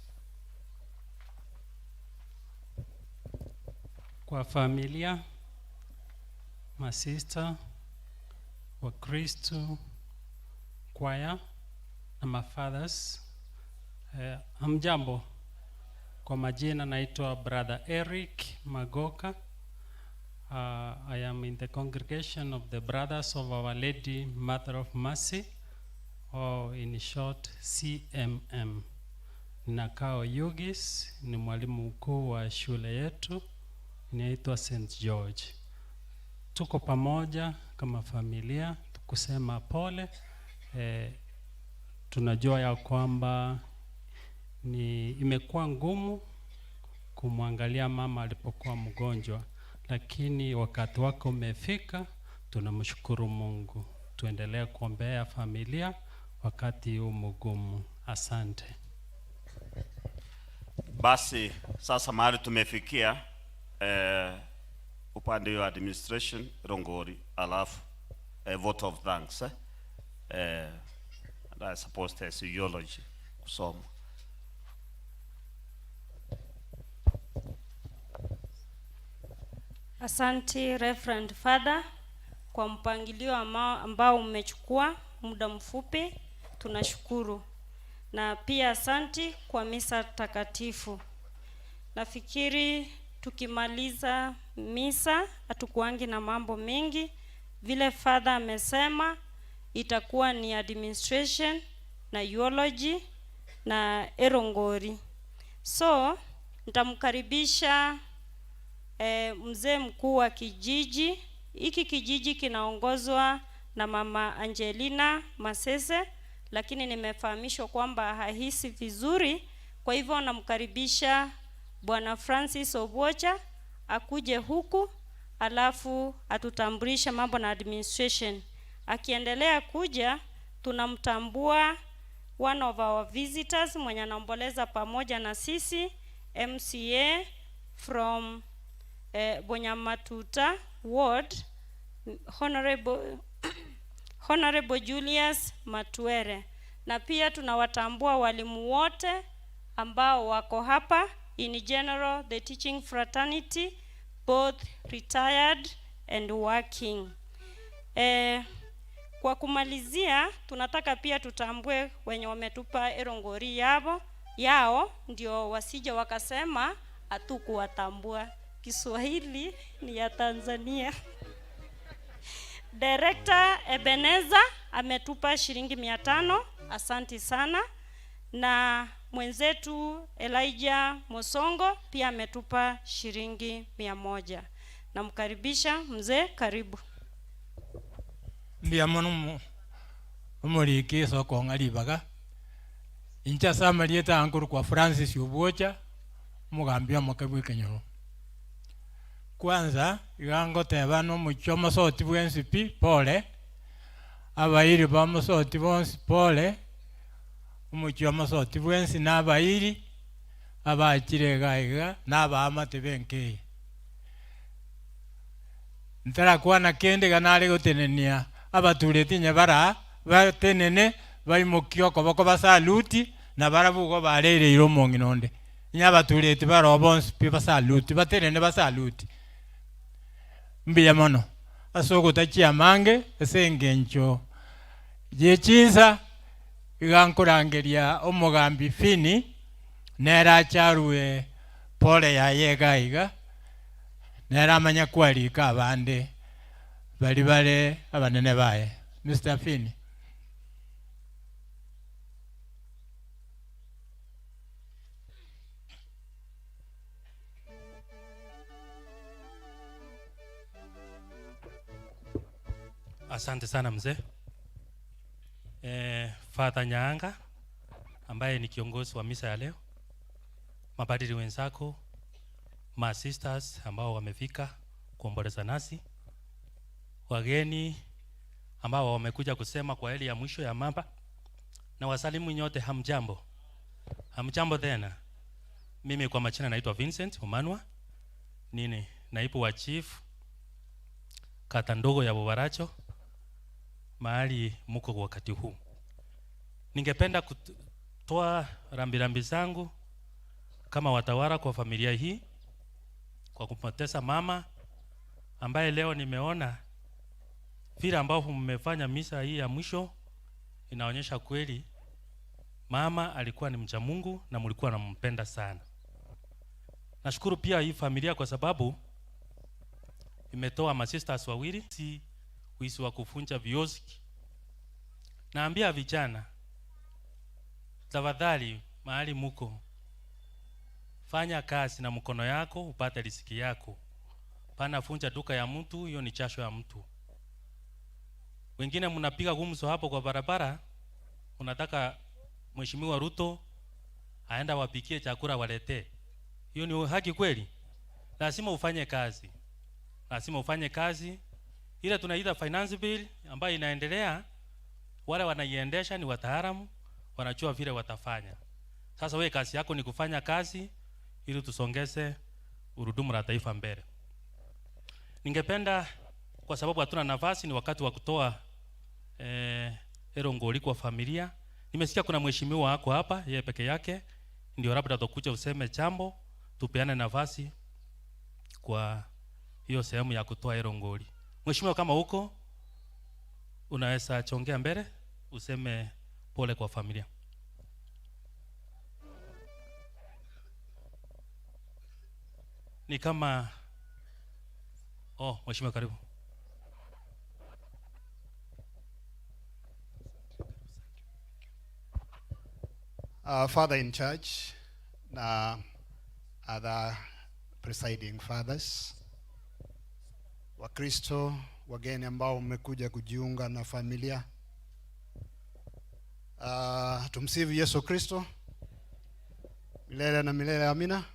Kwa familia, masista, Wakristo, kwaya na mafathers, hamjambo. Kwa majina naitwa Brother Eric Magoka. I am in the congregation of the Brothers of Our Lady Mother of Mercy, or in short CMM. Ninakaa Oyugis, ni mwalimu mkuu wa shule yetu inaitwa St. George. Tuko pamoja kama familia kusema pole. Tunajua ya kwamba ni imekuwa ngumu kumwangalia mama alipokuwa mgonjwa, lakini wakati wake umefika. Tunamshukuru Mungu. Tuendelee kuombea familia wakati huu mgumu. Asante. Basi sasa mahali tumefikia, upande wa administration Rongori, alafu vote of thanks, eh? And I suppose there's eulogy kusoma. Asante Reverend Father kwa mpangilio ambao umechukua muda mfupi, tunashukuru. Na pia asanti kwa misa takatifu. Nafikiri tukimaliza misa hatukuangi na mambo mengi. Vile Father amesema itakuwa ni administration na eulogy na erongori. So nitamkaribisha mzee mkuu wa kijiji. Hiki kijiji kinaongozwa na Mama Angelina Masese, lakini nimefahamishwa kwamba hahisi vizuri. Kwa hivyo namkaribisha Bwana Francis Obwocha akuje huku, alafu atutambulishe mambo na administration. Akiendelea kuja, tunamtambua one of our visitors mwenye anaomboleza pamoja na sisi, MCA from Bonyamatuta Ward, Honorable Julius Matuere. Na pia tunawatambua walimu wote ambao wako hapa, in general the teaching fraternity, both retired and working. Kwa kumalizia, tunataka pia tutambue wenye wametupa erongori yao, ndio wasije wakasema hatukuwatambua. Kiswahili ni ya Tanzania. Director Ebeneza ametupa shilingi 500, asanti sana. Na mwenzetu Elijah Mosongo pia ametupa shilingi 100. Namkaribisha mzee, karibu. Mbia mono omoriki soko ng'alibaga. Incha sama lieta ankuru kwa Francis Obwocha, omogambia omoke bw'ekenyoro. Kwanza iga ngoteba na omochie omosoti bwensi pi pole, abairi ba omosoti bonsi pole, omochie omosoti bwensi na abairi abachire iga iga na abaamate benkei. Ntarakwana kende iga nare gotenenia abatureti onye bara batenene baimokia okoboko basaluti na barabwo igo barereire omong'ina onde. Onye abatureti baro bonsi pi basaluti batenene basaluti. Mbuya mono ase ogotachia amange ase eng'encho ye chinsa iga nkorangeria omogambi Fini nere acharue pole yaye iga iga nere amanya kwarika abande bari bare abanene baye. Mr. Fini. Asante sana mzee. Father Nyaanga ambaye ni kiongozi wa misa ya leo, mapadri wenzako, ma sisters ambao wamefika kuomboleza nasi, wageni ambao wamekuja kusema kwa heri ya mwisho ya mama, na wasalimu nyote, hamjambo. Hamjambo tena. Mimi kwa majina naitwa Vincent Omanwa, nini naibu wa chief kata ndogo ya Bobaracho, mahali muko wakati huu. Ningependa kutoa rambirambi zangu kama watawala kwa familia hii kwa kumpoteza mama ambaye leo nimeona vile ambavyo mmefanya misa hii ya mwisho inaonyesha kweli mama alikuwa ni mcha Mungu na mlikuwa mnampenda sana. Nashukuru pia hii familia kwa sababu Imetoa masisters wawili, si wizi wa kufunja vioski. Naambia vijana, tafadhali mahali muko, fanya kazi na mkono yako upate riziki yako. Pana funja duka ya mtu, hiyo ni jasho ya mtu. Wengine mnapiga gumzo hapo kwa barabara, unataka Mheshimiwa Ruto aenda wapikie chakula waletee. Hiyo ni haki kweli? Lazima ufanye kazi. Lazima ufanye kazi. Ile tunaita finance bill ambayo inaendelea, wale wanaiendesha ni wataalamu, wanajua vile watafanya. Sasa wewe kazi yako ni kufanya kazi ili tusongeze gurudumu la taifa mbele. Ningependa, kwa sababu hatuna nafasi, ni wakati wa kutoa erongoli kwa familia. Nimesikia kuna mheshimiwa wako hapa, yeye peke yake ndio labda atakuja useme jambo, tupeane nafasi kwa hiyo sehemu ya kutoa erongoli. Mheshimiwa, kama huko unaweza chongea mbele useme pole kwa familia. Ni kama mheshimiwa, karibu. Father in charge na other presiding fathers, Wakristo wageni ambao mmekuja kujiunga na familia, tumsifu Yesu Kristo milele na milele, amina.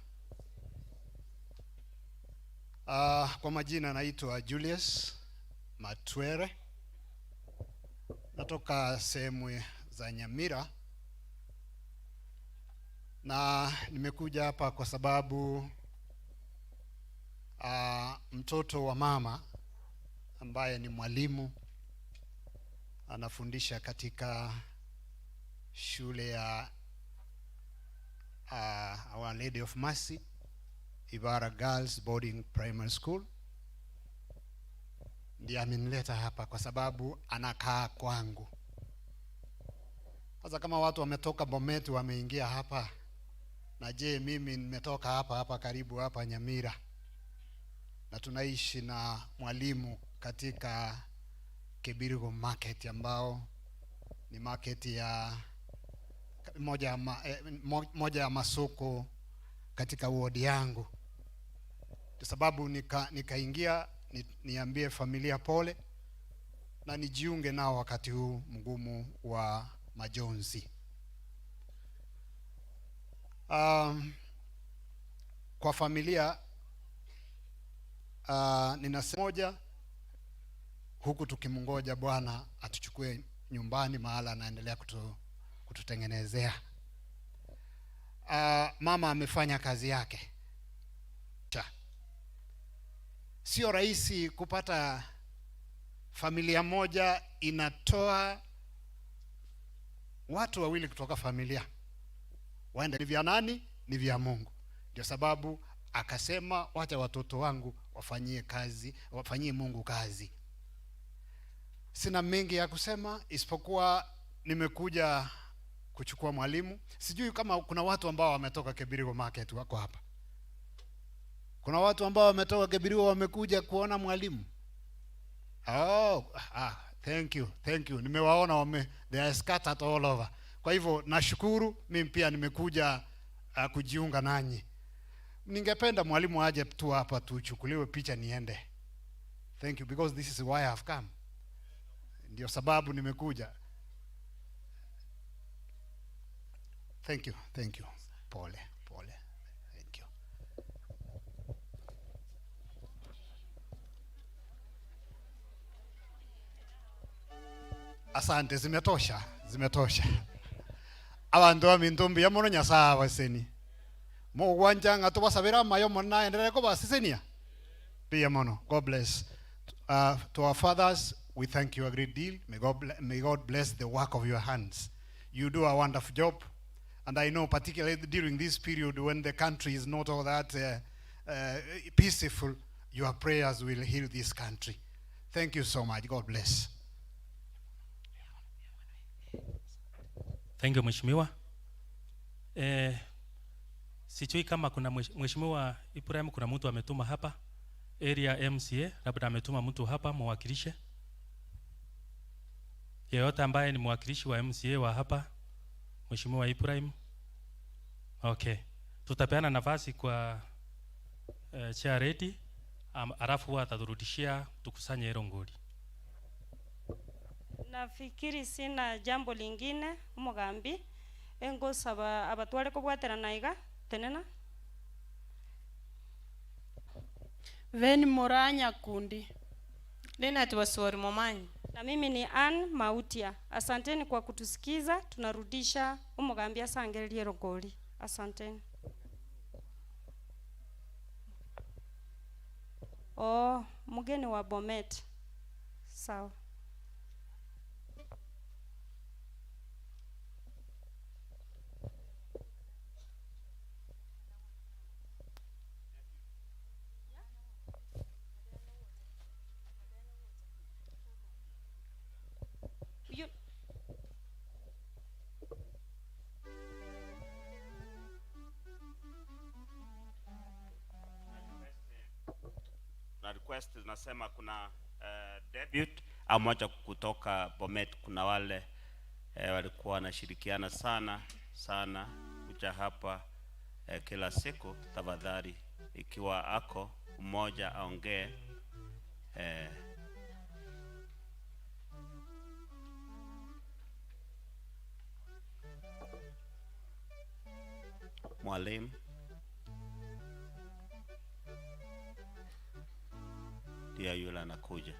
Kwa majina naitwa Julius Matwere, natoka sehemu za Nyamira, na nimekuja hapa kwa sababu mtoto wa mama ambaye ni mwalimu anafundisha katika shule ya Our Lady of Mercy Ibara Girls Boarding Primary School, ndiye amenileta hapa kwa sababu anakaa kwangu. Sasa kama watu wametoka Bomet wameingia hapa, na je mimi nimetoka hapa hapa karibu hapa Nyamira, na tunaishi na mwalimu katika Kibirigo Market ambao ni market ya moja ya masoko katika ward yangu. Kwa sababu nikaingia niambie familia pole na nijiunge nao wakati huu mgumu wa majonzi. Kwa familia ninasema moja, huku tukimngoja Bwana atuchukue nyumbani mahala anaendelea kututengenezea. Mama amefanya kazi yake. Sio rahisi kupata familia moja inatoa watu wawili kutoka familia waende. Ni vya nani? Ni vya Mungu. Ndio sababu akasema wacha watoto wangu wafanyie kazi, wafanyie Mungu kazi. Sina mengi ya kusema isipokuwa nimekuja kuchukua mwalimu. Sijui kama kuna watu ambao wametoka Kibirigo Market wako hapa. Kuna watu ambao wametoka Kibirigo wamekuja kuona mwalimu. Thank you, thank you. Nimewaona they are scattered all over. Kwa hivyo nashukuru, mimi pia nimekuja kujiunga nanyi. Ningependa mwalimu aje tu hapa tuchukuliwe picha niende. Thank you, because this is why I have come. Ndio sababu nimekuja. Thank you, thank you. Pole, pole. Thank you. Asante, zimetosha, zimetosha. Abantu amintumbi ya mono nyasaye baseni. Mugwanja nga tubasabira mayo mona endelea ko basisenia. Pia mono. God bless. To our fathers, we thank you a great deal. May God bless the work of your hands. You do a wonderful job. And I know particularly during this period when the country is not all that peaceful, your prayers will heal this country. Thank you so much. God bless. Thank you, Mheshimiwa. Sijui kama kuna Mheshimiwa Ibrahim, kuna mtu ametuma hapa. Area MCA labda ametuma mtu hapa mwakilishe. Yeyote ambaye ni mwakilishi wa MCA wa hapa, Mheshimiwa Ibrahim. Okay. Tutapeana nafasi kwa chair lady, alafu ataturudishia tukusanye erongoli. Nafikiri sina jambo lingine umugambi engosaba abatware kobwaterana iga tenena. Ven Moranya Kundi. Lena tuwasuori Momanyi. Na mimi ni Ann Mautia. Asanteni kwa kutusikiza. Tunarudisha umugambi asangererie rogori. Asanteni. Oh, mgeni wa Bomet. Sawa. Na request tunasema kuna debut au moja kutoka Bomet. Kuna wale walikuwa wanashirikiana sana sana kuja hapa kila siku. Tafadhali ikiwa ako mmoja aongee. Mwalimu ndiye yule anakuja.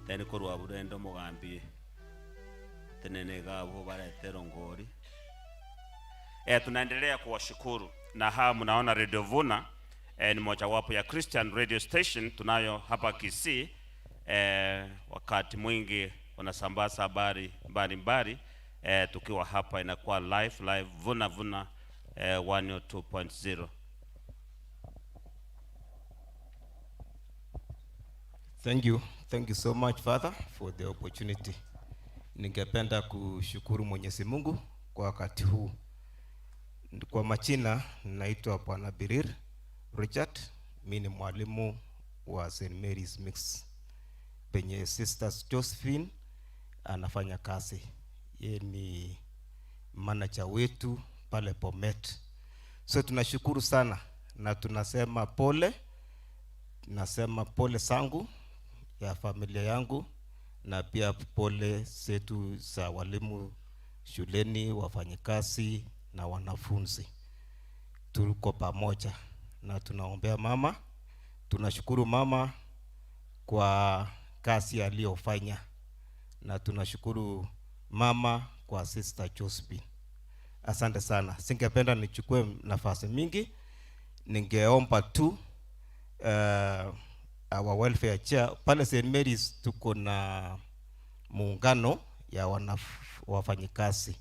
Then korwa burendo mugambi tenene gabo baretero ngori. Tunaendelea kuwashukuru na hawa mnaona Radio Vuna ni mojawapo ya Christian radio station tunayo hapa Kisii. Wakati mwingi wanasambaza habari mbalimbali. Tukiwa hapa inakuwa live Vuna Vuna 102.0. Thank you. Thank you so much, Father, for the opportunity. Ningependa kushukuru Mwenyezi Mungu kwa wakati huu. Kwa majina naitwa Bwana Birir Richard, mimi ni mwalimu wa St. Mary's Mix penye Sisters Josephine anafanya kazi. Yeye ni manager wetu pale Bomet. So tunashukuru sana na tunasema pole. Nasema pole sangu ya familia yangu na pia pole zetu za walimu shuleni, wafanyikazi na wanafunzi. Tuko pamoja na tunaombea mama. Tunashukuru mama kwa kazi aliyofanya na tunashukuru mama kwa Sister Josephine. Asante sana. Singependa nichukue nafasi mingi. Ningeomba tu our welfare chair pale St. Mary's tuko na muungano ya wafanyikazi.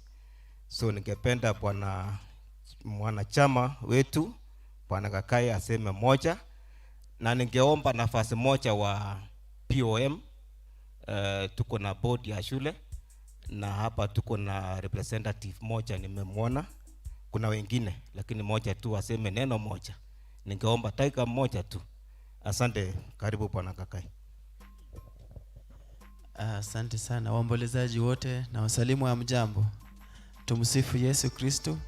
So ningependa bwana mwanachama wetu Bwana Kakai aseme moja, na ningeomba nafasi moja wa POM. Tuko na board ya shule na hapa tuko na representative moja nimemwona, kuna wengine lakini moja tu aseme neno moja. Ningeomba dakika moja tu. Asante, karibu Bwana Kakai. Asante sana waombolezaji wote na wasalimu wa mjambo. Tumsifu Yesu Kristo.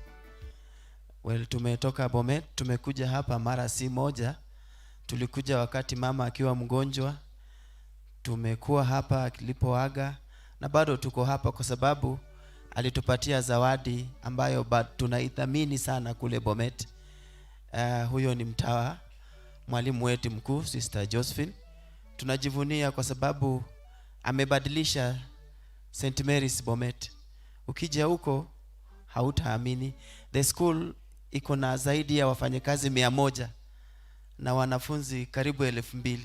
Well, tumetoka Bomet, tumekuja hapa mara si moja. Tulikuja wakati mama akiwa mgonjwa. Tumekuwa hapa alipoaga na bado tuko hapa kwa sababu alitupatia zawadi ambayo tunaithamini sana kule Bomet. Huyo ni mtawa mwalimu wetu mkuu Sister Josephine. Tunajivunia kwa sababu amebadilisha St. Mary's Bomet. Ukija huko hautaamini. The school iko na zaidi ya wafanyakazi 100 na wanafunzi karibu 2000,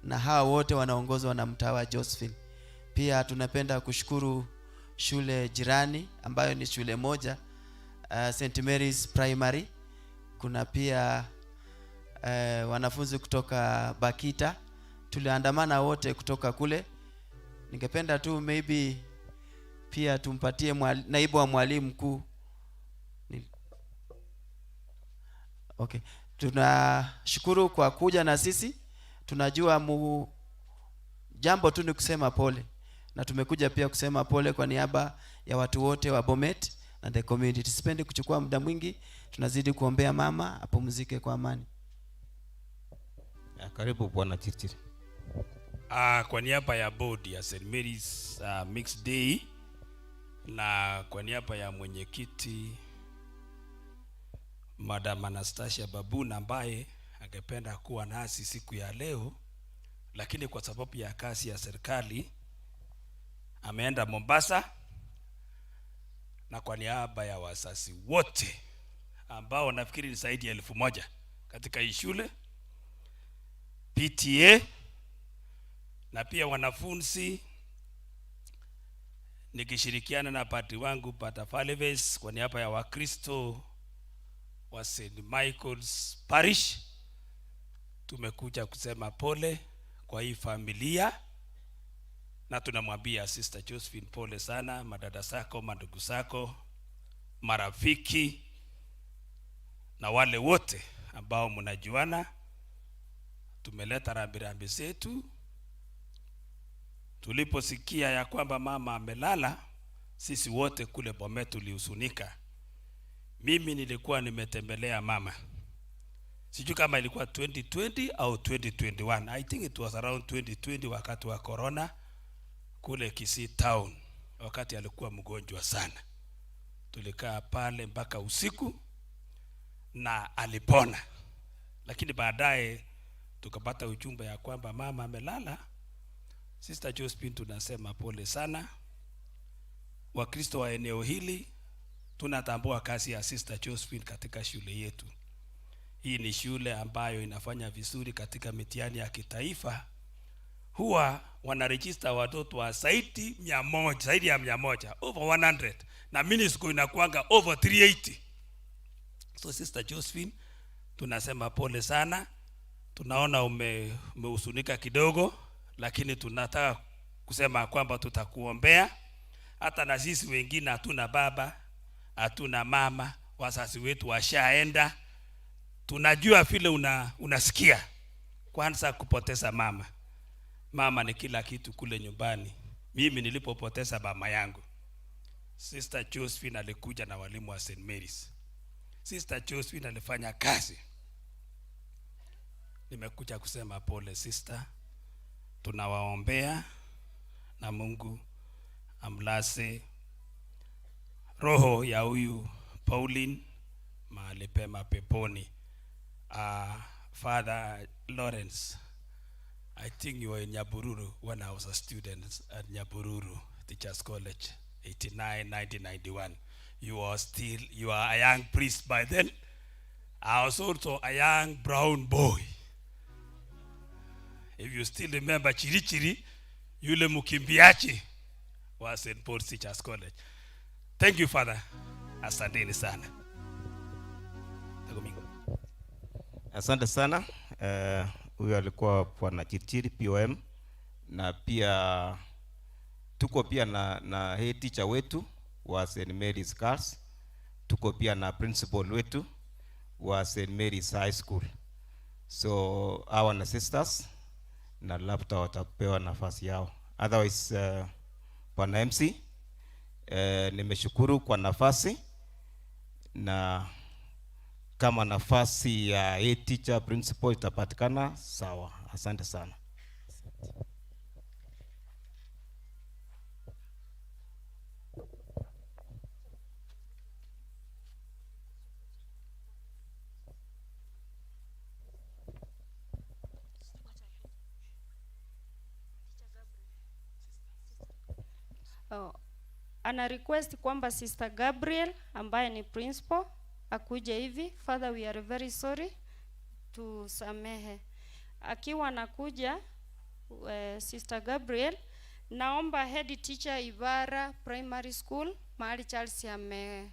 na hawa wote wanaongozwa na mtawa Josephine. Pia tunapenda kushukuru shule jirani ambayo ni shule moja, St. Mary's Primary. Kuna pia wanafunzi kutoka Bakita. Tuliandamana wote kutoka kule. Ningependa tu maybe pia tumpatie naibu wa mwalimu mkuu. Okay. Tunashukuru kwa kuja na sisi. Tunajua jambo tu ni kusema pole, na tumekuja pia kusema pole kwa niaba ya watu wote wa Bomet na the community. Tusipendi kuchukua muda mwingi, tunazidi kuombea mama apumzike kwa amani. Karibu Bwana Chirchir. Kwa niaba ya board ya St. Mary's Mixed Day na kwa niaba ya mwenyekiti Madam Anastasia Babuna ambaye angependa kuwa nasi siku ya leo, lakini kwa sababu ya kazi ya serikali ameenda Mombasa, na kwa niaba ya wazazi wote ambao nafikiri ni zaidi ya 1000 katika hii shule, PTA na pia wanafunzi, nikishirikiana na padri wangu Padre Faleves kwa niaba ya Wakristo wa St. Michael's Parish, tumekuja kusema pole kwa hii familia, na tunamwambia Sister Josephine pole sana, madada zako, mandugu zako, marafiki na wale wote ambao mnajuana. Tumeleta rambirambi zetu. Tuliposikia ya kwamba mama amelala, sisi wote kule Bomet tulihuzunika. Mimi nilikuwa nimetembelea mama, sijui kama ilikuwa 2020 au 2021. I think it was around 2020 wakati wa corona kule Kisii town, wakati alikuwa mgonjwa sana. Tulikaa pale mpaka usiku na alipona, lakini baadaye tukapata ujumbe ya kwamba mama amelala. Sister Josephine, tunasema pole sana. Wakristo wa eneo hili tunatambua kazi ya Sister Josephine katika shule yetu. Hii ni shule ambayo inafanya vizuri katika mitihani ya kitaifa. Huwa wanarejista watoto wa zaidi 100, zaidi ya 100, over 100, na MINISCO inakuanga over 380. So Sister Josephine, tunasema pole sana. Tunaona umehuzunika kidogo, lakini tunataka kusema kwamba tutakuombea. Hata na sisi wengine hatuna baba, hatuna mama, wazazi wetu washaenda. Tunajua vile unasikia kwanza kupoteza mama. Mama ni kila kitu kule nyumbani. Mimi nilipopoteza mama yangu, Sister Josephine alikuja na walimu wa St. Mary's. Sister Josephine alifanya kazi. Nimekuja kusema pole sister. Tunawaombea na Mungu amlaze roho ya huyu Pauline mahali pema peponi. Father Lawrence, I think you were in Nyabururu when I was a student at Nyabururu Teachers College, 89, 1991. You are a young priest by then. I was also a young brown boy. If you still remember Chirichiri, yule mukimbiachi wa St. Paul's Teachers College. Thank you, Father. Asanteni sana. Asante sana. Huyo alikuwa Bwana Chirichiri POM, na pia tuko pia na head teacher wetu wa St. Mary's Girls. Tuko pia na principal wetu wa St. Mary's High School. So hawa na sisters na labda watapewa nafasi yao. Otherwise, Bwana MC, nimeshukuru kwa nafasi, na kama nafasi ya head teacher principal itapatikana sawa. Asante sana. Oh, ana request kwamba Sister Gabriel ambaye ni principal akuje hivi. Father, we are very sorry, tusamehe. Akiwa anakuja Sister Gabriel, naomba head teacher Ibara Primary School mahali Charles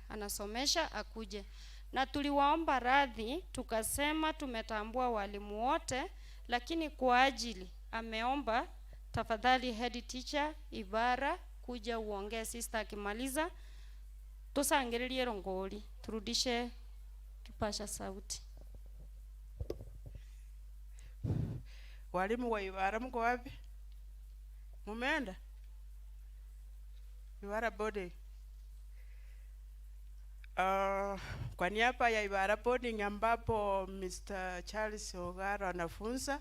anasomesha akuje. Na tuliwaomba radhi, tukasema tumetambua walimu wote, lakini kwa ajili ameomba tafadhali head teacher Ibara kuja uongee. Sister akimaliza tusangiririe rongoli, turudishe kipasha sauti. Walimu wa Ibara mko wapi? Mumeenda? Ibara boarding. Kwa niaba ya Ibara boarding ambapo Mr. Charles Ogaro anafunza,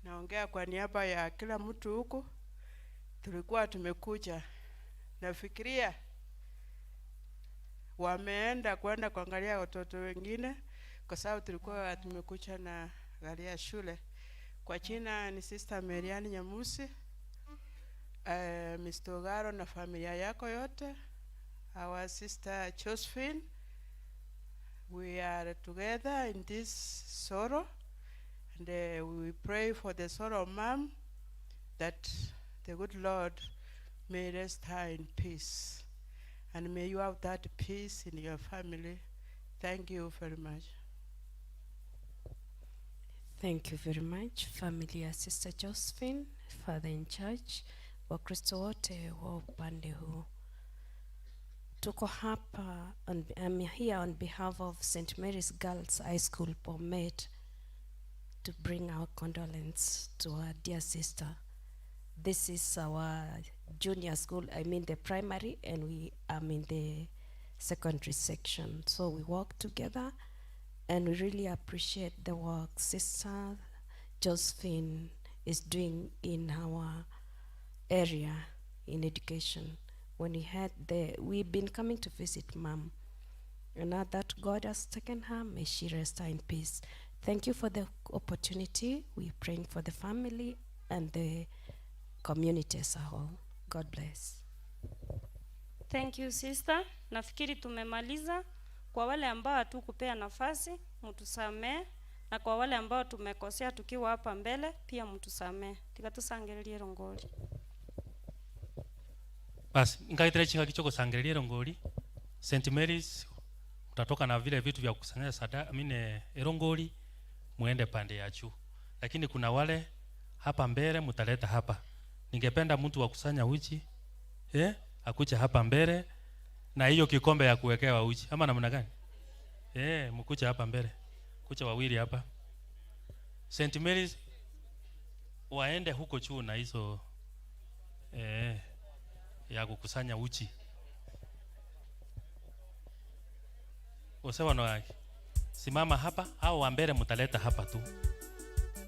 naongea kwa niaba ya kila mtu huku. Tulikuwa tumekuja, nafikiria wameenda kwenda kuangalia watoto wengine, kwa sababu tulikuwa tumekuja na gari ya shule. Kwa jina ni Sister Marian Nyamusi. Mr. Ogaro na familia yako yote, our sister Josephine, we are together in this sorrow, and we pray for the sorrow of mom, that the good Lord may rest her in peace, and may you have that peace in your family. Thank you very much. Thank you very much, family ya Sister Josephine, father in church, Wakristo wote wa upande huu. Tuko hapa, I'm here on behalf of St. Mary's Girls High School, Bomet, to bring our condolence to our dear sister. This is our junior school, I mean the primary, and we are in the secondary section. So we work together, and we really appreciate the work Sister Josephine is doing in our area in education. When we had the, we've been coming to visit Mom, and now that God has taken her, may she rest her in peace. Thank you for the opportunity. We're praying for the family and the community as a whole. God bless. Thank you sister. Nafikiri tumemaliza. Kwa wale ambao hatukupea nafasi, mtusamee, na kwa wale ambao tumekosea tukiwa hapa mbele pia mtusamee. Tikatusangererie rongori. Basi ngaitire chika kichoko sangererie rongori. St. Mary's mtatoka na vile vitu vya kukusanyia sada, mine erongori muende pande ya juu. Lakini kuna wale hapa mbele mtaleta hapa. Ningependa mtu wa kusanya uji akuja hapa mbele na hiyo kikombe ya kuwekewa uji ama namna gani? Mkuja hapa mbele. Kuja wawili hapa. St. Mary's waende huko juu na hizo ya kukusanya uji. Usewa no yake. Simama hapa au wa mbele mtaleta hapa tu.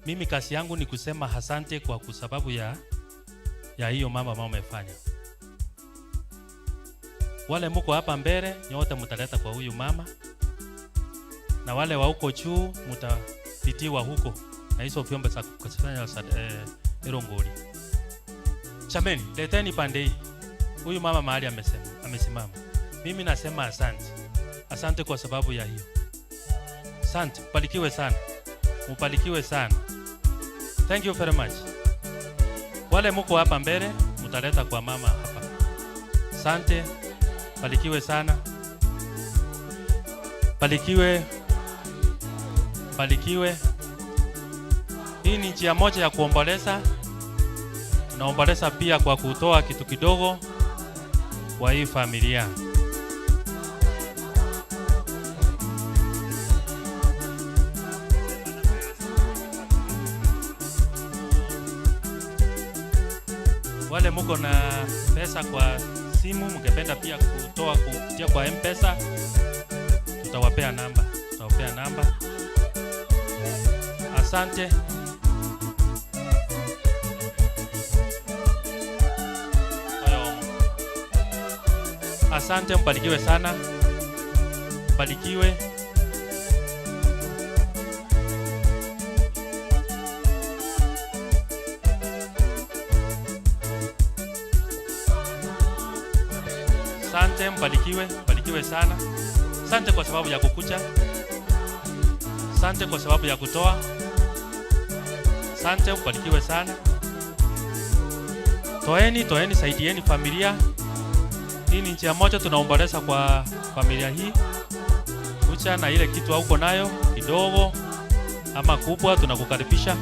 Mimi kazi yangu ni kusema asante kwa sababu ya hiyo mama ambayo umefanya. Wale muko hapa mbele nyote mtaleta kwa huyu mama, na wale wa huko juu mtapitiwa huko na hizo vyombo za kukusanya erongori. Chameni, leteni pande hii. Huyu mama mahali amesimama. Mimi nasema asante. Asante kwa sababu ya hiyo. Asante, barikiwe sana. Mubarikiwe sana. Thank you very much. Wale muko hapa mbele mtaleta kwa mama hapa. Asante. Barikiwe sana. Barikiwe. Barikiwe. Hii ni njia moja ya kuomboleza. Tunaomboleza pia kwa kutoa kitu kidogo kwa hii familia. Wale muko na pesa kwa simu, mngependa pia kutoa kupitia kwa M-Pesa, tutawapea namba. Tutawapea namba. Asante. Asante, mbarikiwe sana. Mbarikiwe. Asante, mbarikiwe, mbarikiwe sana. Asante kwa sababu ya kukuja. Asante kwa sababu ya kutoa. Asante, mbarikiwe sana. Toeni, toeni, saidieni familia. Hii ni njia moja tunaomboleza kwa familia hii. Kucha na ile kitu hauko nayo kidogo ama kubwa, tunakukaribisha.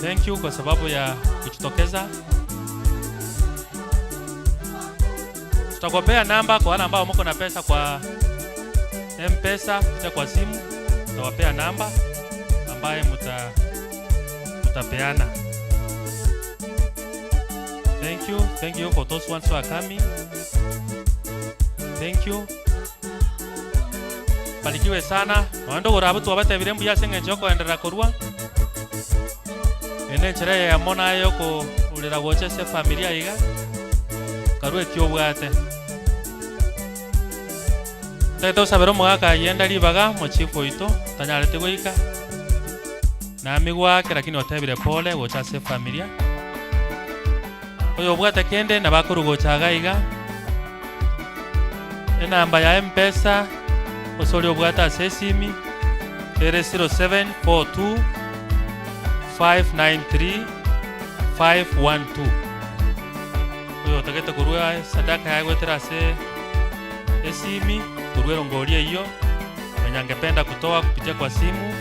Thank you kwa sababu ya kujitokeza. Tutakupea namba kwa wale ambao mko na pesa kwa M-Pesa, kupitia kwa simu. Tutawapea namba ambaye Tutapeana. Thank you. Thank you for those ones who are coming. Thank you. Barikiwe sana. Nondo gorabu twabatebire mbuya ase eng'encho yokoenderera korwa. Ene enchera eyemo naye yokourera gocha ase efamilia iga. Karue ekio obwate. Tagete osabere omogaka ayenda ribaga mochifu oito tanyarete goika. Nami gwake lakini otebire pole gocha ase efamilia. Oyo obwate kende nabakoru gocha iga iga. Enamba ya M-Pesa osori obwate ase esimi ere 0742 593 512. Oyo otagete korwa sadaka yaye gwetera ase esimi korwa erongori eyio mwenye angependa kutoa kupitia kwa simu,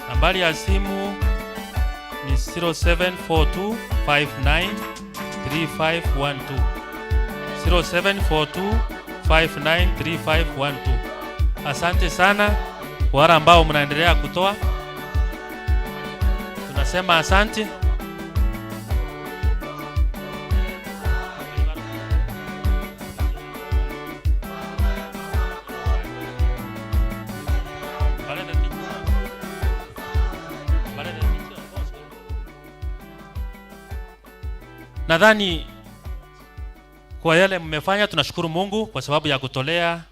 nambari ya simu ni 0742 593512. 0742 593512. Asante sana kwa wale ambao mnaendelea kutoa, tunasema asante. Nadhani kwa yale mmefanya tunashukuru Mungu kwa sababu ya kutolea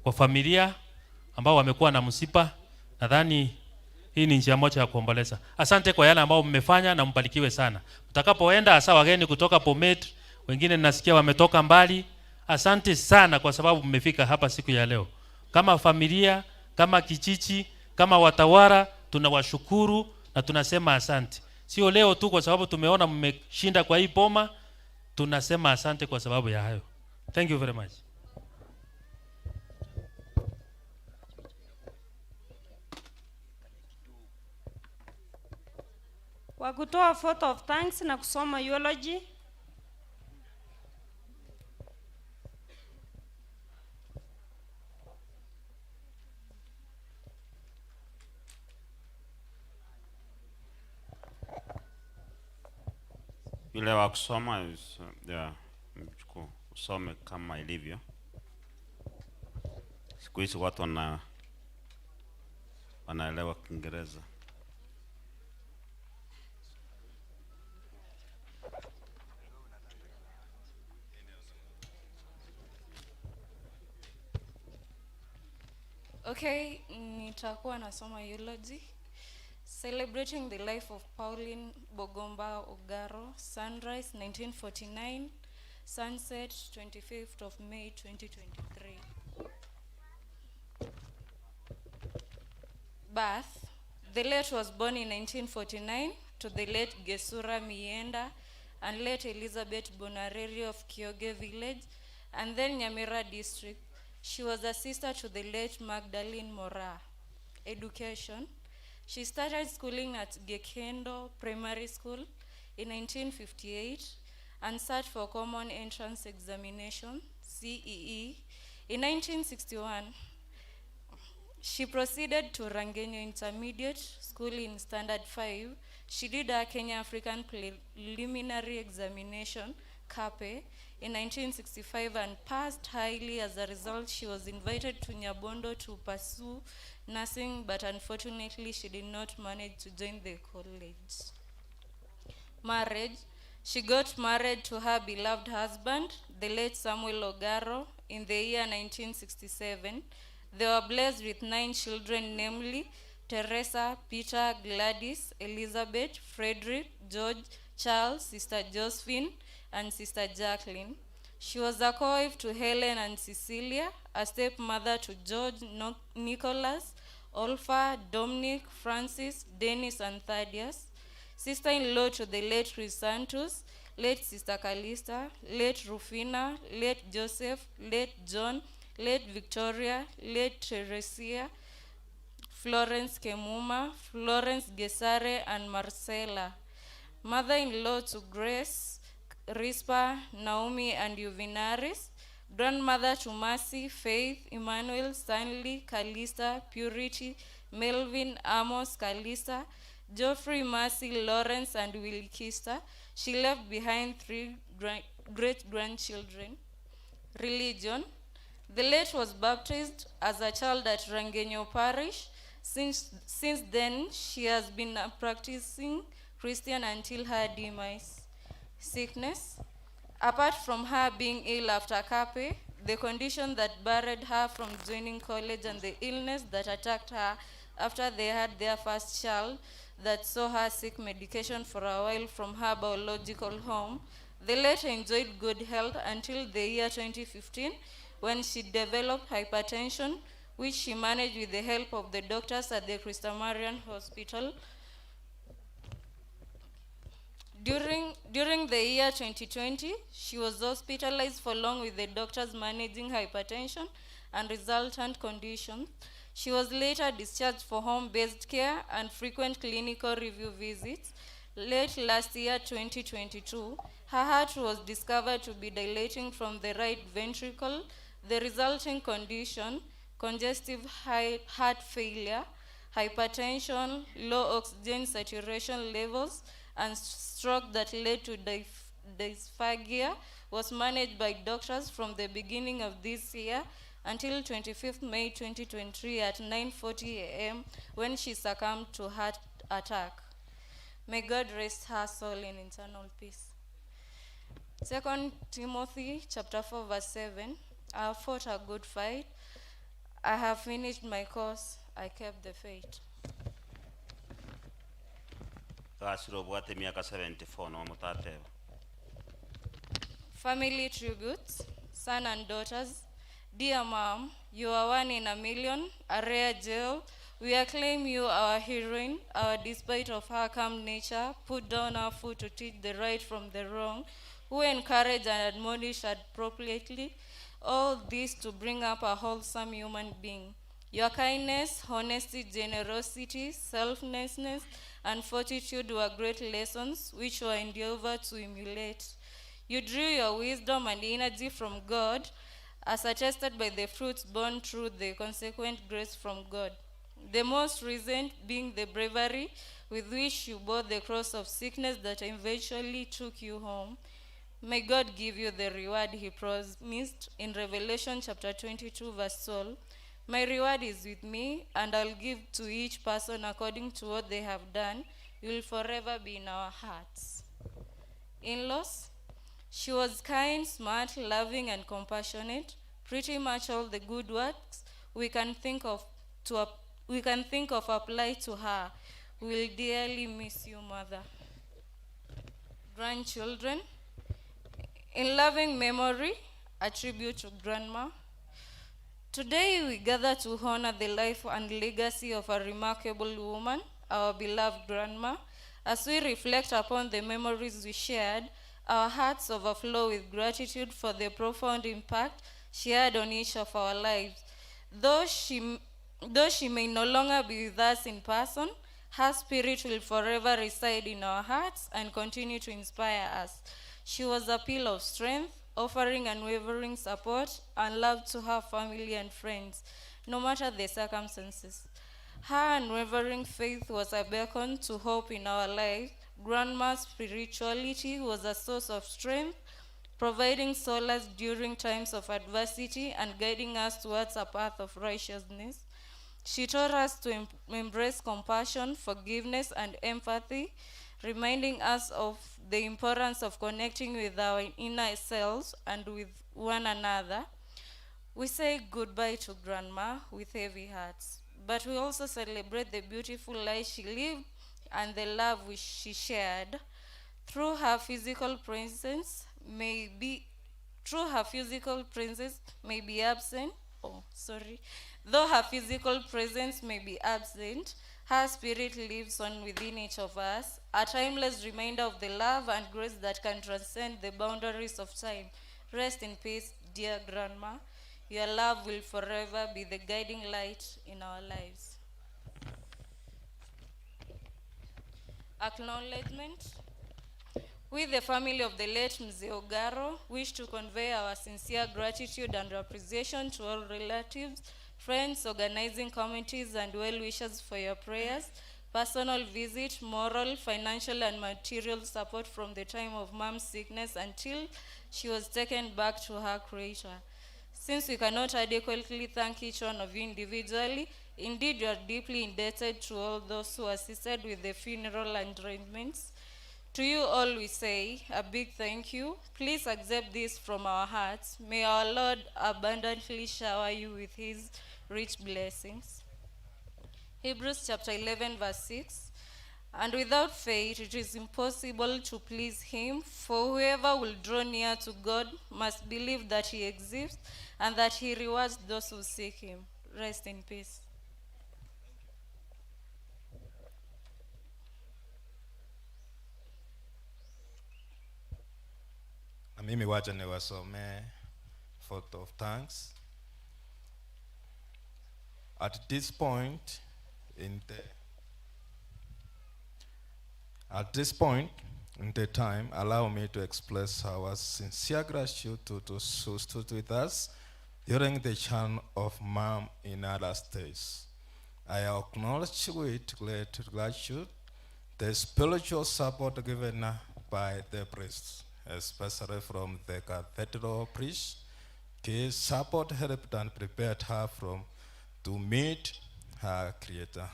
kwa familia ambao wamekuwa na msiba. Nadhani hii ni njia moja ya kuomboleza. Asante kwa yale ambao mmefanya na mbarikiwe sana. Mtakapoenda, hasa wageni kutoka Bomet, wengine nasikia wametoka mbali. Asante sana kwa sababu mmefika hapa siku ya leo. Kama familia, kama kijiji, kama watawala, tunawashukuru na tunasema asante. Sio leo tu kwa sababu tumeona mmeshinda kwa hii boma, tunasema asante kwa sababu ya hayo. Thank you very much. Kwa kutoa vote of thanks na kusoma eulogy. Yule wa kusoma mchukue usome kama ilivyo. Siku hizi watu wanaelewa Kiingereza. Okay, nitakuwa nasoma eulogy. Celebrating the life of Pauline Bogomba Ogaro, sunrise 1949, sunset 25th of May 2023. Birth. The late was born in 1949 to the late Gesura Mienda and late Elizabeth Bonareri of Kioge Village and then Nyamira District. She was a sister to the late Magdalene Mora. Education. She started schooling at Gekendo Primary School in 1958 and sat for Common Entrance Examination, CEE, in 1961. She proceeded to Rangenyo Intermediate School in Standard 5. She did her Kenya African Preliminary Examination, KAPE, in 1965 and passed highly. As a result, she was invited to Nyabondo to pursue nursing, but unfortunately, she did not manage to join the college. Marriage. She got married to her beloved husband, the late Samuel Ogaro, in the year 1967. They were blessed with 9 children, namely Teresa, Peter, Gladys, Elizabeth, Frederick, George, Charles, Sister Josephine, and Sister Jacqueline. She was a co-wife to Helen and Cecilia, a stepmother to George, Nicholas, Olfa, Dominic, Francis, Dennis, and Thaddeus, sister-in-law to the late Chrysanthus, late Sister Calista, late Rufina, late Joseph, late John, late Victoria, late Teresia, Florence Kemuma, Florence Gesare, and Marcella. Mother-in-law to Grace, Rispa, Naomi, and Juvinaris. Grandmother to Mercy, Faith, Emmanuel, Stanley, Calista, Purity, Melvin, Amos, Kalisa, Geoffrey, Mercy, Lawrence, and Willie Kister. She left behind 3 great-grandchildren. Religion. The late was baptized as a child at Rangenyo Parish. Since then, she has been a practicing Christian until her demise. Sickness. Apart from her being ill after Kape, the condition that barred her from joining college and the illness that attacked her after they had their first child that saw her seek medication for a while from her biological home, the late enjoyed good health until the year 2015, when she developed hypertension, which she managed with the help of the doctors at the Christamarian Hospital. During the year 2020, she was hospitalized for long with the doctors managing hypertension and resultant conditions. She was later discharged for home-based care and frequent clinical review visits. Late last year, 2022, her heart was discovered to be dilating from the right ventricle. The resulting condition, congestive heart failure, hypertension, low oxygen saturation levels, and stroke that led to dysphagia, was managed by doctors from the beginning of this year until 25th May 2023 at 9:40 a.m. when she succumbed to heart attack. May God rest her soul in eternal peace. 2 Timothy chapter 4 verse 7, I have fought a good fight, I have finished my course, I kept the faith. Family tributes, son and daughters. Dear mom, you are one in a million, a rare jewel. We acclaim you our heroine, our despite of her calm nature, put down our foot to teach the right from the wrong, who encourage and admonish appropriately, all this to bring up a wholesome human being. Your kindness, honesty, generosity, selflessness, and fortitude were great lessons which were endeavored to emulate. You drew your wisdom and energy from God, as attested by the fruits born through the consequent grace from God. The most recent being the bravery with which you bore the cross of sickness that eventually took you home. May God give you the reward he promised in Revelation chapter 22, verse 12. My reward is with me, and I'll give to each person according to what they have done. You will forever be in our hearts. In-laws, she was kind, smart, loving, and compassionate. Pretty much all the good works we can think of apply to her. We will dearly miss you, mother. Grandchildren, in loving memory, a tribute to grandma. Today we gather to honor the life and legacy of a remarkable woman, our beloved grandma. As we reflect upon the memories we shared, our hearts overflow with gratitude for the profound impact she had on each of our lives. Though she may no longer be with us in person, her spirit will forever reside in our hearts and continue to inspire us. She was a pillar of strength, offering unwavering support and love to her family and friends, no matter the circumstances. Her unwavering faith was a beacon to hope in our lives. Grandma's spirituality was a source of strength, providing solace during times of adversity and guiding us towards a path of righteousness. She taught us to embrace compassion, forgiveness, and empathy, reminding us of the importance of connecting with our inner selves and with one another. We say goodbye to Grandma with heavy hearts, but we also celebrate the beautiful life she lived and the love which she shared. Through her physical presence may be absent. Though her physical presence may be absent, her spirit lives on within each of us, a timeless reminder of the love and grace that can transcend the boundaries of time. Rest in peace, dear Grandma. Your love will forever be the guiding light in our lives. Acknowledgement. We, the family of the late Mzee Ogaro, wish to convey our sincere gratitude and appreciation to all relatives, friends, organizing committees, and well-wishers for your prayers, personal visit, moral, financial, and material support from the time of Mom's sickness until she was taken back to her Creator. Since we cannot adequately thank each one of you individually, indeed we are deeply indebted to all those who assisted with the funeral arrangements. To you all we say a big thank you. Please accept this from our hearts. May our Lord abundantly shower you with his rich blessings. Hebrews chapter 11 verse 6. And without faith it is impossible to please him, for whoever will draw near to God must believe that he exists and that he rewards those who seek him. Rest in peace. Na mimi wacha niwasomee vote of thanks. At this point in the At this point in the time, allow me to express our sincere gratitude to those who stood with us during the journey of Mom in other states. I acknowledge with great gratitude the spiritual support given by the priests, especially from the cathedral priest. His support helped and prepared her to meet her Creator.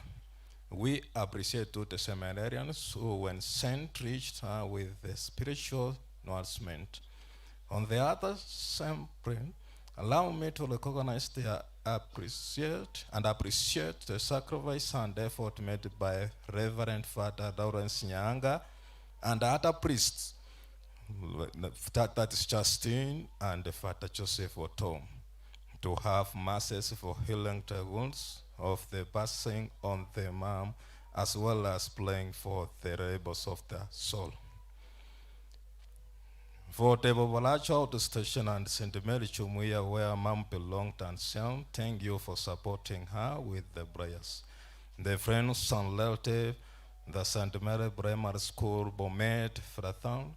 We appreciate to the seminarians who, when sent, reached her with the spiritual nourishment. On the other same plane, allow me to recognize the appreciate and appreciate the sacrifice and effort made by Reverend Father Lawrence Nyanga and other priests, that is Justin and Father Joseph Otom, to have masses for healing the wounds of the passing on the mom, as well as praying for the rebels of the soul. For the Bobolacho Station and St. Mary Chumuia, where Mom belonged and sang, thank you for supporting her with the prayers. The friends and relatives, the St. Mary Primary School, Bomet, Frathan,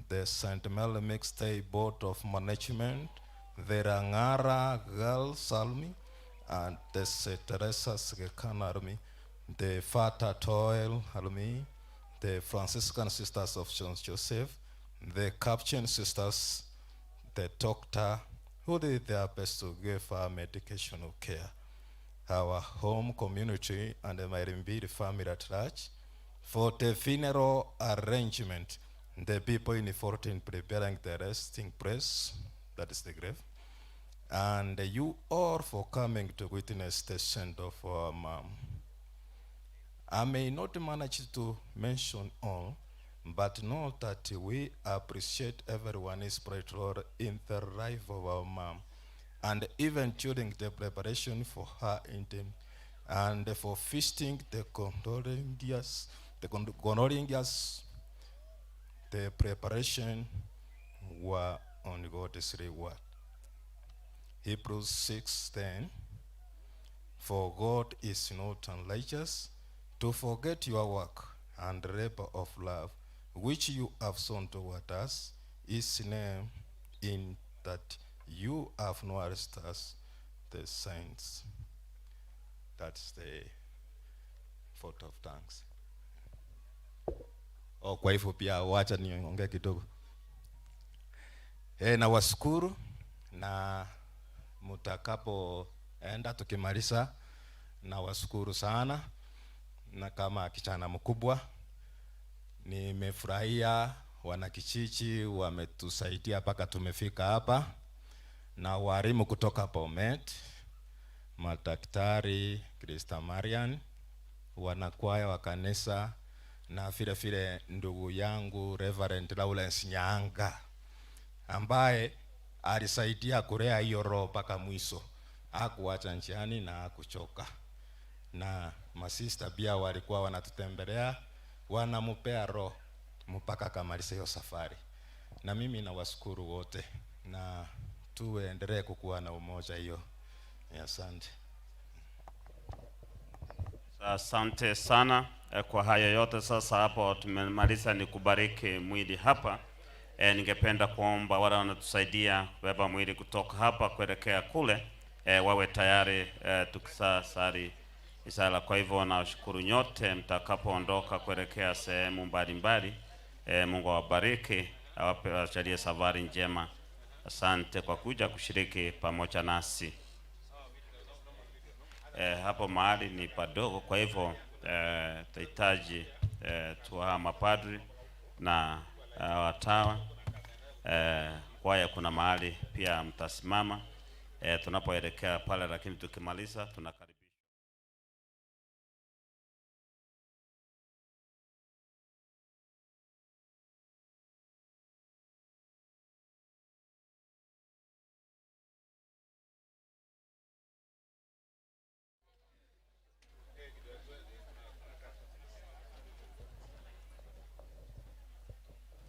the St. Mary Mixed Day Board of Management, the Rangara Girls Army, and the St. Teresa's Gekan Army, the Father Toil Army, the Franciscan Sisters of St. Joseph, the Capuchin Sisters, the doctor, who did their best to give her medicational care, our home community, and the Mairimbiri family at large. For the funeral arrangement, the people in 14 preparing the resting place, that is the grave, and you all for coming to witness the send of our mom. I may not manage to mention all, but know that we appreciate everyone's great role in the life of our mom, and even during the preparation for her intern, and for feasting the condolences, the preparation were on God's reward. Hebrews 6:10, for God is not unrighteous to forget your work and labor of love, which you have sown toward us, his name, in that you have nourished us, the saints. That's the vote of thanks. Oh, kwa hivyo pia wacha niongee kidogo. Nawashukuru na mutakapoenda tukimaliza, nawashukuru sana, na kama kijana mkubwa nimefurahia wanakijiji wametusaidia mpaka tumefika hapa, na walimu kutoka Bomet, madaktari Krista Marian, wanakwaya wa kanisa, na vile vile ndugu yangu Reverend Lawrence Nyanga ambaye alisaidia kulea hiyo roho mpaka mwisho, hakuacha njiani na hakuchoka. Na masista pia walikuwa wanatutembelea, wanamupea roho mpaka akamaliza hiyo safari. Na mimi nawashukuru wote, na tuendelee kukuwa na umoja hiyo. Asante. Asante sana kwa haya yote. Sasa hapo tumemaliza ni kubariki mwili hapa. Ningependa kuomba wale wanatusaidia kubeba mwili kutoka hapa kuelekea kule, wawe tayari tukisasali isala. Kwa hivyo nashukuru nyote mtakapoondoka kuelekea sehemu mbalimbali. Mungu awabariki, awape, awajalie safari njema. Asante kwa kuja kushiriki pamoja nasi. Hapo mahali ni padogo, kwa hivyo tutahitaji tuwa mapadri na watawa. Kwaya kuna mahali pia mtasimama tunapoelekea pale, lakini tukimaliza tunakaribisha.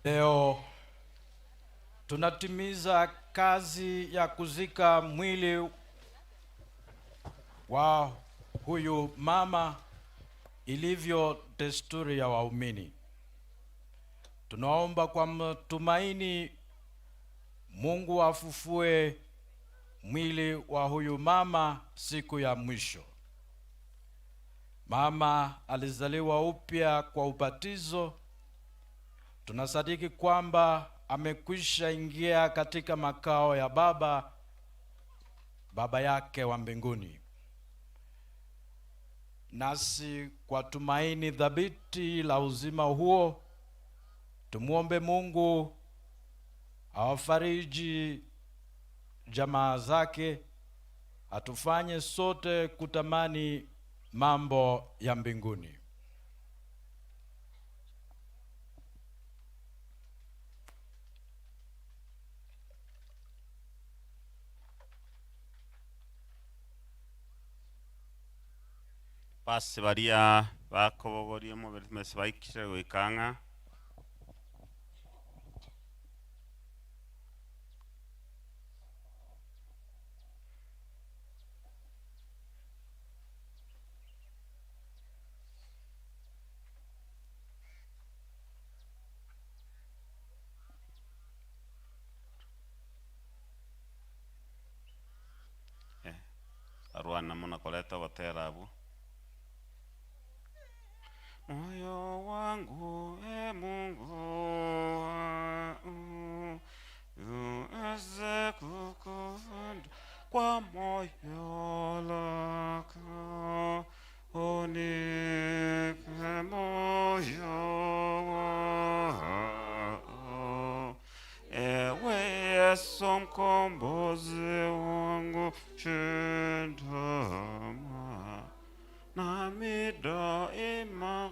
Leo tunatimiza kazi ya kuzika mwili wa huyu mama ilivyo desturi ya waumini. Tunaomba kwa matumaini Mungu afufue mwili wa huyu mama siku ya mwisho. Mama alizaliwa upya kwa ubatizo. Tunasadiki kwamba amekwisha ingia katika makao ya Baba yake wa mbinguni. Nasi kwa tumaini thabiti la uzima huo, tumuombe Mungu awafariji jamaa zake, atufanye sote kutamani mambo ya mbinguni. Basi baria bakobogoria mubiri mesi baikire goikang'a. Arwana muna koleta gotera abu. Moyo wangu, e Mungu, uweze kukupenda kwa moyo lako, unipe moyo wako. Ewe Yesu mkombozi wangu, shinda nami daima,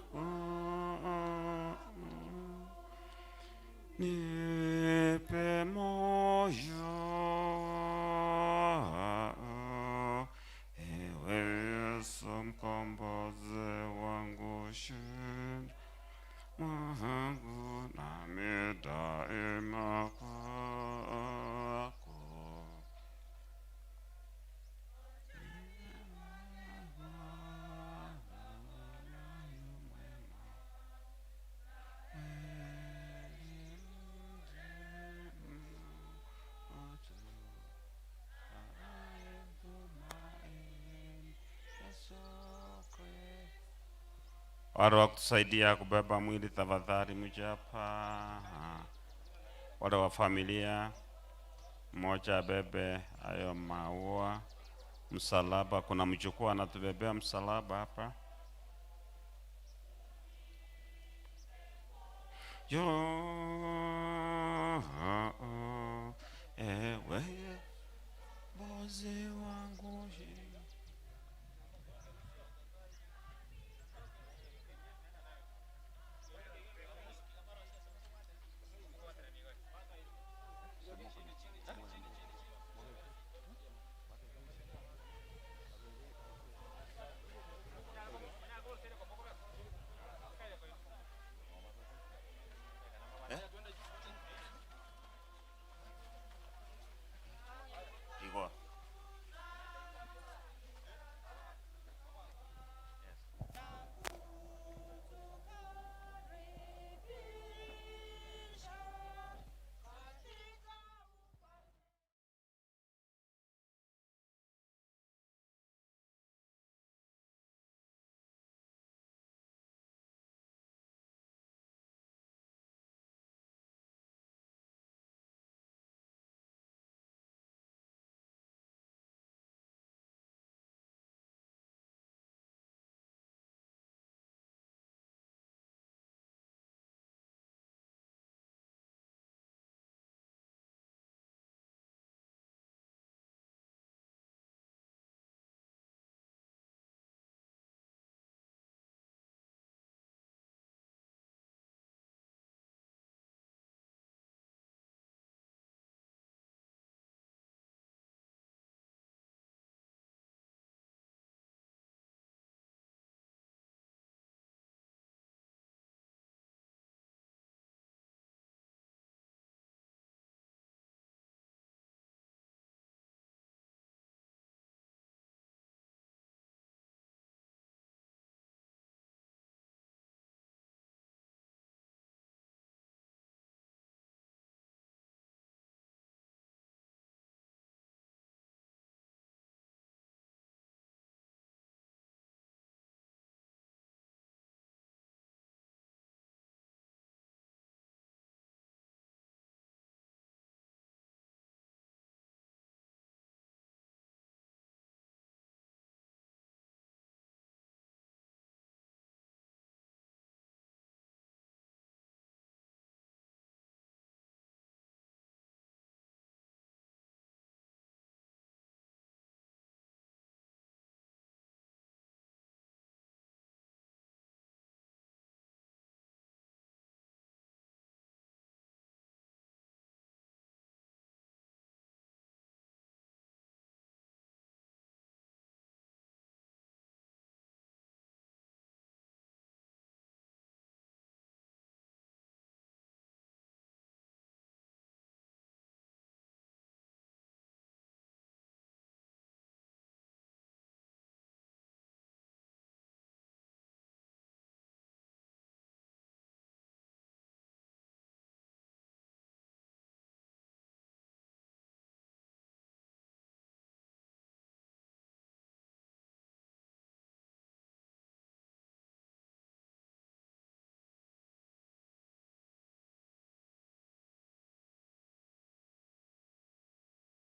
nipe moyo, ewe Yesu mkombozi wangu, shinda wangu nami daima kwako. Wale wa kutusaidia kubeba mwili tafadhali mje hapa. Wale wa familia mmoja abebe hayo maua, msalaba. Kuna mjukuu anatubebea msalaba hapa. Yo